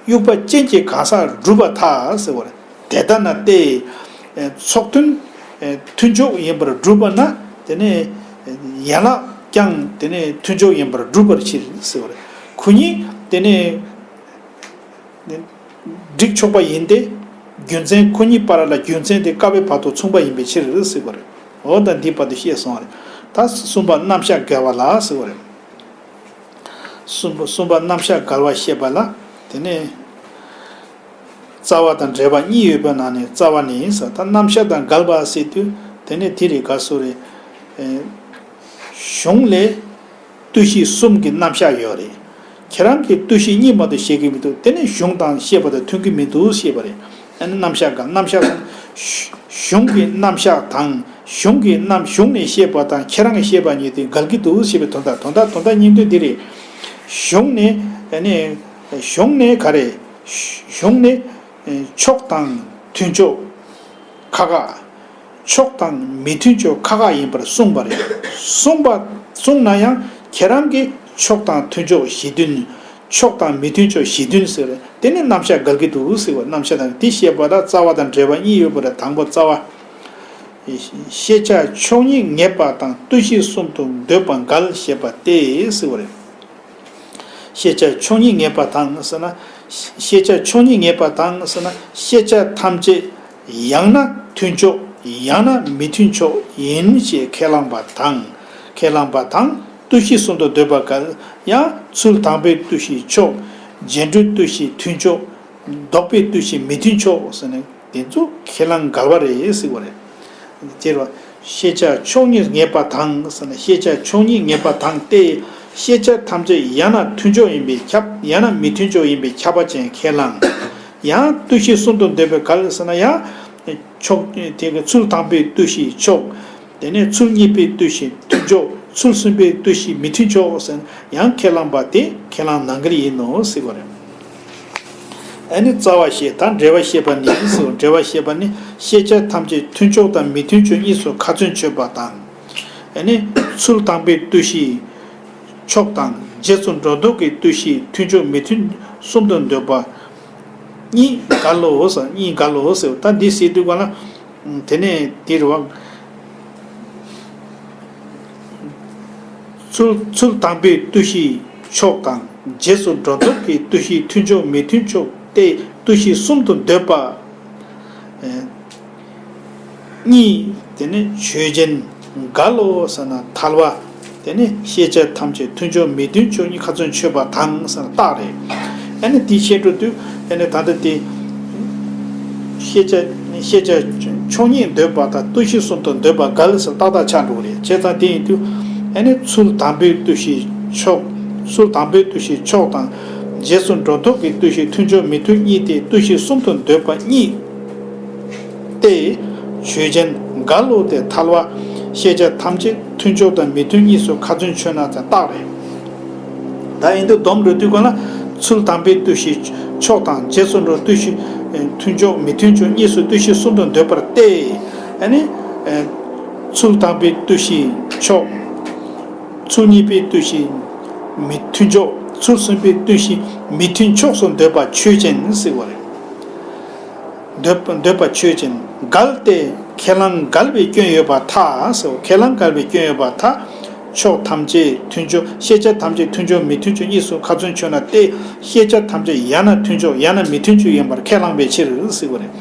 དབྱུག་པ་ཅན་གྱི་གང་ཟག་གྲུབ་པར་ཐལ་ཟེར་བ་རེད། དེ་ལྟ་ན་སྟེ། ཚོགས་དོན་མཐུན་ཕྱོགས་ཡིན་པར་གྲུབ་པ་ན། དེ་ནི་ཡན་ལག་ཀྱང་དེ་ནི་མཐུན་ཕྱོགས་ཡིན་པར་གྲུབ་པར་ཕྱིར་ཟེར་བ་རེད། ཁོ་གཉིས་དེ་ནི་འགྲིག་ཆོག་པ་ཡིན་ཏེ། རྒྱུ་མཚན་ཁོ་གཉིས་བར་ལ་རྒྱུ་མཚན་དེ་བཀག་པའི་བར་དུ་མཚུངས་པ་ཡིན་པའི་ཕྱིར་ཟེར་བ་རེད། འོ་ད་འདི་བར་དུ་བཤད་སོང་བ་རེད། ད་གསུམ་པ་རྣམ་གཞག་འགལ་བ་ལ་ཟེར་བ་རེད། གསུམ་པ། གསུམ་པ་རྣམ་གཞག་འགལ་བ་བཤད་པ་ལ། དེ་ནས་རྩ་བ་དང་འགྲེལ་པ་གཉིས་ཡོད་པའི་ནང་ནས་རྩ་བ་ནས་ཟེར། ད་རྣམ་གཞག་དང་འགལ་བ་ཟེར་དུས་དེ་ནས་དེ་རེད། ག་སོ་རེད། ཨེ། གཞུང་ལས་ལྟོས་གཞི་གསུམ་གྱི་རྣམ་གཞག་ཡོད་རེད། ཁྱེད་རང་གིས་ལྟོས་གཞི་གཉིས་མ་གཏོགས་བཤད་ཀྱི་མི་འདུག་དེ་ནས་གཞུང་དང་བཤད་པ་དང་མཐུན་གྱི་མི་འདུག་ཞེས་པ་རེད། ཨ་ནི་རྣམ་གཞག་ག་རྣམ་གཞག་གཞུང་གི་རྣམ་གཞག་དང་། གཞུང་གི་རྣམ། གཞུང་ནས་བཤད་པ་དང་ཁྱེད་རང་གིས་བཤད་པ་གཉིས་དེ་འགལ་གྱི་འདུག་ཞེས་པའི་དོན་དག་དོན་དག་དོན་དག་སྙིང་དོན་འདི་རེད། གཞུང་ནས། ཨ་ནི་གཞུང་ནས་ག་རེ། གཞུང་ནས་ ཕྱོགས་དང་མཐུན་ཕྱོགས་ཁག་ཁག་ཕྱོགས་དང་མི་མཐུན་ཕྱོགས་ཁག་ཁག་ཡིན་པར་གསུངས་པ་རེད། གསུངས་པ་གསུངས་ན་ཡང་ཁྱེད་རང་གིས་ཕྱོགས་དང་མཐུན་ཕྱོགས་གཞི་མཐུན། ཕྱོགས་དང་མི་མཐུན་ཕྱོགས་གཞི་མཐུན་ཟེར་བས་དེ་ནི་རྣམ་གཞག་འགལ་གྱི་འདུག་ཟེར་བ། རྣམ་གཞག་དང་དེ་བཤད་པ་དང་རྩ་བ་དང་འགྲེལ་པ་གཉིས་ཡོད་པ་རེད། དང་པོ་རྩ་བ། ཤེས་བྱ་ཕྱོགས་གཉིས་ངེས་པ་དང་ལྟོས་གཞི་གསུམ་དུ་འདོད་པ་འགལ་ཞེས་པ་སྟེ་ཟེར་བ་རེད། ཤེས་བྱ་ཕྱོགས་གཉིས་ངེས་པ་དང་ཟེར་ན། ཤེས་བྱ་ཕྱོགས་གཉིས་ངེས་པ་དང་ཟེར་ན། ཤེས་བྱ་ཐམས་ཅད་ཡང་ན་མཐུན་ཕྱོགས་ཡང་ན་མི་མཐུན་ཕྱོགས་ཡིན་ཞེས་ཁས་བླངས་པ་དང་། ཁས་བླངས་པ་དང་ལྟོས་གཞི་གསུམ་དུ་འདོད་པ་འགལ། ཡང་ཚུལ་དང་པོའི་ལྟོས་གཞི་ཕྱོགས། རྗེས་འགྲོའི་ལྟོས་གཞི་མཐུན་ཕྱོགས། ལྡོག་པའི་ལྟོས་གཞི་མི་མཐུན་ཕྱོགས་ཟེར་ནས་དེ་ཚོ་ཁས་བླངས་འགལ་བ་རེད་ཟེར་བ་རེད། ཅེས་པ། ཤེས་བྱ་ཕྱོགས་གཉིས་ངེས་པ་དང་ཟེར་ན། ཤེས་བྱ་ཕྱོགས་གཉིས་ངེས་པ་དང་སྟེ། ཤེས་བྱ་ཐམས་ཅད་ཡང་ན་མཐུན་ཕྱོགས་ཡིན་པས་ཁྱབ། ཡང་ན་མི་མཐུན་ཕྱོགས་ཡིན་པས་ཁྱབ་པ་ཅན་ཁས་བླངས། ཡང་ལྟོས་གཞི་གསུམ་དུ་འདོད་པའི་འགལ་ཟེར་ན། ཡང་ཕྱོགས་དེ་གི་ཚུལ་དང་པོའི་ལྟོས་གཞི་ཕྱོགས། དེ་ནས་ཚུལ་གཉིས་པའི་ལྟོས་གཞི་མཐུན་ཕྱོགས། ཚུལ་གསུམ་པའི་ལྟོས་གཞི་མི་མཐུན་ཕྱོགས་ཟེར་ཡང་ཁས་བླངས་པ་དེ་ཁས་བླངས་ནང་འགལ་ཡིན་ནོ་ཟེར་བ་རེད། ཨ་ནི་རྩ་བ་བཤད། ད་འགྲེལ་པ་བཤད་པ་ནི་ཟེར། འགྲེལ་པ་བཤད་པ་ནི་ཤེས་བྱ་ཐམས་ཅད་མཐུན་ཕྱོགས་དང་མི་མཐུན་ཕྱོགས་གཉིས་སུ་ཁ་ཚོན་ཆོད་པ་དང་། ཨ་ནི་ཚུལ་དང་པོའི་ལྟོས་གཞི་ཕྱོགས་དང་རྗེས་སུ་འགྲོ་ལྡོག་གི་ལྟོས་གཞི་མཐུན་ཕྱོགས་མི་མཐུན་གསུམ་དུ་འདོད་པ་གཉིས་འགལ་ལོ་ཟེར། གཉིས་འགལ་ལོ་ཟེར། ད་འདི་ཟེར་དུས་ག་ལ། དེ་ནས་དེ་རུ་བ། ཚུལ་ཚུལ་དང་པོའི་ལྟོས་གཞི་ཕྱོགས་དང་རྗེས་སུ་འགྲོ་ལྡོག་གི་ལྟོས་གཞི་མཐུན་ཕྱོགས་མི་མཐུན་ཕྱོགས་ཏེ་ལྟོས་གཞི་གསུམ་དུ་འདོད་པ། ཨེ། གཉིས། དེ་ནས་ཆོས་ཅན། འགལ་ལོ་ཟེར་ན་ཐལ་བ། དེ་ནས་ཤེས་བྱ་ཐམས་ཅད་མཐུན་ཕྱོགས་མི་མཐུན་ཕྱོགས་གཉིས་ཁ་ཚོན་ཆོད་པ་དང་ཟེར་ན་རྟགས་རེད། ཨ་ནི་དེ་བཤད་འགྲོ་དུས་ཨ་ནི་ད་ལྟ་དེ་ཤེས་བྱ་ཤེས་བྱ་ཕྱོགས་གཉིས་འདོད་པ་དང་ལྟོས་གཞི་གསུམ་དུ་འདོད་པ་འགལ་ཟེར་ཏག་ཏག་ཆགས་འགྲོ་གི་རེད། བྱས་ཙང་དེ་ཡིན་དུས་ཨ་ནི་ཚུལ་དང་པོའི་ལྟོས་གཞི་ཕྱོགས། ཚུལ་དང་པོའི་ལྟོས་གཞི་ཕྱོགས་དང་། རྗེས་སུ་འགྲོ་ལྡོག་གི་ལྟོས་གཞི་མཐུན་ཕྱོགས་མི་མཐུན་གཉིས་ཏེ་ལྟོས་གཞི་གསུམ་དུ་འདོད་པ་གཉིས། ཏེ། ཆོས་ཅན། འགལ་ལོ་སྟེ་ཐལ་བ། ཤེས་བྱ་ཐམས་ཅད་མཐུན་ཕྱོགས་དང་མི་མཐུན་གཉིས་སུ་ཁ་ཚོན་ཆོད་ན་ཙང་རྟགས་རེད། ད་ཡིན་དུས་སྡོམ་འགྲོ་དུས་ག་ལ། ཚུལ་དང་པོའི་ལྟོས་གཞི་ཕྱོགས་དང་རྗེས་སུ་འགྲོ་ལྟོས་གཞི་མཐུན་ཕྱོགས་མི་མཐུན་ཕྱོགས་གཉིས་སུ་ལྟོས་གཞི་གསུམ་དུ་འདོད་པར་ཏེ། ཨ་ནི། ཚུལ་དང་པོའི་ལྟོས་གཞི་ཕྱོགས། ཚུལ་གཉིས་པའི་ལྟོས་གཞི་མི་མཐུན་ཕྱོགས། ཚུལ་གསུམ་པའི་ལྟོས་གཞི་མི་མཐུན་ཕྱོགས་སུ་འདོད་པ་ཆོས་ཅན་ཟེར་བ་རེད། འདོད་འདོད་པ་ཆོས་ཅན། འགལ་ཏེ་ཁས་བླངས་འགལ་བའི་སྐྱོན་ཡོད་པར་ཐལ་ཟེར། ཁས་བླངས་འགལ་བའི་སྐྱོན་ཡོད་པར་ཐལ། ཕྱོགས་ཐམས་ཅད་མཐུན་ཕྱོགས། ཤེས་བྱ་ཐམས་ཅད་མཐུན་ཕྱོགས་མི་མཐུན་ཕྱོགས་གཉིས་སུ་ཁ་ཚོན་ཆོད་ན་སྟེ། ཤེས་བྱ་ཐམས་ཅད་ཡང་ན་མཐུན་ཕྱོགས་ཡང་ན་མི་མཐུན་ཕྱོགས་ཡིན་པར་ཁས་བླངས་པའི་ཕྱིར་ཟེར་བ་རེད།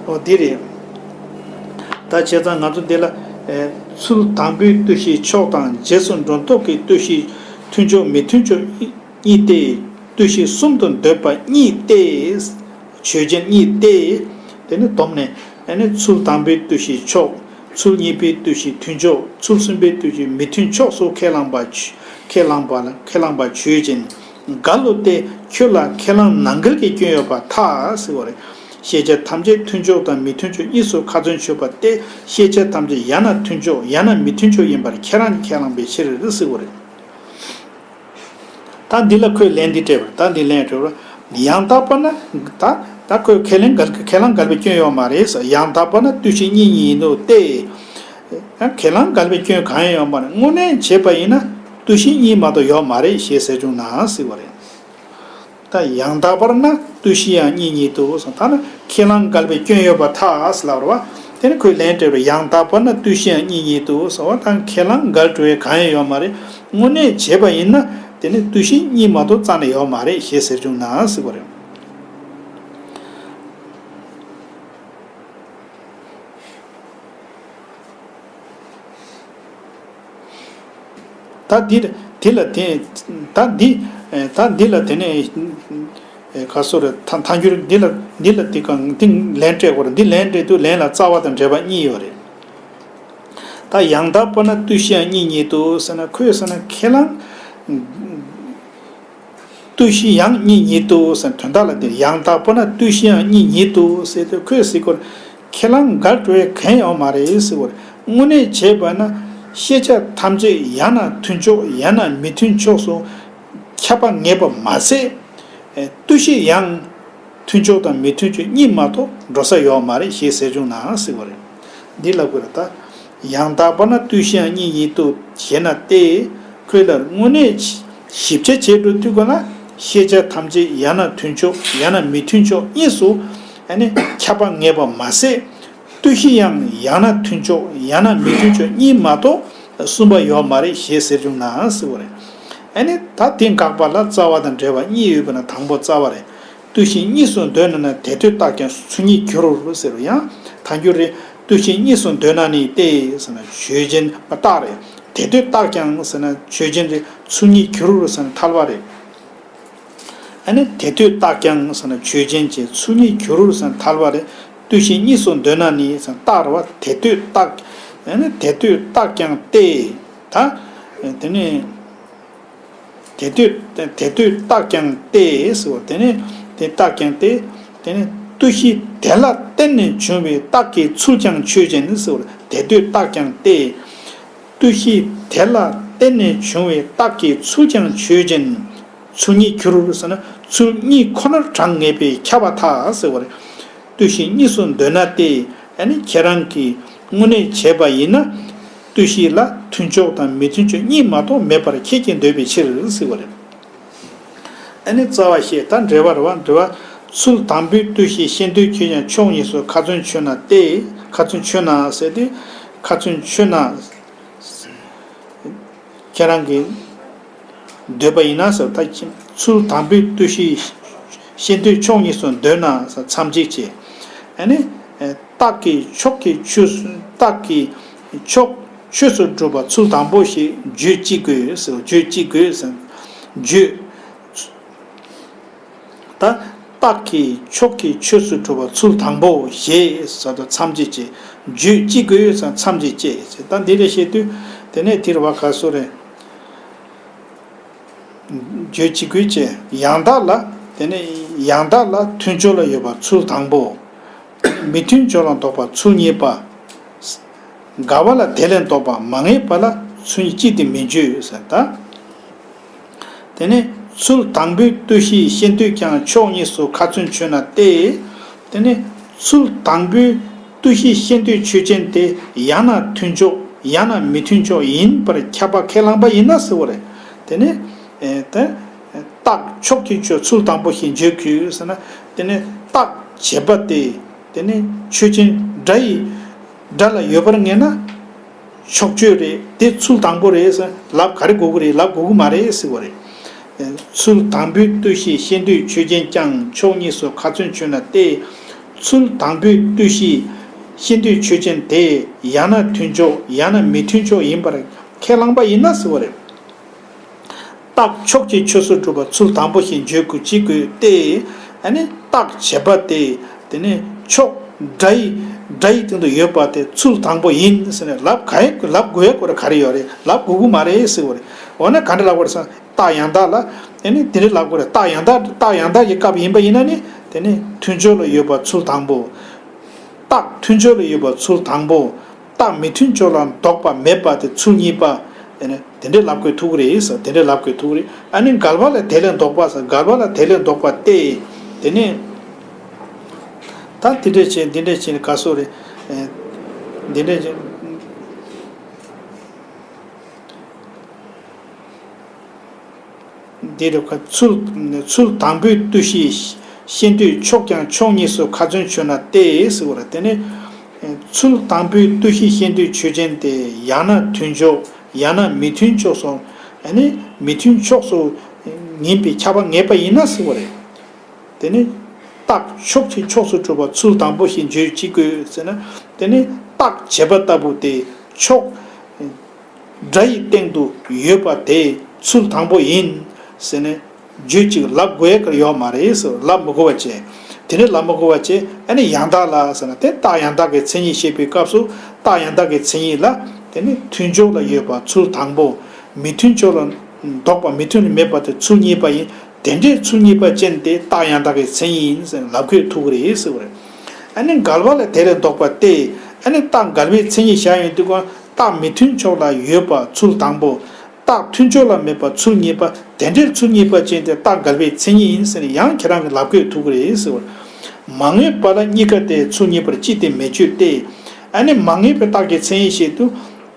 འོ་དེ་རེད། ད་བྱས་ཙང་ང་ཚོ་འདི་ལ། ཚུལ་དང་པོའི་ལྟོས་གཞི་ཕྱོགས་དང་རྗེས་སུ་འགྲོ་ལྡོག་གི་ལྟོས་གཞི་མཐུན་ཕྱོགས་མི་མཐུན་ཕྱོགས་གཉིས་ཏེ། ལྟོས་གཞི་གསུམ་དུ་འདོད་པ་གཉིས་ཏེ། ཆོས་ཅན་གཉིས་ཏེ། དེ་ནི་སྡོམ་ནས་ཨ་ནི་ཚུལ་དང་པོའི་ལྟོས་གཞི་ཕྱོགས། ཚུལ་གཉིས་པའི་ལྟོས་གཞི་མཐུན་ཕྱོགས། ཚུལ་གསུམ་པའི་ལྟོས་གཞི་མི་མཐུན་ཕྱོགས་སུ་ཁས་བླངས་པ་ཆོས་ཁས་བླངས་པ་ལ་ཁས་བླངས་པ་ཆོས་ཅན། འགལ་ལོ་སྟེ་ཁྱོད་ལ་ཁས་བླངས་ནང་འགལ་གྱི་སྐྱོན་ཡོད་པར་ཐལ་ཟེར་བ་རེད། ཤེས་བྱ་ཐམས་ཅད་མཐུན་ཕྱོགས་དང་མི་མཐུན་ཕྱོགས་གཉིས་སུ་ཁ་ཚོན་ཆོད་པ་སྟེ་ཤེས་བྱ་ཐམས་ཅད་ཡང་ན་མཐུན་ཕྱོགས་ཡང་ན་མི་མཐུན་ཕྱོགས་ཡིན་པར་ཁྱེད་རང་གིས་ཁས་བླངས་པའི་ཕྱིར་ཟེར་བ་རེད། ད་འདི་ལ་ཁོས་ལན་འདི་སྤྲད་པ་རེད། ད་འདི་ལན་སྤྲད་པ་རེད། ཡང་དག་པ་ན་ད་ད་ཁོས་ཁས་ལེན་འགལ་ཁས་བླངས་འགལ་བའི་སྐྱོན་ཡོད་མ་རེད་ཟེར། ཡང་དག་པ་ན་ལྟོས་གཞི་གཉིས་གཉིས་ཡིན་ནོ་སྟེ། ཁས་བླངས་འགལ་བའི་སྐྱོན་གང་ཡང་ཡོད་མ་རེད། དངོས་གནས་བྱས་པ་ཡིན་ན་ལྟོས་གཞི་གཉིས་མ་གཏོགས་ཡོད་མ་རེད་ཞེས་ཟེར་བྱུང་ན་ཟེར་བ་རེད། ད་ཡང་དག་པར་ན་ལྟོས་གཞི་ཡང་གཉིས་ཉིད་དོ་ཟེར། ད་ནི་ཁས་བླངས་འགལ་བའི་སྐྱོན་ཡོད་པར་ཐལ་ཟེར་ལབ་རེད་བ། དེ་ནི་ཁོས་ལན་སྤྲད་པར་ཡང་དག་པར་ན་ལྟོས་གཞི་ཡང་གཉིས་ཉིད་དོ་ཟེར་བ་དང་ཁས་བླངས་འགལ་འགྲོ་ཡས་གང་ཡང་ཡོད་མ་རེད། དངོས་གནས་བྱས་པ་ཡིན་ན་དེ་ནི་ལྟོས་གཞི་གཉིས་མ་གཏོགས་རྩ་ནས་ཡོད་མ་རེད་ཞེས་ཟེར་བྱུང་ན་ཟེར་བ་རེད། ད་འདི་འདི་ལ་དེ་ད་འདི་ད་འདི་ལ་དེ་ནས་ག་སོ་རེད། ཐ་ཐ་འགྱུར་འདི་ལ་འདི་ལ་འདི་གང་འདི་ལན་སྤྲད་དགོས་རེད། འདི་ལན་སྤྲད་དུས་ལན་ལ་རྩ་བ་དང་འབྲེལ་བ་གཉིས་ཡོད་རེད། ད་ཡང་དག་པ་ན་ལྟོས་གཞི་ཡང་གཉིས་ཉིད་དོ་ཟེར་ན་ཁོས་ཟེར་ན་ཁས་བླངས་ལྟོས་གཞི་ཡང་གཉིས་ཉིད་དོ་ཟེར་དོན་དག་ལ་དེ་ཡང་དག་པ་ན་ལྟོས་གཞི་ཡང་གཉིས་ཉིད་དོ་ཟེར་དུས་ཁོས་ཟེར་གོ་ཁས་བླངས་འགལ་འགྲོ་ཡས་གང་ཡང་ཡོད་མ་རེད་ཟེར་གོ་དངོས་གནས་བྱས་པ་ན་ཤེས་བྱ་ཐམས་ཅད་ཡང་ན་མཐུན་ཕྱོགས་ཡང་ན་མི་མཐུན་ཕྱོགས་སུ་ཁྱབ་པ་ངེས་པ་མ་ཟད། ལྟོས་གཞི་ཡང་ མཐུན་ཕྱོགས་དང་མི་མཐུན་ཕྱོགས་གཉིས་མ་གཏོགས་འགྲོ་ས་ཡོད་མ་རེད་ཞེས་ཟེར་བྱུང་ན་ཟེར་བ་རེད། འདི་ལབ་དགོས་རེད་ད། ཡང་དག་པར་ན་ལྟོས་ཤེས་ཡང་གཉིས་ཡིན་ཏོ་ཞེ་ན་སྟེ། ཁོས་ལར་དངོས་གནས་ཞིབ་ཆ་བྱེད་འགྲོ་དུས་ག་ལ་ཤེས་བྱ་ཐམས་ཅད་ཡང་ན་མཐུན་ཕྱོགས་ཡང་ན་མི་མཐུན་ཕྱོགས་གཉིས་སུ་ཨ་ནི་ཁྱབ་པ་ངེས་པ་མ་ཟད། ལྟོས་ཤེས་ཡང་ཡང་ན་མཐུན་ཕྱོགས་ཡང་ན་མི་མཐུན་ཕྱོགས་གཉིས་མ་གཏོགས་གསུམ་པ་ཡོད་མ་རེད་ཞེས་ཟེར་བྱུང་ན་ཟེར་བ་རེད། ཨ་ནི་ད་དེ་དགག་པ་ལ་རྩ་བ་དང་འབྲེལ་བ་གཉིས་ཡོད་པ་ན་དང་པོ་རྩ་བ་རེད། ལྟོས་ཤེས་གཉིས་སུ་འདོད་ན་ན་དེ་ལྟོས་རྟགས་ཀྱང་ཚུལ་གཉིས་འགྱུར་རོ་ཟེར་བ་ཡང་དང་འགྱུར་རེད། ལྟོས་ཤེས་གཉིས་སུ་འདོད་ན་ནི་སྟེ་ཟེར་ན་ཆོས་ཅན་པ་རྟགས་རེད། དེ་ལྟོས་རྟགས་ཀྱང་ཟེར་ན་ཆོས་ཅན་རེད། ཚུལ་གཉིས་འགྱུར་རོ་ཟེར་ན་ཐལ་བ་རེད། ཨ་ནི་དེ་ལྟོས་རྟགས་ཀྱང་ཟེར་ན་ཆོས་ཅན་གྱི་ཚུལ་གཉིས་འགྱུར་རོ་ཟེར་ན་ཐལ་བ་རེད། ལྟོས་ཤེས་གཉིས་སུ་འདོད་ན་ནི་ཟེར་ན་རྟགས་རེད་བ་དེ་ལྟོས་རྟགས། ཨ་ནི་དེ་ལྟོས་རྟགས་ཀྱང་སྟེ། ད། དེ་ནི། དེ་ལྟོས་དེ་ལྟོས་རྟགས་ཀྱང་སྟེ་ཟེར་བ་དེ་ནི་དེ་རྟགས་ཀྱང་སྟེ། དེ་ནི་ལྟོས་ཤེས་དེ་ལ་བརྟེན་ནས་བྱུང་བའི་རྟགས་ཀྱི་ཚུལ་ཀྱང་ཆོས་ཅན་ཟེར་བ་དེ་ལྟོས་རྟགས་ཀྱང་སྟེ། ལྟོས་ཤེས་དེ་ལ་བརྟེན་ནས་བྱུང་བའི་རྟགས་ཀྱི་ཚུལ་ཀྱང་ཆོས་ཅན། ཚུལ་གཉིས་འགྱུར་ཟེར་ན་ཚུལ་གཉིས་ཁོ་ནར་གྲངས་ངེས་པས་ཁྱབ་པར་ཐལ་ཟེར་བ་རེད། ལྟོས་ཤེས་གཉིས་སུ་འདོད་ན་སྟེ། ཨ་ནི་ཁྱེད་རང་གིས་དངོས་གནས་བྱས་པ་ཡིན་ན། ལྟོས་ཤེས་ལ་མཐུན་ཕྱོགས་དང་མི་མཐུན་ཕྱོགས་གཉིས་མ་གཏོགས་མེད་པར་ཁྱེད་ཀྱིས་འདོད་པའི་ཕྱིར་ཟེར་བ་རེད། ཨ་ནི་རྩ་བ་བཤད་ད་འགྲེལ་པ་རེད་བ་འགྲེལ་པ། ཚུལ་དང་པོའི་ལྟོས་ཤེས་ཤེས་འདོད་ཆོས་ཅན་ཕྱོགས་གཉིས་སུ་ཁ་ཚོན་ཆོད་ན་སྟེ། ཁ་ཚོན་ཆོད་ན་ཟེར་ཏེ། ཁ་ཚོན་ཆོད་ན། ཁྱེད་རང་གིས་འདོད་པ་ཡིན་ན་ཟེར་ད་ཚུལ་དང་པོའི་ལྟོས་ཤེས་ཤེས་འདོད་ཕྱོགས་གཉིས་སུ་འདོད་ན་ཟེར་མཚམས་གཅིག་བྱས། ཨ་ནི། རྟགས་ཀྱི་ཕྱོགས་ཀྱི་ཆོས་སུ་རྟགས་ཀྱི་ཕྱོགས་ཆོས་སུ་གྲུབ་པ་ཚུལ་དང་པོ་ཞེས་བརྗོད་ཅི་དགོས་ཟེར་བརྗོད་ཅི་དགོས་ཟེར་བརྗོད། ད་རྟགས་ཀྱི་ཕྱོགས་ཀྱི་ཆོས་སུ་གྲུབ་པ་ཚུལ་དང་པོ་ཞེས་ཟེར་དུ་མཚམས་བཅད་ཅེས་བརྗོད་ཅི་དགོས་ཟེར་མཚམས་བཅད་ཅེས་ད་འདི་ལས་བཤད་དུས་དེ་ནས་དེར་བ་ག་སོ་རེ། བརྗོད་ཅི་དགོས་ཅེས་ཡང་དག་ལ་དེ་ནས་ཡང་དག་ལ་མཐུན་ཕྱོགས་ལ་ཡོད་པ་ཚུལ་དང་པོ། མི་མཐུན་ཕྱོགས་ལ་འདོགས་པ་ཚུལ་གཉིས་པ། འགལ་བ་ལ་དེ་ལས་ལྡོག་པ་མ་ངེས་པ་ལ་ཚུལ་གཉིས་གཅིག་ཏུ་མི་འཇོག་ཟེར་ད། དེ་ནས་ཚུལ་དང་པོའི་ལྟོས་ཤེས་ཤེས་འདོད་ཀྱང་ཕྱོགས་གཉིས་སུ་ཁ་ཚོན་ཆོད་ན་སྟེ། དེ་ནས་ཚུལ་དང་པོའི་ལྟོས་ཤེས་ཤེས་འདོད་ཆོས་ཅན་དེ་ཡང་ན་མཐུན་ཕྱོགས་ཡང་ན་མི་མཐུན་ཕྱོགས་ཡིན་པར་ཁྱབ་པ་ཁས་བླངས་པ་ཡིན་ན་ཟེར་བ་རེད། དེ་ནས་ཨེ་དེ་རྟགས་ཕྱོགས་ཀྱི་ཆོས་ཚུལ་དང་པོ་ཞེས་བརྗོད་དགོས་ཟེར་ན་དེ་ནས་རྟགས་བྱས་པ་དེ། དེ་ནི་ཆོས་ཅན་སྒྲ་ཡི་སྒྲ་ལ་ཡོད་པར་ངེས་ན། ཕྱོགས་ཆོས་རེད་དེ་ཚུལ་དང་པོ་རེད་ཟེར་ལབ་ག་རེ་དགོས་ཀྱི་རེད་ལབ་དགོས་ཀྱི་མ་རེད་ཟེར་བ་རེད། ཚུལ་དང་པོའི་ལྟོས་ཤེས་ཤེས་འདོད་ཆོས་ཅན་ཀྱང་ཕྱོགས་གཉིས་སུ་ཁ་ཚོན་ཆོད་ན་སྟེ། ཚུལ་དང་པོའི་ལྟོས་ཤེས་ཤེས་འདོད་ཆོས་ཅན་དེ་ཡང་ན་མཐུན་ཕྱོགས་ཡང་ན་མི་མཐུན་ཕྱོགས་ཡིན་པར་ཁས་བླངས་པ་ཡིན་ན་ཟེར་བ་རེད། རྟགས་ཕྱོགས་ཀྱི་ཆོས་སུ་གྲུབ་པ་ཚུལ་དང་པོ་ཞེས་བརྗོད་དགོས་ཅི་དགོས་ཏེ། ཨ་ནི་རྟགས་བྱས་པ་དེ་དེ་ནི་ཕྱོགས་སྒྲ་ཡི་སྒྲ་ཡི་སྟེང་དུ་ཡོད་པ་དེ་ཚུལ་དང་པོ་ཡིན་ཟེར་ནས་ལབ་ག་ཡི་ལབ་དགོས་ཡ་སྐོར་ག་རེ་ཡོད་རེད་ལབ་དགོས་ཀྱི་མ་རེད་ཟེར་བ་རེད། འོ་ན་ག་འདྲ་ལབ་དགོས་རེད་ཟེར་ན་རྟགས་ཡང་དག་ལ་དེ་ནི་དེ་འདྲ་ལབ་དགོས་རེད། རྟགས་ཡང་དག་རྟགས་ཡང་དག་གི་སྐབས་ཡིན་པ་ཡིན་ན་ནི་དེ་ནི་མཐུན་ཕྱོགས་ལ་ཡོད་པ་ཚུལ་དང་པོ། རྟགས་མཐུན་ཕྱོགས་ལ་ཡོད་པ་ཚུལ་དང་པོ། རྟགས་མི་མཐུན་ཕྱོགས་ལ་འདོགས་པ་མེད་པ་དེ་ཚུལ་གཉིས་པ། དེ་ནས་དེ་འདྲའི་ལབ་དགོས་ཐུག་གི་རེད་ཟེར་དེ་འདྲའི་ལབ་དགོས་ཐུག་གི་རེད། ཨ་ནི་འགལ་བ་ལ་དེ་ལས་ལྡོག་པ་ཟེར་འགལ་བ་ལ་དེ་ལས་ལྡོག་པ་སྟེ། དེ་ནས་ད་དེ་འདྲས་བྱས་འདི་འདྲས་བྱས་ནས་ག་སོ་རེད། འདི་འདྲས་བྱས། འདི་རེད་ཁ་ཚུལ་ཚུལ་དང་པོའི་ལྟོས་ཤེས་ཤེས་འདོད་ཕྱོགས་ཀྱང་ཕྱོགས་གཉིས་སུ་ཁ་ཚོན་ཆོད་ན་སྟེ་ཟེར་བ་རེད། དེ་ནི་ཚུལ་དང་པོའི་ལྟོས་ཤེས་ཤེས་འདོད་ཆོས་ཅན་དེ་ཡང་ན་མཐུན་ཕྱོགས་ཡང་ན་མི་མཐུན་ཕྱོགས་སུ་ཨ་ནི་མི་མཐུན་ཕྱོགས་སུ་ཡིན་པའི་ཁྱབ་པ་ངེས་པ་ཡིན་ན་ཟེར་བ་རེད། དེ་ནི་རྟགས་ཕྱོགས་ཀྱི་ཕྱོགས་སུ་གྲུབ་པ་ཚུལ་དང་པོ་ཞེས་བརྗོད་ཅི་དགོས་ཟེར་ན། དེ་ནི་རྟགས་བྱས་པ་ལྟ་བུ་དེ་ཕྱོགས་སྒྲ་ཡི་སྟེང་དུ་ཡོད་པ་དེ་ཚུལ་དང་པོ་ཡིན་ཟེར་ནས་བརྗོད་ཅིག་ལབ་དགོས་ཀྱི་ཡོད་མ་རེད་ཟེར་ལབ་མི་དགོས་པ་བྱས། དེ་ནི་ལབ་མི་དགོས་པ་བྱས་ཨ་ནི་ཡང་དག་ལ་ཟེར་ན་དེ་རྟགས་ཡང་དག་གི་མཚན་ཉིད་བཤད་པའི་སྐབས་སུ་རྟགས་ཡང་དག་གི་མཚན་ཉིད་ལ་དེ་ནི་མཐུན་ཕྱོགས་ལ་ཡོད་པ་ཚུལ་དང་པོ། མི་མཐུན་ཕྱོགས་ལ་འདོགས་པ་མི་མཐུན་ལ་མེད་པ་དེ་ཚུལ་གཉིས་པ་ཡིན། དེ་འདྲའི་ཚུལ་གཉིས་པ་ཅན་དེ་རྟགས་ཡང་དག་གི་མཚན་ཉིད་ཡིན་ཟེར་ལབ་དགོས་ཐུག་གི་རེད་ཟེར་བ་རེད། ཨ་ནི་འགལ་བ་ལ་དེ་ལས་ལྡོག་པ་སྟེ། ཨ་ནི་རྟགས་འགལ་བའི་མཚན་ཉིད་བཞག་ཡོང་དུས་ཀྱང་རྟགས་མི་མཐུན་ཕྱོགས་ལ་ཡོད་པ་ཚུལ་དང་པོ། རྟགས་མཐུན་ཕྱོགས་ལ་མེད་པ་ཚུལ་གཉིས་པ། དེ་འདྲའི་ཚུལ་གཉིས་པ་ཅན་དེ་རྟགས་འགལ་བའི་མཚན་ཉིད་ཡིན་ཟེར་ནས་ཡང་ཁྱེད་རང་གིས་ལབ་དགོས་ཐུག་གི་རེད་ཟེར་བ། མ་ངེས་པ་ལ་གཉིས་ཀ་སྟེ། ཚུལ་གཉིས་པར་ཅི་སྟེ་མི་བརྗོད་དེ། ཨ་ནི་མ་ངེས་པའི་རྟགས་ཀྱི་མཚན་ཉིད་ཞིག་ཏུ།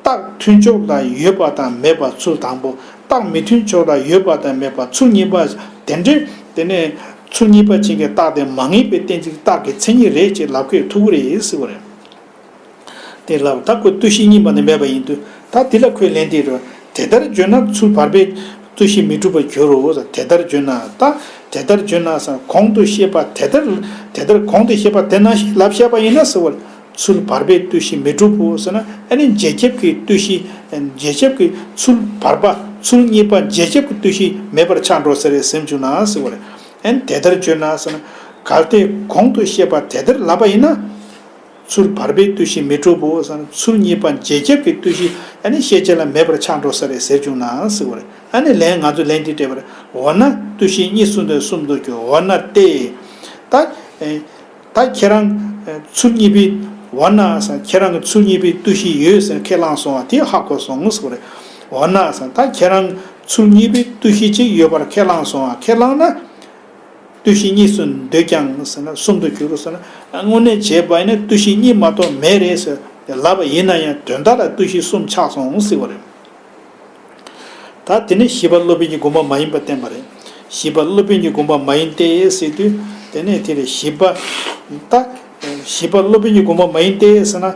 རྟགས་མཐུན་ཕྱོགས་ལ་ཡོད་པ་དང་མེད་པ་ཚུལ་དང་པོ། རྟགས་མི་མཐུན་ཕྱོགས་ལ་ཡོད་པ་དང་མེད་པ་ཚུལ་གཉིས་པ། དེ་འདྲའི་དེ་ནས་ཚུལ་གཉིས་པ་ཅན་གྱི་རྟགས་དེ་མ་ངེས་པའི་གཏན་ཚིགས་རྟགས་ཀྱི་མཚན་ཉིད་རེད་ཅེས་ལབ་དགོས་ཐུག་གི་རེད་ཟེར་བ་རེད། དེ་ལ་ད་ཁོས་ལྟོས་གཞི་གཉིས་པ་ནི་མེད་པ་ཡིན་དུས། ད་དེ་ལ་ཁོས་ལན་འདི་རེད། དེ་ལྟར་བརྗོད་ན་ཚུལ་བར་པས་ལྟོས་གཞི་མི་གྲུབ་པར་འགྱུར་རོ། དེ་ལྟར་བརྗོད་ན་ད། དེ་ལྟར་བརྗོད་ན་ཟེར་གོང་དུ་བཤད་པ་དེ་ལྟར། དེ་ལྟར་གོང་དུ་བཤད་པ་དེ་ནང་བཞིན་ལབ་བཤད་པ་ཡིན་ན་ཟེར་བ། ཚུལ་བར་པས་ལྟོས་གཞི་མི་གྲུབ་བོ་ཟེར་ན། ཨ་ནི་རྗེས་ཁྱབ་ཀྱི་ལྟོས་གཞི། རྗེས་ཁྱབ་ཀྱི་ཚུལ་བར་པ། ཚུལ་གཉིས་པ་རྗེས་ཁྱབ་ཀྱི་ལྟོས་གཞི་མེད་པར་ཆགས་འགྲོ་ས་རེད་ཟེར་བྱུང་ན་ཟེར་བ་རེད། ཨ་ནི་དེ་ལྟར་བརྗོད་ན་ཟེར་ན། གལ་ཏེ་གོང་དུ་བཤད་པ་དེ་ལྟར་ལབ་པ་ཡིན་ན། ཚུལ་བར་པས་ལྟོས་གཞི་མི་གྲུབ་བོ་ཟེར་ན། ཚུལ་གཉིས་པ་རྗེས་ཁྱབ་ཀྱི་ལྟོས་གཞི་ཨ་ནི་ཤེས་བྱ་ལ་མེད་པར་ཆགས་འགྲོ་ས་རེད་ཟེར་བྱུང་ན་ཟེར་བ་རེད། ཨ་ནི་ལན་ང་ཚོས་ལན་འདི་སྤྲད་པ་རེད། འོ་ན་ལྟོས་གཞི་གཉིས་སུ་འདོད་གསུམ་དུ་འགྱུར། འོ་ན་སྟེ། ད། ད་ཁྱེད་རང་ཚུལ་གཉིས་པའི། འོ་ན་ཟེར་ཁྱེད་རང་གི་ཚུལ་གཉིས་པའི་ལྟོས་གཞི་ཡོད་ཟེར་ཁས་བླངས་སོང་བ་དེ་ཧ་གོ་སོང་ཟེར་བ་རེད། འོ་ན་ཟེར་ད་ཁྱེད་རང་ཚུལ་གཉིས་པའི་ལྟོས་གཞི་གཅིག་ཡོད་པར་ཁས་བླངས་སོང་བ། ཁས་བླངས་ན། ལྟོས་གཞི་གཉིས་སུ་འདོད་ཀྱང་ཟེར་ན་གསུམ་དུ་འགྱུར་ཟེར་ན། དངོས་གནས་བྱས་པ་ཡིན་ན་ལྟོས་གཞི་གཉིས་མ་གཏོགས་མེད་རེད་ཟེར་ལབ་པ་ཡིན་ན་ཡང་དོན་དག་ལ་ལྟོས་གཞི་གསུམ་ཆགས་སོང་ཟེར་བ་རེད། ད་དེ་ནས་བཞི་པ་སློབ་དཔོན་གྱི་དགོངས་པ་མ་ཡིན་པ་བསྟན་པ་རེད། བཞི་པ་སློབ་དཔོན་གྱི་དགོངས་པ་མ་ཡིན་ཏེ་ཟེར་དུས། དེ་ནས་དེ་རེད། བཞི་པ། ད། བཞི་པ་སློབ་དཔོན་གྱི་དགོངས་པ་མ་ཡིན་ཏེ་ཟེར་ན།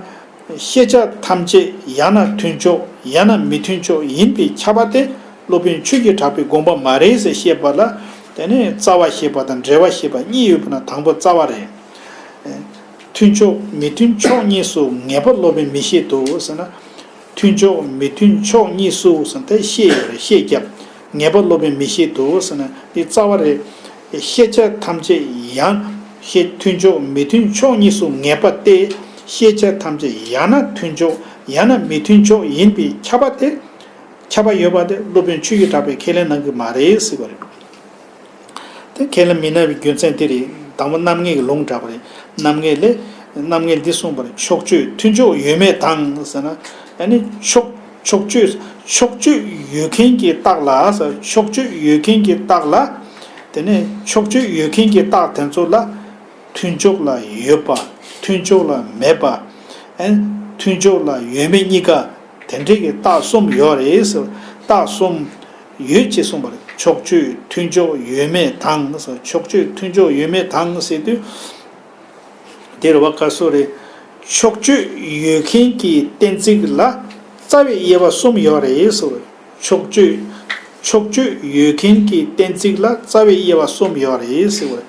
ཤེས་བྱ་ཐམས་ཅད་ཡང་ན་མཐུན་ཕྱོགས་ཡང་ན་མི་མཐུན་ཕྱོགས་ཡིན་པས་ཁྱབ་པ་སྟེ། སློབ་དཔོན་ཆོས་ཀྱི་གྲགས་པའི་དགོངས་པ་མ་རེད་ཟེར་བཤད་པ་ལ། དེ་ནས་རྩ་བ་བཤད་པ་དང་འབྲེལ་བ་བཤད་པ་གཉིས་ཡོད་པ་ན་དང་པོ་རྩ་བ་རེད། མཐུན་ཕྱོགས་མི་མཐུན་ཕྱོགས་གཉིས་སུ་ངེས་པ་སློབ་དཔོན་མི་བཤད་དོ་ཟེར་ན། མཐུན་ཕྱོགས་མི་མཐུན་ཕྱོགས་གཉིས་སུ་ཟེར་དེ་ཤེས་ཡོད་རེད། ཤེས་རྒྱབ། ངེས་པ་སློབ་དཔོན་མི་བཤད་དོ་ཟེར་ན་འདི་རྩ་བ་རེད། ཤེས་བྱ་ཐམས་ཅད་ཡང་། ཤེས་མཐུན་ཕྱོགས་མི་མཐུན་ཕྱོགས་གཉིས་སུ་ངེས་པ་སྟེ། ཤེས་བྱ་ཐམས་ཅད་ཡང་ན་མཐུན་ཕྱོགས་ཡང་ན་མི་མཐུན་ཕྱོགས་ཡིན་པས་ཁྱབ་པ་སྟེ། ཁྱབ་པ་ཡོད་པ་དེ་སློབ་དཔོན་ཆོས་ཀྱི་གྲགས་པས་ཁས་ལེན་གནང་གི་མ་རེད་ཟེར་བ་རེད། དེ་ཁས་ལེན་མི་གནང་བའི་རྒྱུ་མཚན་དེ་རེད། དང་པོ་རྣམ་ངེས་ཀྱི་ལུང་དྲངས་པ་རེད། རྣམ་ངེས་ལས། རྣམ་ངེས་འདི་གསུངས་པ་རེད། ཕྱོགས་ཆོས་མཐུན་ཕྱོགས་ཡོད་མེད་དང་ཟེར་ན། ཨ་ནི་ཕྱོགས། ཕྱོགས་ཆོས། ཕྱོགས་ཆོས་ཡོད་མཁན་གྱི་རྟགས་ལ་ཟེར། ཕྱོགས་ཆོས་ཡོད་མཁན་གྱི་རྟགས་ལ། དེ་ནས་ཕྱོགས་ཆོས་ཡོད་མཁན་གྱི་རྟགས་དེ་ཚོ་ལ། མཐུན་ཕྱོགས་ལ་ཡོད་པ། མཐུན་ཕྱོགས་ལ་མེད་པ། ཨན། མཐུན་ཕྱོགས་ལ་ཡོད་མེད་གཉིས་ཀ། དེ་འདྲའི་གི་རྟགས་གསུམ་ཡོད་རེད་ཟེར། རྟགས་གསུམ་ཡོད་ཅེས་གསུངས་པ་རེད། ཕྱོགས་ཆོས་མཐུན་ཕྱོགས་ཡོད་མེད་དང་ཟེར། ཕྱོགས་ཆོས་མཐུན་ཕྱོགས་ཡོད་མེད་དང་ཟེར་དུས། དེ་རེད་བ། ག་སོ་རེད། ཕྱོགས་ཆོས་ཡོད་མཁན་གྱི་གཏན་ཚིགས་ལ་རྩ་བའི་དབྱེ་བ་གསུམ་ཡོད་རེད་ཟེར། ཕྱོགས་ཆོས། ཕྱོགས་ཆོས་ཡོད་མཁན་གྱི་གཏན་ཚིགས་ལ་རྩ་བའི་དབྱེ་བ་གསུམ་ཡོད་རེད་ཟེར།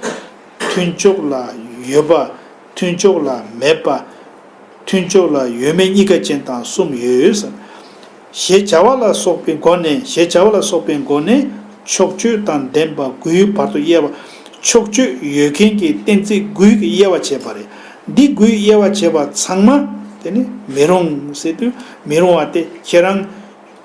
མཐུན་ཕྱོགས་ལ་ཡོད་པ། མཐུན་ཕྱོགས་ལ་མེད་པ། མཐུན་ཕྱོགས་ལ་ཡོད་མེད་གཉིས་ཀ་ཅན་དང་གསུམ་ཡོད། ཞེས་བྱ་བ་ལ་སོགས་པའི་སྒོ་ནས། ཞེས་བྱ་བ་ལ་སོགས་པའི་སྒོ་ནས་ཕྱོགས་ཆོས་དང་ལྡན་པ་དགུའི་བར་དུ་དབྱེ་བ། ཕྱོགས་ཆོས་ཡོད་མཁན་གྱི་གཏན་ཚིགས་དགུའི་གི་དབྱེ་བ་བྱས་པ་རེད། འདི་དགུའི་དབྱེ་བ་བྱས་པ་ཚང་མ་དེ་ནི་མི་རུང་ཟེར་དུས། མི་རུང་བ་སྟེ་ཁྱེད་རང་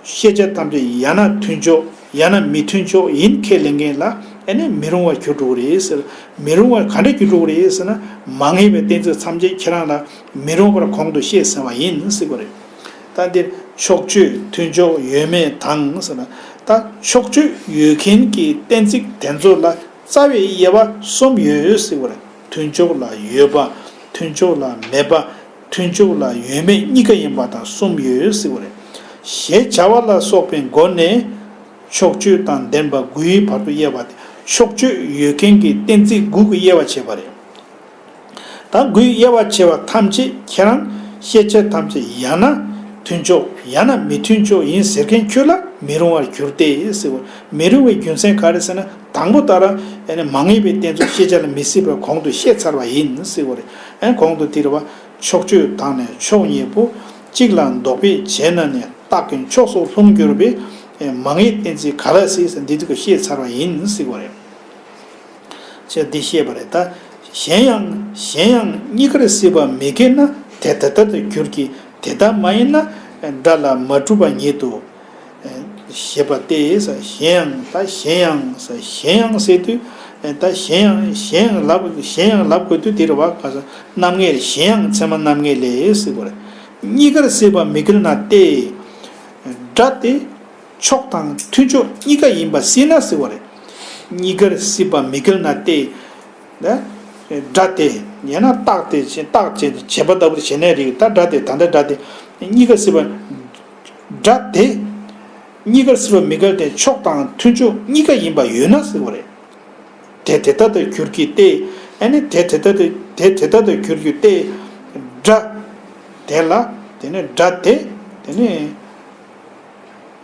ཤེས་བྱ་ཐམས་ཅད་ཡང་ན་མཐུན་ཕྱོགས་ཡང་ན་མི་མཐུན་ཕྱོགས་ཡིན་ཁས་ལེན་མཁན་ལ་ཨ་ནི་མི་རུང་བར་གྱུར་འགྲོ་གི་རེད་ཟེར། མི་རུང་བར་ག་འདྲ་གྱུར་འགྲོ་གི་རེད་ཟེར་ན། མ་ངེས་པའི་གཏན་ཚིགས་ཐམས་ཅད་ཁྱེད་རང་ལ་མི་རུང་བར་གོང་དུ་བཤད་ཟིན་པ་ཡིན་ཟེར་གྱི་རེད། ད་འདིར་ཕྱོགས་ཆོས་མཐུན་ཕྱོགས་ཡོད་མེད་དང་ཟེར་ན། ད་ཕྱོགས་ཆོས་ཡོད་མཁན་གྱི་གཏན་ཚིགས་དེ་ཚོ་ལ་རྩ་བའི་དབྱེ་བ་གསུམ་ཡོད་ཟེར་གྱི་རེད། མཐུན་ཕྱོགས་ལ་ཡོད་པ། མཐུན་ཕྱོགས་ལ་མེད་པ། མཐུན་ཕྱོགས་ལ་ཡོད་མེད་གཉིས་ཀ་ཡིན་པ་དང་གསུམ་ཡོད་ཟེར་བ་རེད། ཞེས་བྱ་བ་ལ་སོགས་པའི་སྒོ་ནས་ཕྱོགས་ཆོས་དང་ལྡན་པ་དགུའི་བར་དུ་དབྱེ་བ་སྟེ། ཕྱོགས་ཆོས་ཡོད་མཁན་གྱི་གཏན་ཚིགས་དགུ་གི་དབྱེ་བ་བྱས་པ་རེད། ད་དགུའི་དབྱེ་བ་བྱས་པ་ཐམས་ཅད་ཁྱེད་རང་ཤེས་བྱ་ཐམས་ཅད་ཡང་ན་མཐུན་ཕྱོགས་ཡང་ན་མི་མཐུན་ཕྱོགས་ཡིན་ཟེར་མཁན་ཁྱོད་ལ་མི་རུང་བར་གྱུར་ཏེ་ཟེར་བ། མི་རུང་བའི་རྒྱུ་མཚན་ག་རེ་ཟེར་ན། དང་པོ་ལྟར་ཨ་ནི་མ་ངེས་པའི་གཏན་ཚིགས་ཤེས་བྱ་ལ་མི་སྲིད་པར་གོང་དུ་བཤད་ཚར་བ་ཡིན་ཟེར་བ་རེད། ཨ་ནི་གོང་དུ་དེ་རེད་བ། ཕྱོགས་ཆོས་དང་ནི་ཕྱོགས་གཉིས་པོ། གཅིག་ལ་འདོགས་པས་བྱས་ན་ནི། རྟགས་ཀྱི་ཕྱོགས་སུ་ལྷུང་གྱུར་པས། མ་ངེས་གཏན་ཚིགས་ག་ལ་སྲིད་ཟེར་འདི་དུས་ཀྱི་བཤད་ཚར་བ་ཡིན་ཟེར་བ་རེད། ཅེས་འདི་བཤད་པ་རེད། ད་གཞན་ཡང་གཞན་ཡང་གཉིས་ཀར་སྲིད་པ་མི་འགལ་ན་དེ་དེ་ལྟར་དུ་འགྱུར་གྱི། དེ་ལྟར་མ་ཡིན་ན་སྒྲ་ལ་མ་གྲུབ་པ་ཉིད་དོ། ཞེས་པ་སྟེ། གཞན་ཡང་། ད་གཞན་ཡང་། གཞན་ཡང་ཟེར་དུས། ད་གཞན་ཡང་། གཞན་ཡང་ལབ། གཞན་ཡང་ལབ་དགོས་དུས་དེ་རེད་བ། ག་ས་རྣམ་ངེས། གཞན་ཡང་ཚད་མ་རྣམ་ངེས་ལས་ཟེར་བ་རེད། གཉིས་ཀར་སྲིད་པ་མི་འགལ་ན་སྟེ། སྒྲ་སྟེ། ཕྱོགས་དང་མཐུན་ཕྱོགས་གཉིས་ཀ་ཡིན་པ་སྲིད་ན་ཟེར་བ་རེད། གཉིས་ཀར་སྲིད་པ་མི་འགལ་ན་སྟེ། ན། སྒྲ་དེ། ཡང་ན་རྟགས་དེ་བྱས་རྟགས་བྱས་བྱས་པ་ལྟ་བུ་བྱས་ནའི་རིགས་ད་སྒྲ་དེ་ད་ལྟ་སྒྲ་དེ་གཉིས་ཀ་སྲིད་པ། སྒྲ་དེ། གཉིས་ཀར་སྲིད་པ་མི་འགལ་ཏེ་ཕྱོགས་དང་མཐུན་ཕྱོགས་གཉིས་ཀ་ཡིན་པ་ཡོད་ན་ཟེར་བ་རེད། དེ་དེ་ལྟར་དུ་འགྱུར་གྱི་སྟེ། ཨ་ནི་དེ་དེ་ལྟར་དུ་དེ་དེ་ལྟར་དུ་འགྱུར་གྱི་སྟེ། སྒྲ། དེ་ལ། དེ་ནི་སྒྲ་དེ། དེ་ནི།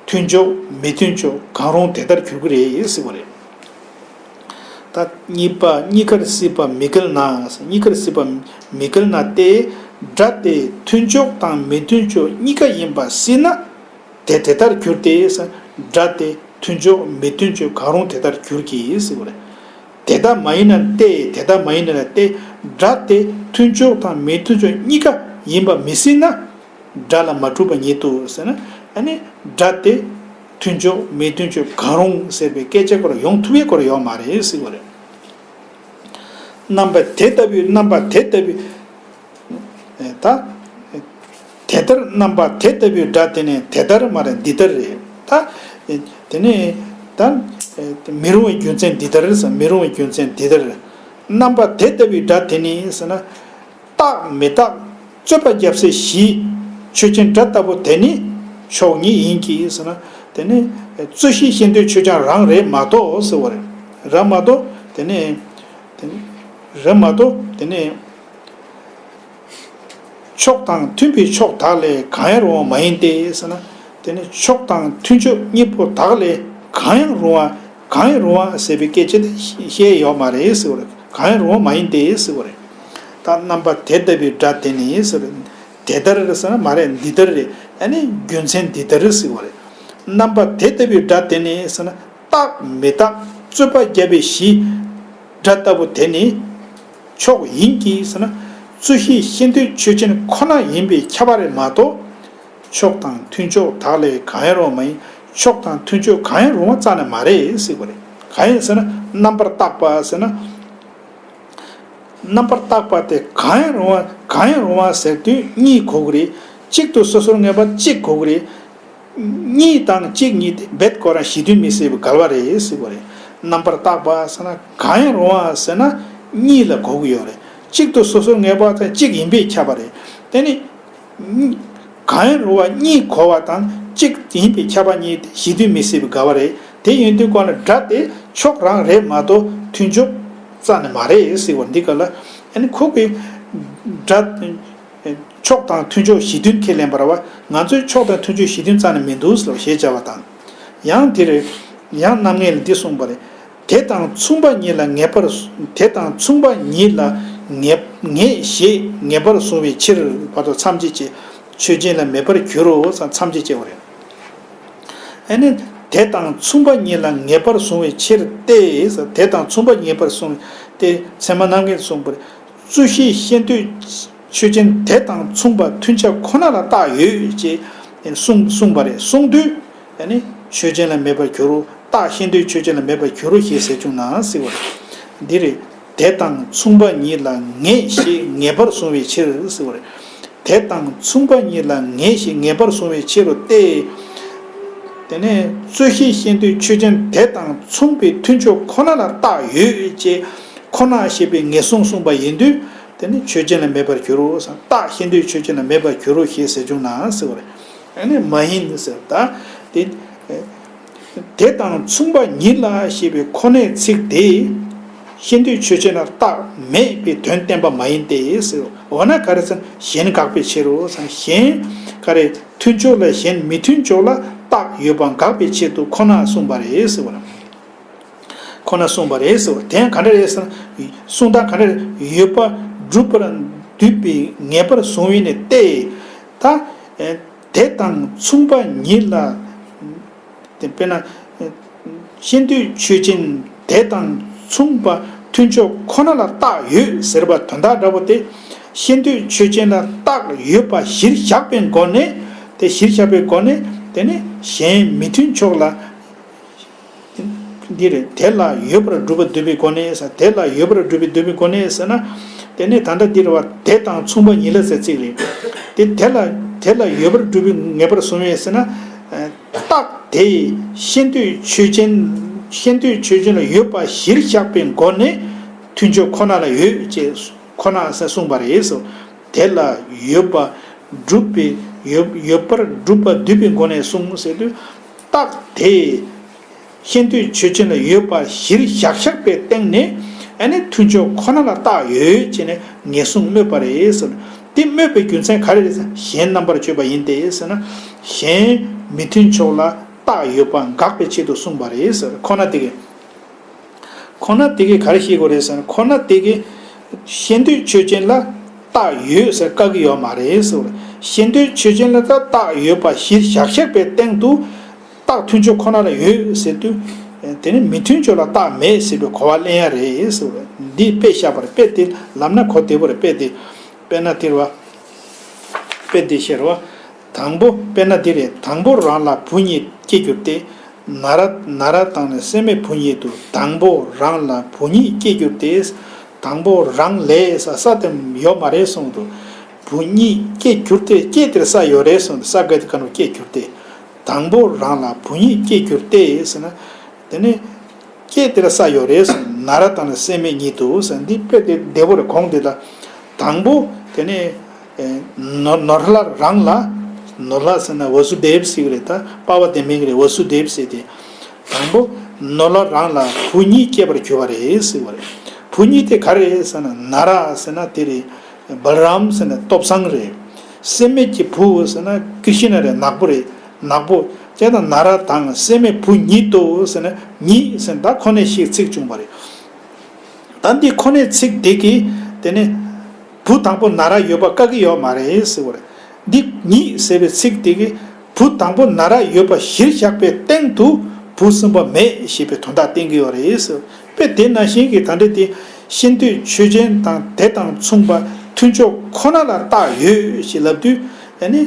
མཐུན་ཕྱོགས་མི་མཐུན་ཕྱོགས་གང་རུང་དེ་ལྟར་འགྱུར་གྱི་རེད་ཟེར་བ་རེད། ད་གཉིས་པ་གཉིས་ཀར་སྲིད་པ་མི་འགལ་ན། གཉིས་ཀར་སྲིད་པ་མི་འགལ་ན་སྟེ། སྒྲ་དེ་མཐུན་ཕྱོགས་དང་མི་མཐུན་ཕྱོགས་གཉིས་ཀ་ཡིན་པ་སྲིད་ན། དེ་དེ་ལྟར་འགྱུར་ཏེ། སྒྲ་དེ་མཐུན་ཕྱོགས་མི་མཐུན་ཕྱོགས་གང་རུང་དེ་ལྟར་འགྱུར་གྱི་ཟེར་བ་རེད། དེ་ལྟ་མ་ཡིན་ན་སྟེ། དེ་ལྟ་མ་ཡིན་ན་སྟེ། སྒྲ་དེ་མཐུན་ཕྱོགས་དང་མི་མཐུན་ཕྱོགས་གཉིས་ཀ་ཡིན་པ་མི་སྲིད་ན། སྒྲ་ལ་མ་གྲུབ་པ་ཉིད་དུ་ཟེར་ན། ཨ་ནི་སྒྲ་དེ་མཐུན་ཕྱོགས་མི་མཐུན་ཕྱོགས་གང་རུང་ཟེར་བའི་སྐད་ཆ་སྐོར་ཡོང་ཐུབ་པའི་སྐོར་ཡོད་མ་རེད་ཟེར་བ་རེད། རྣམ་པ་དེ་ལྟ་བུའི་རྣམ་པ་དེ་ལྟ་བུའི། ད། དེ་ལྟར་རྣམ་པ་དེ་ལྟ་བུའི་སྒྲ་དེ་ནི་དེ་ལྟར་མ་རེད་འདི་ལྟར་རེད། ད། དེ་ནི། ད། མི་རུང་བའི་རྒྱུ་མཚན་འདི་ལྟར་ཟེར། མི་རུང་བའི་རྒྱུ་མཚན་འདི་ལྟར། རྣམ་པ་དེ་ལྟ་བུའི་སྒྲ་དེ་ནི་ཟེར་ན། རྟག་མི་རྟག་རྩོད་པ་རྒྱབ་སའི་གཞི། ཆོས་ཅན་སྒྲ་ལྟ་བུ་དེ་ནི་ཕྱོགས་ཉིད་ཡིན་གྱི་ཟེར་ན། དེ་ནི་རྩོད་གཞི་ཤེས་འདོད་ཆོས་ཅན་རང་རེད་མ་གཏོགས་ཟེར་བ་རེད། རེད་མ་གཏོགས་དེ་ནི། དེ་ནི་རེད་མ་གཏོགས་དེ་ནི། ཕྱོགས་དང་མཐུན་པའི་ཕྱོགས་དག་ལས་གང་ཡང་རུང་བ་མ་ཡིན་ཏེ་ཟེར་ན། དེ་ནི་ཕྱོགས་དང་མཐུན་ཕྱོགས་གཉིས་པོ་དག་ལས་གང་ཡང་རུང་བ། གང་ཡང་རུང་བ་ཟེར་བའི་སྐད་ཆ་དེ་བཤད་ཡོད་མ་རེད་ཟེར་བ་རེད། གང་ཡང་རུང་བ་མ་ཡིན་ཏེ་ཟེར་བ་རེད། ད་རྣམ་པ་དེ་ལྟ་བུའི་སྒྲ་དེ་ནི་ཟེར། དེ་ལྟར་ཟེར་ན་མ་རེད་འདི་ལྟར་རེད། ཨ་ནི་རྒྱུ་མཚན་འདི་ལྟར་ཟེར་བ་རེད། རྣམ་པ་དེ་ལྟ་བུའི་སྒྲ་དེ་ནི་ཟེར་ན། རྟག་མི་རྟག་རྩོད་པ་བརྒྱབ་པའི་གཞི། སྒྲ་ལྟ་བུ་དེ་ནི་ཕྱོགས་ཡིན་གྱི་ཟེར་ན། རྩོད་གཞི་ཤེས་འདོད་ཆོས་ཅན་ཁོ་ན་ཡིན་པས་ཁྱབ་པ་རེད་མ་གཏོགས། ཕྱོགས་དང་མཐུན་ཕྱོགས་དག་ལས་གང་ཡང་རུང་བ་མ་ཡིན། ཕྱོགས་དང་མཐུན་ཕྱོགས་གང་ཡང་རུང་བ་རྩ་ནས་མ་རེད་ཟེར་བ་རེད། གང་ཡིན་ཟེར་ན་རྣམ་པར་བརྟག་པ་ཟེར་ན། རྣམ་པར་བརྟག་པ་དེ་གང་ཡང་རུང་བ་གང་ཡང་རུང་བ་ཟེར་དུས་གཉིས་གོ་གི་རེད། གཅིག་ཏུ་སོ་སོར་ངེས་པ་གཅིག་གོ་གི་རེད། གཉིས་དང་གཅིག་གཉིས་དེ་རྦད་ཁོ་རང་གཞི་མཐུན་མི་སྲིད་པའི་འགལ་བ་རེད་ཟེར་བ་རེད། རྣམ་པར་བརྟག་པ་ཟེར་ན་གང་ཡང་རུང་བ་ཟེར་ན་གཉིས་ལ་གོ་གི་ཡོད་རེད། གཅིག་ཏུ་སོ་སོར་ངེས་པ་དང་གཅིག་ཡིན་པས་ཁྱབ་པ་རེད། དེ་ནི། གང་ཡང་རུང་བ་གཉིས་གོ་བ་དང་གཅིག་ཡིན་པས་ཁྱབ་པ་གཉིས་དེ་གཞི་མཐུན་མི་སྲིད་པའི་འགལ་བ་རེད། དེ་ཡིན་དུས་ཁོ་ན་སྒྲ་དེ་ཕྱོགས་རང་རེད་མ་གཏོགས་མཐུན་ཕྱོགས་རྩ་ནས་མ་རེད་ཟེར་བ་འདི་ག་ལ། ཨ་ནི་ཁོ་གི་སྒྲ། ཕྱོགས་དང་མཐུན་ཕྱོགས་གཞི་མཐུན་ཁས་ལེན་པ་རེད་བ། ང་ཚོས་ཕྱོགས་དང་མཐུན་ཕྱོགས་གཞི་མཐུན་རྩ་ནས་མི་འདུག་ཟེར་བ་ཞེས་བྱ་བ་དང་། ཡང་དེར། ཡང་རྣམ་ངེས་ལ་འདི་གསུངས་པ་རེད། དེ་དང་མཚུངས་པ་ཉིད་ལ་ངེས་པར། དེ་དང་མཚུངས་པ་ཉིད་ལ་ངེས་ངེས་ཞེས་ངེས་པར་གཟུང་བའི་ཕྱིར། བར་དུ་མཚམས་བཅད་བྱས། ཆོས་ཅན་ལ་མེད་པར་འགྱུར་རོ་ཟེར་མཚམས་བཅད་བྱས་པ་རེད། ཨ་ནི། དེ་དང་མཚུངས་པ་ཉིད་ལ་ངེས་པར་གཟུང་བའི་ཕྱིར་ཏེ། དེ་དང་མཚུངས་པ་ངེས་པར་གཟུང་བའི་ཏེ་ཚད་མ་རྣམ་ངེས་གསུངས་པ་རེད། རྩོད་གཞི་ཤེས་འདོད་ཆོས་ཅན་དེ་དང་མཚུངས་པ་མཐུན་ཆ་ཁོ་ན་ལ་རྟགས་ཡོད་ཅེས་གསུངས་གསུངས་པ་རེད། གསུངས་དུས། ཨ་ནི་ཆོས་ཅན་ལ་མེད་པར་འགྱུར་རོ། རྟགས་ཤེས་འདོད་ཆོས་ཅན་ལ་མེད་པར་འགྱུར་རོ་ཞེས་ཟེར་བྱུང་ན་ཟེར་བ་རེད། འདི་རེད། དེ་དང་མཚུངས་པ་ཉིད་ལ་ངེས་ཞེས་ངེས་པར་གཟུང་བའི་ཕྱིར་ཟེར་བ་རེད། དེ་དང་མཚུངས་པ་ཉིད་ལ་ངེས་ཞེས་ངེས་པར་གཟུང་བའི་ཕྱིར་རོ་སྟེ། དེ་ནས་རྩོད་གཞི་ཤེས་འདོད་ཆོས་ཅན་དེ་དང་མཚུངས་པའི་མཐུན་ཕྱོགས་ཁོ་ན་ལ་རྟགས་ཡོད་ཅེས་ཁོ་ན་ཞེས་པའི་ངེས་གཟུང་གསུངས་པ་ཡིན་དུས། དེ་ནི་ཆོས་ཅན་ལ་མེད་པར་འགྱུར་རོ། རྟགས་ཤེས་འདོད་ཆོས་ཅན་ལ་མེད་པར་འགྱུར་རོ་ཞེས་ཟེར་བྱུང་ན་ཟེར་བ་རེད། ཨ་ནི་མ་ཡིན་ཟེར་ད། དེ། དེ་དང་མཚུངས་པ་ཉིད་ལ་ཞེས་པའི་ཁོ་ནའི་ཚིག་དེས་ཤེས་འདོད་ཆོས་ཅན་ལ་རྟགས་མེད་པའི་དོན་བསྟན་པ་མ་ཡིན་ཏེ་ཟེར། འོ་ན་ག་རེ་ཟེར་ན་གཞན་དགག་པའི་ཕྱིར་རོ་ཟེར། གཞན་ག་རེ་མཐུན་ཕྱོགས་ལ་གཞན་མི་མཐུན་ཕྱོགས་ལ་རྟགས་ཡོད་པ་དགག་པའི་ཆེད་དུ་ཁོ་ན་གསུངས་པ་རེད་ཟེར་བ་ན། ཁོ་ན་གསུངས་པ་རེད་ཟེར་བ་དེ་ཡང་ག་འདྲ་རེད་ཟེར་ན། གསུང་སྟངས་ག་འདྲ་རེད། ཡོད་པ་སྒྲུབ་པར་འདོད་པའི་ངེས་པར་བཟུང་བས་ནི་སྟེ། ད། དེ་དང་མཚུངས་པ་ཉིད་ལ། དེ་དཔེར་ན། ཤེས་འདོད་ཆོས་ཅན་དེ་དང་མཚུངས་པ་མཐུན་ཕྱོགས་ཁོ་ན་ལ་རྟགས་ཡོད་ཟེར་བ་དོན་དག་འདྲ་པོ་དེ། ཤེས་འདོད་ཆོས་ཅན་ལ་རྟགས་ཡོད་པ་གཞིར་བཞག་པའི་སྒོ་ནས། དེ་གཞིར་བཞག་པའི་སྒོ་ནས་དེ་ནི་གཞན་མི་མཐུན་ཕྱོགས་ལ། འདི་རེད། དེ་ལ་ཡོད་པར་སྒྲུབ་པ་འདོད་པའི་སྒོ་ནས་ཟེར། དེ་ལ་ཡོད་པར་སྒྲུབ་པའི་འདོད་པའི་སྒོ་ནས་ཟེར་ན། དེ་ནི་ད་ལྟ་འདི་རེད་བ། དེ་དང་མཚུངས་པ་ཉིད་ལ་ཟེར་ཚིག་རེད། དེ་དེ་ལ་དེ་ལ་ཡོད་པར་སྒྲུབ་པའི་ངེས་པར་བཟུང་བས་ཟེར་ན། རྟགས་ དེ་ཤེས་འདོད་ཆོས་ཅན། ཤེས་འདོད་ཆོས་ཅན་ལ་ཡོད་པ་གཞིར་བཞག་པའི་སྒོ་ནས་མཐུན་ཕྱོགས་ཁོ་ན་ལ་ཡོད་ཅེས་ཁོ་ན་ཟེར་གསུངས་པ་རེད། དེ་ལ་ཡོད་པ་སྒྲུབ་པའི་ཡོད་ཡོད་པར་སྒྲུབ་པ་འདུས་པའི་སྒོ་ནས་གསུངས་ཟེར་དུས། རྟགས་དེ་ཤེས་འདོད་ཆོས་ཅན་ལ་ཡོད་པ་གཞིར་བཞག་བཞག་པའི་སྟེང་ནས་ཨ་ནི་མཐུན་ཕྱོགས་ཁོ་ན་ལ་རྟགས་ཡོད་ཅེས་ནས་ངེས་བཟུང་སྨོས་པ་རེད་ཟེར། དེ་སྨོས་པའི་རྒྱུ་མཚན་ག་རེ་རེད་ཟེར་ན། གཞན་རྣམ་པར་དཔྱོད་པ་ཡིན་ཏེ་ཟེར་ན། གཞན་མི་མཐུན་ཕྱོགས་ལ་རྟགས་ཡོད་པ་དགག་པའི་ཆེད་དུ་གསུངས་པ་རེད་ཟེར། ཁོ་ན་དེ་གི་ཁོ་ན་དེ་གིས་ག་རེ་ཤེས་དགོས་རེད་ཟེར་ན། ཁོ་ན་དེ་གིས་ཤེས་འདོད་ཆོས་ཅན་ལ་རྟགས་ཡོད་ཟེར་དཀའ་གི་ཡོད་མ་རེད་ཟེར། ཤེས་འདོད་ཆོས་ཅན་ལ་ད་རྟགས་ཡོད་པ་གཞིར་བཞག་བཞག་པའི་སྟེང་དུ་རྟགས་མཐུན་ཕྱོགས་ཁོ་ན་ལ་ཡོད་ཟེར་དུས། དེ་ནི་མི་མཐུན་ཕྱོགས་ལ་རྟགས་མེད་ཟེར་བའི་གོ་བ་ལེན་ཡ་རེད་ཟེར། འདི་དཔེ་བཞག་པ་རེད། དཔེ་དེ་ལབ་ན་གོ་བདེ་པོ་རེད། དཔེ་དེ་དཔེར་ན་དེ་རེད་བ། དཔེ་འདི་ཤེས་རོགས། དང་པོ་དཔེར་ན་འདི་རེད། དང་པོ་རང་ལ་བུ་གཉིས་སྐྱེ་གྱུར་ཏེ། ན་ར་ན་ར་དང་ནི་སྲེད་མེད་བུ་གཉིས་དུ། དང་པོ་རང་ལ་བུ་གཉིས་སྐྱེ་གྱུར་ཏེ། དང་པོ་རང་ལས་ས་ས་དེ་ཡོད་མ་རེད་གསུངས་འདུག་བུ་གཉིས་སྐྱེ་གྱུར་ཏེ། སྐྱེ་དེར་ས་ཡོད་རེད་གསུངས་འདུག་ས་ག་དེ་ག་ནོ་སྐྱེ་གྱུར་ཏེ། དང་པོ་རང་ལ་བུ་གཉིས་སྐྱེ་གྱུར་ཏེ་ཟེར་ན། དེ་ནི། སྐྱེ་དེར་ས་ཡོད་རེད་ཟེར། ན་ར་དང་ནི་སྲེད་མེད་ཉིད་དུ་ཟེར། འདི་དཔེ་དེ་བདེ་པོ་རེད། གོང་དེ་ལ། དང་པོ་དེ་ནི། ནོར་ལྷ་རང་ལ། ནོར་ལྷ་ཟེར་ན་ཝ་སུ་དེབ་ཟེར་གི་རེད། ད་པ་བ་དེ་མིང་རེད། ཝ་སུ་དེབ་ཟེར་ཏེ། དང་པོ་ནོར་ལྷ་རང་ལ་བུ་གཉིས་སྐྱེས་པར་གྱུར་པ་རེད་ཟེར་བ་རེད། བུ་གཉིས་དེ་ག་རེ་རེད་ཟེར་ན། ན་ར་ཟེར་ན་དེ་རེད། བལ་རམ་ཟེར་ན་སྟོབས་བཟང་རེད། སྲེད་མེད་ཀྱི་བུ་ཟེར་ན་ཀི་ཤི་ན་རེད། ནག་པོ་རེད། ནག་པོ། ཅེ་དང་ན་ར་དང་སྲེད་མེད་བུ་ཉིད་དུ་ཟེར་ན། ཉིད་ཟེར་ན་ད་ཁོ་ནས་ཤིག་ཚིག་བྱུང་བ་རེད། ད་འདི་ཁོ་ནས་ཚིག་དེ་གིས་དེ་ནི་བུ་དང་པོ་ན་ར་ཡོད་པ་བཀག་གི་ཡོད་མ་རེད་ཟེར་བ་རེད། འདི་ཉིད་ཟེར་བའི་ཚིག་དེ་གིས་བུ་དང་པོ་ན་ར་ཡོད་པ་གཞིར་བཞག་པའི་སྟེང་དུ་བུ་གསུམ་པ་མེད་ཞེས་པའི་དོན་དག་བསྟན་གྱི་ཡོད་རེད་ཟེར། དཔེ་དེ་ནང་བཞིན་གྱི་ད་འདྲ་དེ་ཤེས་འདོད་ཆོས་ཅན་དང་དེ་དང་མཚུངས་པ་མཐུན་ཕྱོགས་ཁོ་ན་ལ་རྟགས་ཡོད་ཞེས་ལབ་དུས། ཨ་ནི།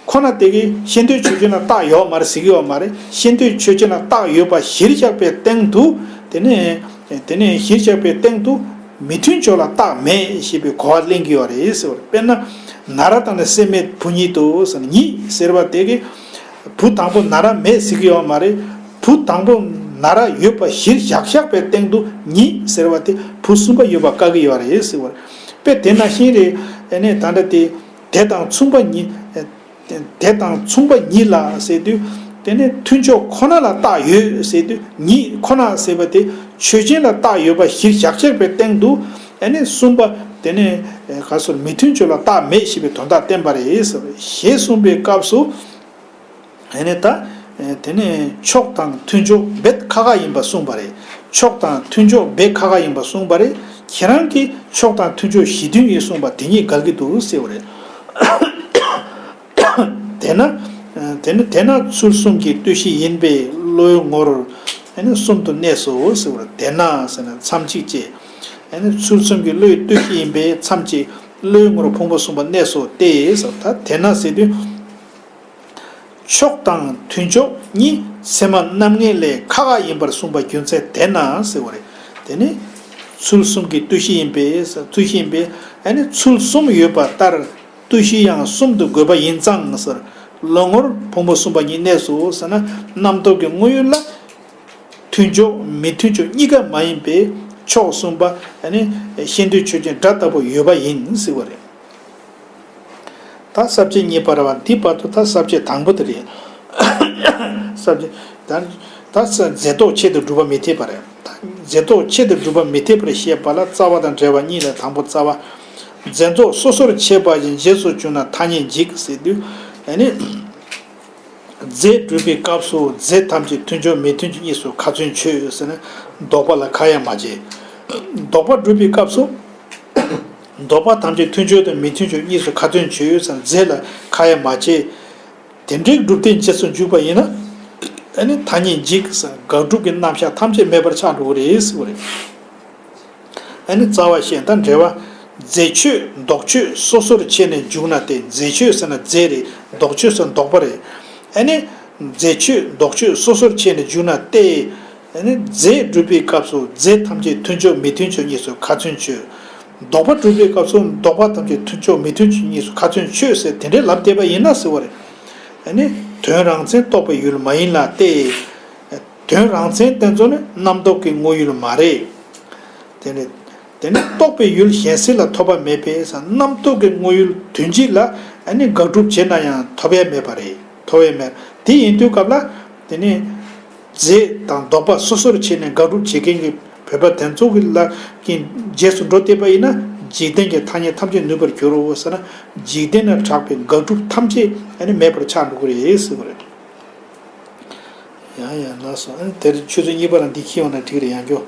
ཁོ་ན་དེ་གིས་ཤེས་འདོད་ཆོས་ཅན་ལ་རྟགས་ཡོད་མ་རེད་ཟེར་གྱི་ཡོད་མ་རེད། ཤེས་འདོད་ཆོས་ཅན་ལ་རྟགས་ཡོད་པ་གཞིར་བཞག་པའི་སྟེང་དུ། དེ་ནས་དེ་ནས་གཞིར་བཞག་པའི་སྟེང་དུ་མི་མཐུན་ཕྱོགས་ལ་རྟགས་མེད་ཞེས་པའི་གོ་བ་ལེན་གྱི་ཡོད་རེད་ཟེར་བ་རེད། དཔེར་ན། ན་ར་དང་ནི་སྲེད་མེད་བུ་ཉིད་དུ་ཟེར་ན། ཉིད་ཟེར་བ་དེ་གིས་བུ་དང་པོ་ན་ར་མེད་ཟེར་གྱི་ཡོད་མ་རེད། བུ་དང་པོ་ན་ར་ཡོད་པ་གཞིར་བཞག་བཞག་པའི་སྟེང་དུ་ཉིད་ཟེར་བ་དེ་བུ་གསུམ་པ་ཡོད་པ་བཀག་གི་ཡོད་རེད་ཟེར་བ་རེད། དཔེ་དེ་ནང་བཞིན་རེད། ཨ་ནི་ད་འདྲ་དེ། དེ་དང་མཚུངས་པ་ཉིད། དེ་དང་མཚུངས་པ་ཉིད་ལ་ཟེར་དུས། དེ་ནི་མཐུན་ཕྱོགས་ཁོ་ན་ལ་རྟགས་ཡོད་ཟེར་དུས། ཉིད་ཁོ་ན་ཟེར་བ་དེ་ཆོས་ཅན་ལ་རྟགས་ཡོད་པ་གཞིར་བཞག་བཞག་པའི་སྟེང་དུ། ཨ་ནི་གསུམ་པ་དེ་ནི་ག་སོར་མི་མཐུན་ཕྱོགས་ལ་རྟགས་མེད་ཞེས་པའི་དོན་དག་བསྟན་པ་རེད་ཟེར། ཞེས་གསུངས་པའི་སྐབས་སུ། ཨ་ནི་ད། དེ་ནི་ཕྱོགས་དང་མཐུན་ཕྱོགས་རྦད་ཁག་ཁག་ཡིན་པ་གསུངས་པ་རེད། ཕྱོགས་དང་མཐུན་ཕྱོགས་རྦད་ཁག་ཁག་ཡིན་པ་གསུངས་པ་རེད། ཁྱེད་རང་གིས་ཕྱོགས་དང་མཐུན་ཕྱོགས་གཞི་མཐུན་ཡིན་གསུངས་པ་དེ་གཉིས་འགལ་གྱི་འདུག་ཟེར་བ་རེད། དེས་ན། དེ་ནི་དེས་ན་ཚུལ་གསུམ་གྱི་ལྟོས་གཞི་ཡིན་པས་བློའི་ངོར་ཨ་ནི་གསུམ་དུ་གནས་སོ་ཟེར་བ་རེད། དེས་ན་ཟེར་ན་མཚམས་གཅིག་ཅེས། ཨ་ནི་ཚུལ་གསུམ་གྱི་བློའི་ལྟོས་གཞི་ཡིན་པས་མཚམས་གཅིག་བློའི་ངོར་ཕུང་པོ་གསུམ་པ་གནས་སོ་སྟེ་ཟེར། ད་དེས་ན་ཟེར་དུས། ཕྱོགས་དང་མཐུན་ཕྱོགས་གཉིས་ཚད་མ་རྣམ་ངེས་ལས་ཁག་ཁག་ཡིན་པར་གསུངས་པ་རྒྱུ་མཚན་དེས་ན་ཟེར་བ་རེད། དེ་ནི་ཚུལ་གསུམ་གྱི་ལྟོས་གཞི་ཡིན་པས། ལྟོས་གཞི་ཡིན་པས། ཨ་ནི་ཚུལ་གསུམ་ཡོད་པ་ལྟར་ལྟོས་གཞི་ཡང་གསུམ་དུ་དགོས་པ་ཡིན་ཙང་ཟེར། བློའི་ངོར་ཕུང་པོ་གསུམ་པ་ཉིད་གནས་སོ་ཟེར་ན། རྣམ་རྟོག་གི་དངོས་ཡུལ་ལ་མཐུན་ཕྱོགས་མི་མཐུན་ཕྱོགས་གཉིས་ཀ་མ་ཡིན་པའི་ཕྱོགས་གསུམ་པ་ཨ་ནི་ཤེས་འདོད་ཆོས་ཅན་སྒྲ་ལྟ་བུ་ཡོད་པ་ཡིན་ཟེར་བ་རེད། ད་ས་བཅད་གཉིས་པ་རེད་བ། འདི་བར་དུ་ད་ས་བཅད་དང་པོ་དེ་རེད། ས་བཅད་ད་ད་ས་རྫས་ལྡོག་ཆེད་དུ་སྒྲུབ་པ་མི་འཐད་པ་རེད། ད་རྫས་ལྡོག་ཆེད་དུ་སྒྲུབ་པ་མི་འཐད་པར་བཤད་པ་ལ་རྩ་བ་དང་འབྲེལ་བ་གཉིས་ལས། དང་པོ་རྩ་བ། རྫས་རྫོགས་སོ་སོར་ཕྱེ་བ་བཞིན་རྗེས་སུ་འཇུག་ན་ཐ་སྙད་འཇིག་ཟེར་དུས། ཨ་ནི། རྫས་སྒྲུབ་པའི་སྐབས་སུ་རྫས་ཐམས་ཅད་མཐུན་ཕྱོགས་མི་མཐུན་ཕྱོགས་གཉིས་སུ་ཁ་ཚོན་ཆོད་ཟེར་ན། ལྡོག་པ་ལ་ཁ་ཡ་མ་བྱེད། ལྡོག་པ་སྒྲུབ་པའི་སྐབས་སུ། ལྡོག་པ་ཐམས་ཅད་མཐུན་ཕྱོགས་དང་མི་མཐུན་ཕྱོགས་གཉིས་སུ་ཁ་ཚོན་ཆོད་ཟེར་ན་རྫས་ལ་ཁ་ཡ་མ་བྱེད། དེ་འདྲའི་སྒྲུབ་རྟེན་རྗེས་སུ་འཇུག་པ་ཡིན་ན། ཨ་ནི་ཐ་སྙད་འཇིག་ཟེར་དགག་སྒྲུབ་ཀྱི་རྣམ་གཞག་ཐམས་ཅད་མེད་པར་ཆགས་འགྲོ་གི་རེད་ཟེར་བ་རེད། ཨ་ནི་རྩ་བ་བཤད་དང་འབྲེལ་བ། རྫས་ཆོད་ལྡོག་ཆོད་སོ་སོར་ཕྱེ་ནས་འཇུག་ན་སྟེ། རྫས་ཆོད་ཟེར་ན་རྫས་རེད། ལྡོག་ཆོད་ཟེར་ན་ལྡོག་པ་རེད། ཨ་ནི། རྫས་ཆོད་ལྡོག་ཆོད་སོ་སོར་ཕྱེ་ནས་འཇུག་ན་སྟེ། ཨ་ནི་རྫས་སྒྲུབ་པའི་སྐབས་སུ་རྫས་ཐམས་ཅད་མཐུན་ཕྱོགས་མི་མཐུན་ཕྱོགས་གཉིས་སུ་ཁ་ཚོན་ཆོད། ལྡོག་པ་སྒྲུབ་པའི་སྐབས་སུ་ལྡོག་པ་ཐམས་ཅད་མཐུན་ཕྱོགས་མི་མཐུན་ཕྱོགས་གཉིས་སུ་ཁ་ཚོན་ཆོད་ཟེར་དེ་འདྲའི་ལབ་བསྡད་པ་ཡིན་ན་ཟེར་བ་རེད། ཨ་ནི། དོན་རང་མཚན་རྟོགས་པའི་ཡུལ་མ་ཡིན་ལ་སྟེ། དོན་རང་མཚན་དེ་ཚོ་ནི་རྣམ་རྟོག་གི་དངོས་ཡུལ་མ་རེད། དེ་ནི་དེ་ནི་རྟོགས་པའི་ཡུལ་གཞན་སེལ་ལ་ཐོབ་པ་མེད་པས་རྣམ་རྟོག་གི་དངོས་ཡུལ་དོན་སྤྱི་ལ་ཨ་ནི་དགག་སྒྲུབ་བྱེད་ན་ཡང་ཐོབ་ཡ་མེད་པ་རེད། ཐོབ་ཡ་མེད། དེ་ཡིན་དུས་སྐབས་ལ་དེ་ནི་རྫས་དང་ལྡོག་པ་སོ་སོར་ཕྱེ་ནས་དགག་སྒྲུབ་བྱེད་མཁན་གྱི་བོད་པ་དེ་ཚོ་གི་ལ་གི་རྗེས་སུ་འགྲོ་བསྡད་པ་ཡིན་ན། འཇིག་རྟེན་གྱི་ཐ་སྙད་ཐམས་ཅད་ནུས་པར་འགྱུར་རོ་ཟེར་ན། འཇིག་རྟེན་ན་གྲགས་པའི་དགག་སྒྲུབ་ཐམས་ཅད་ཨ་ནི་མེད་པར་ཆགས་འགྲོ་གི་རེད་ཟེར་བ་རེད། ཡང་ཡང་ལགས་སོ། ཨ་ནི་དེར་ཆུ་ཚོད་གཉིས་པ་ལ་འདི་འཁྱེར་ཡོང་ན་འགྲིག་རེད། ཡང་སྐྱོ།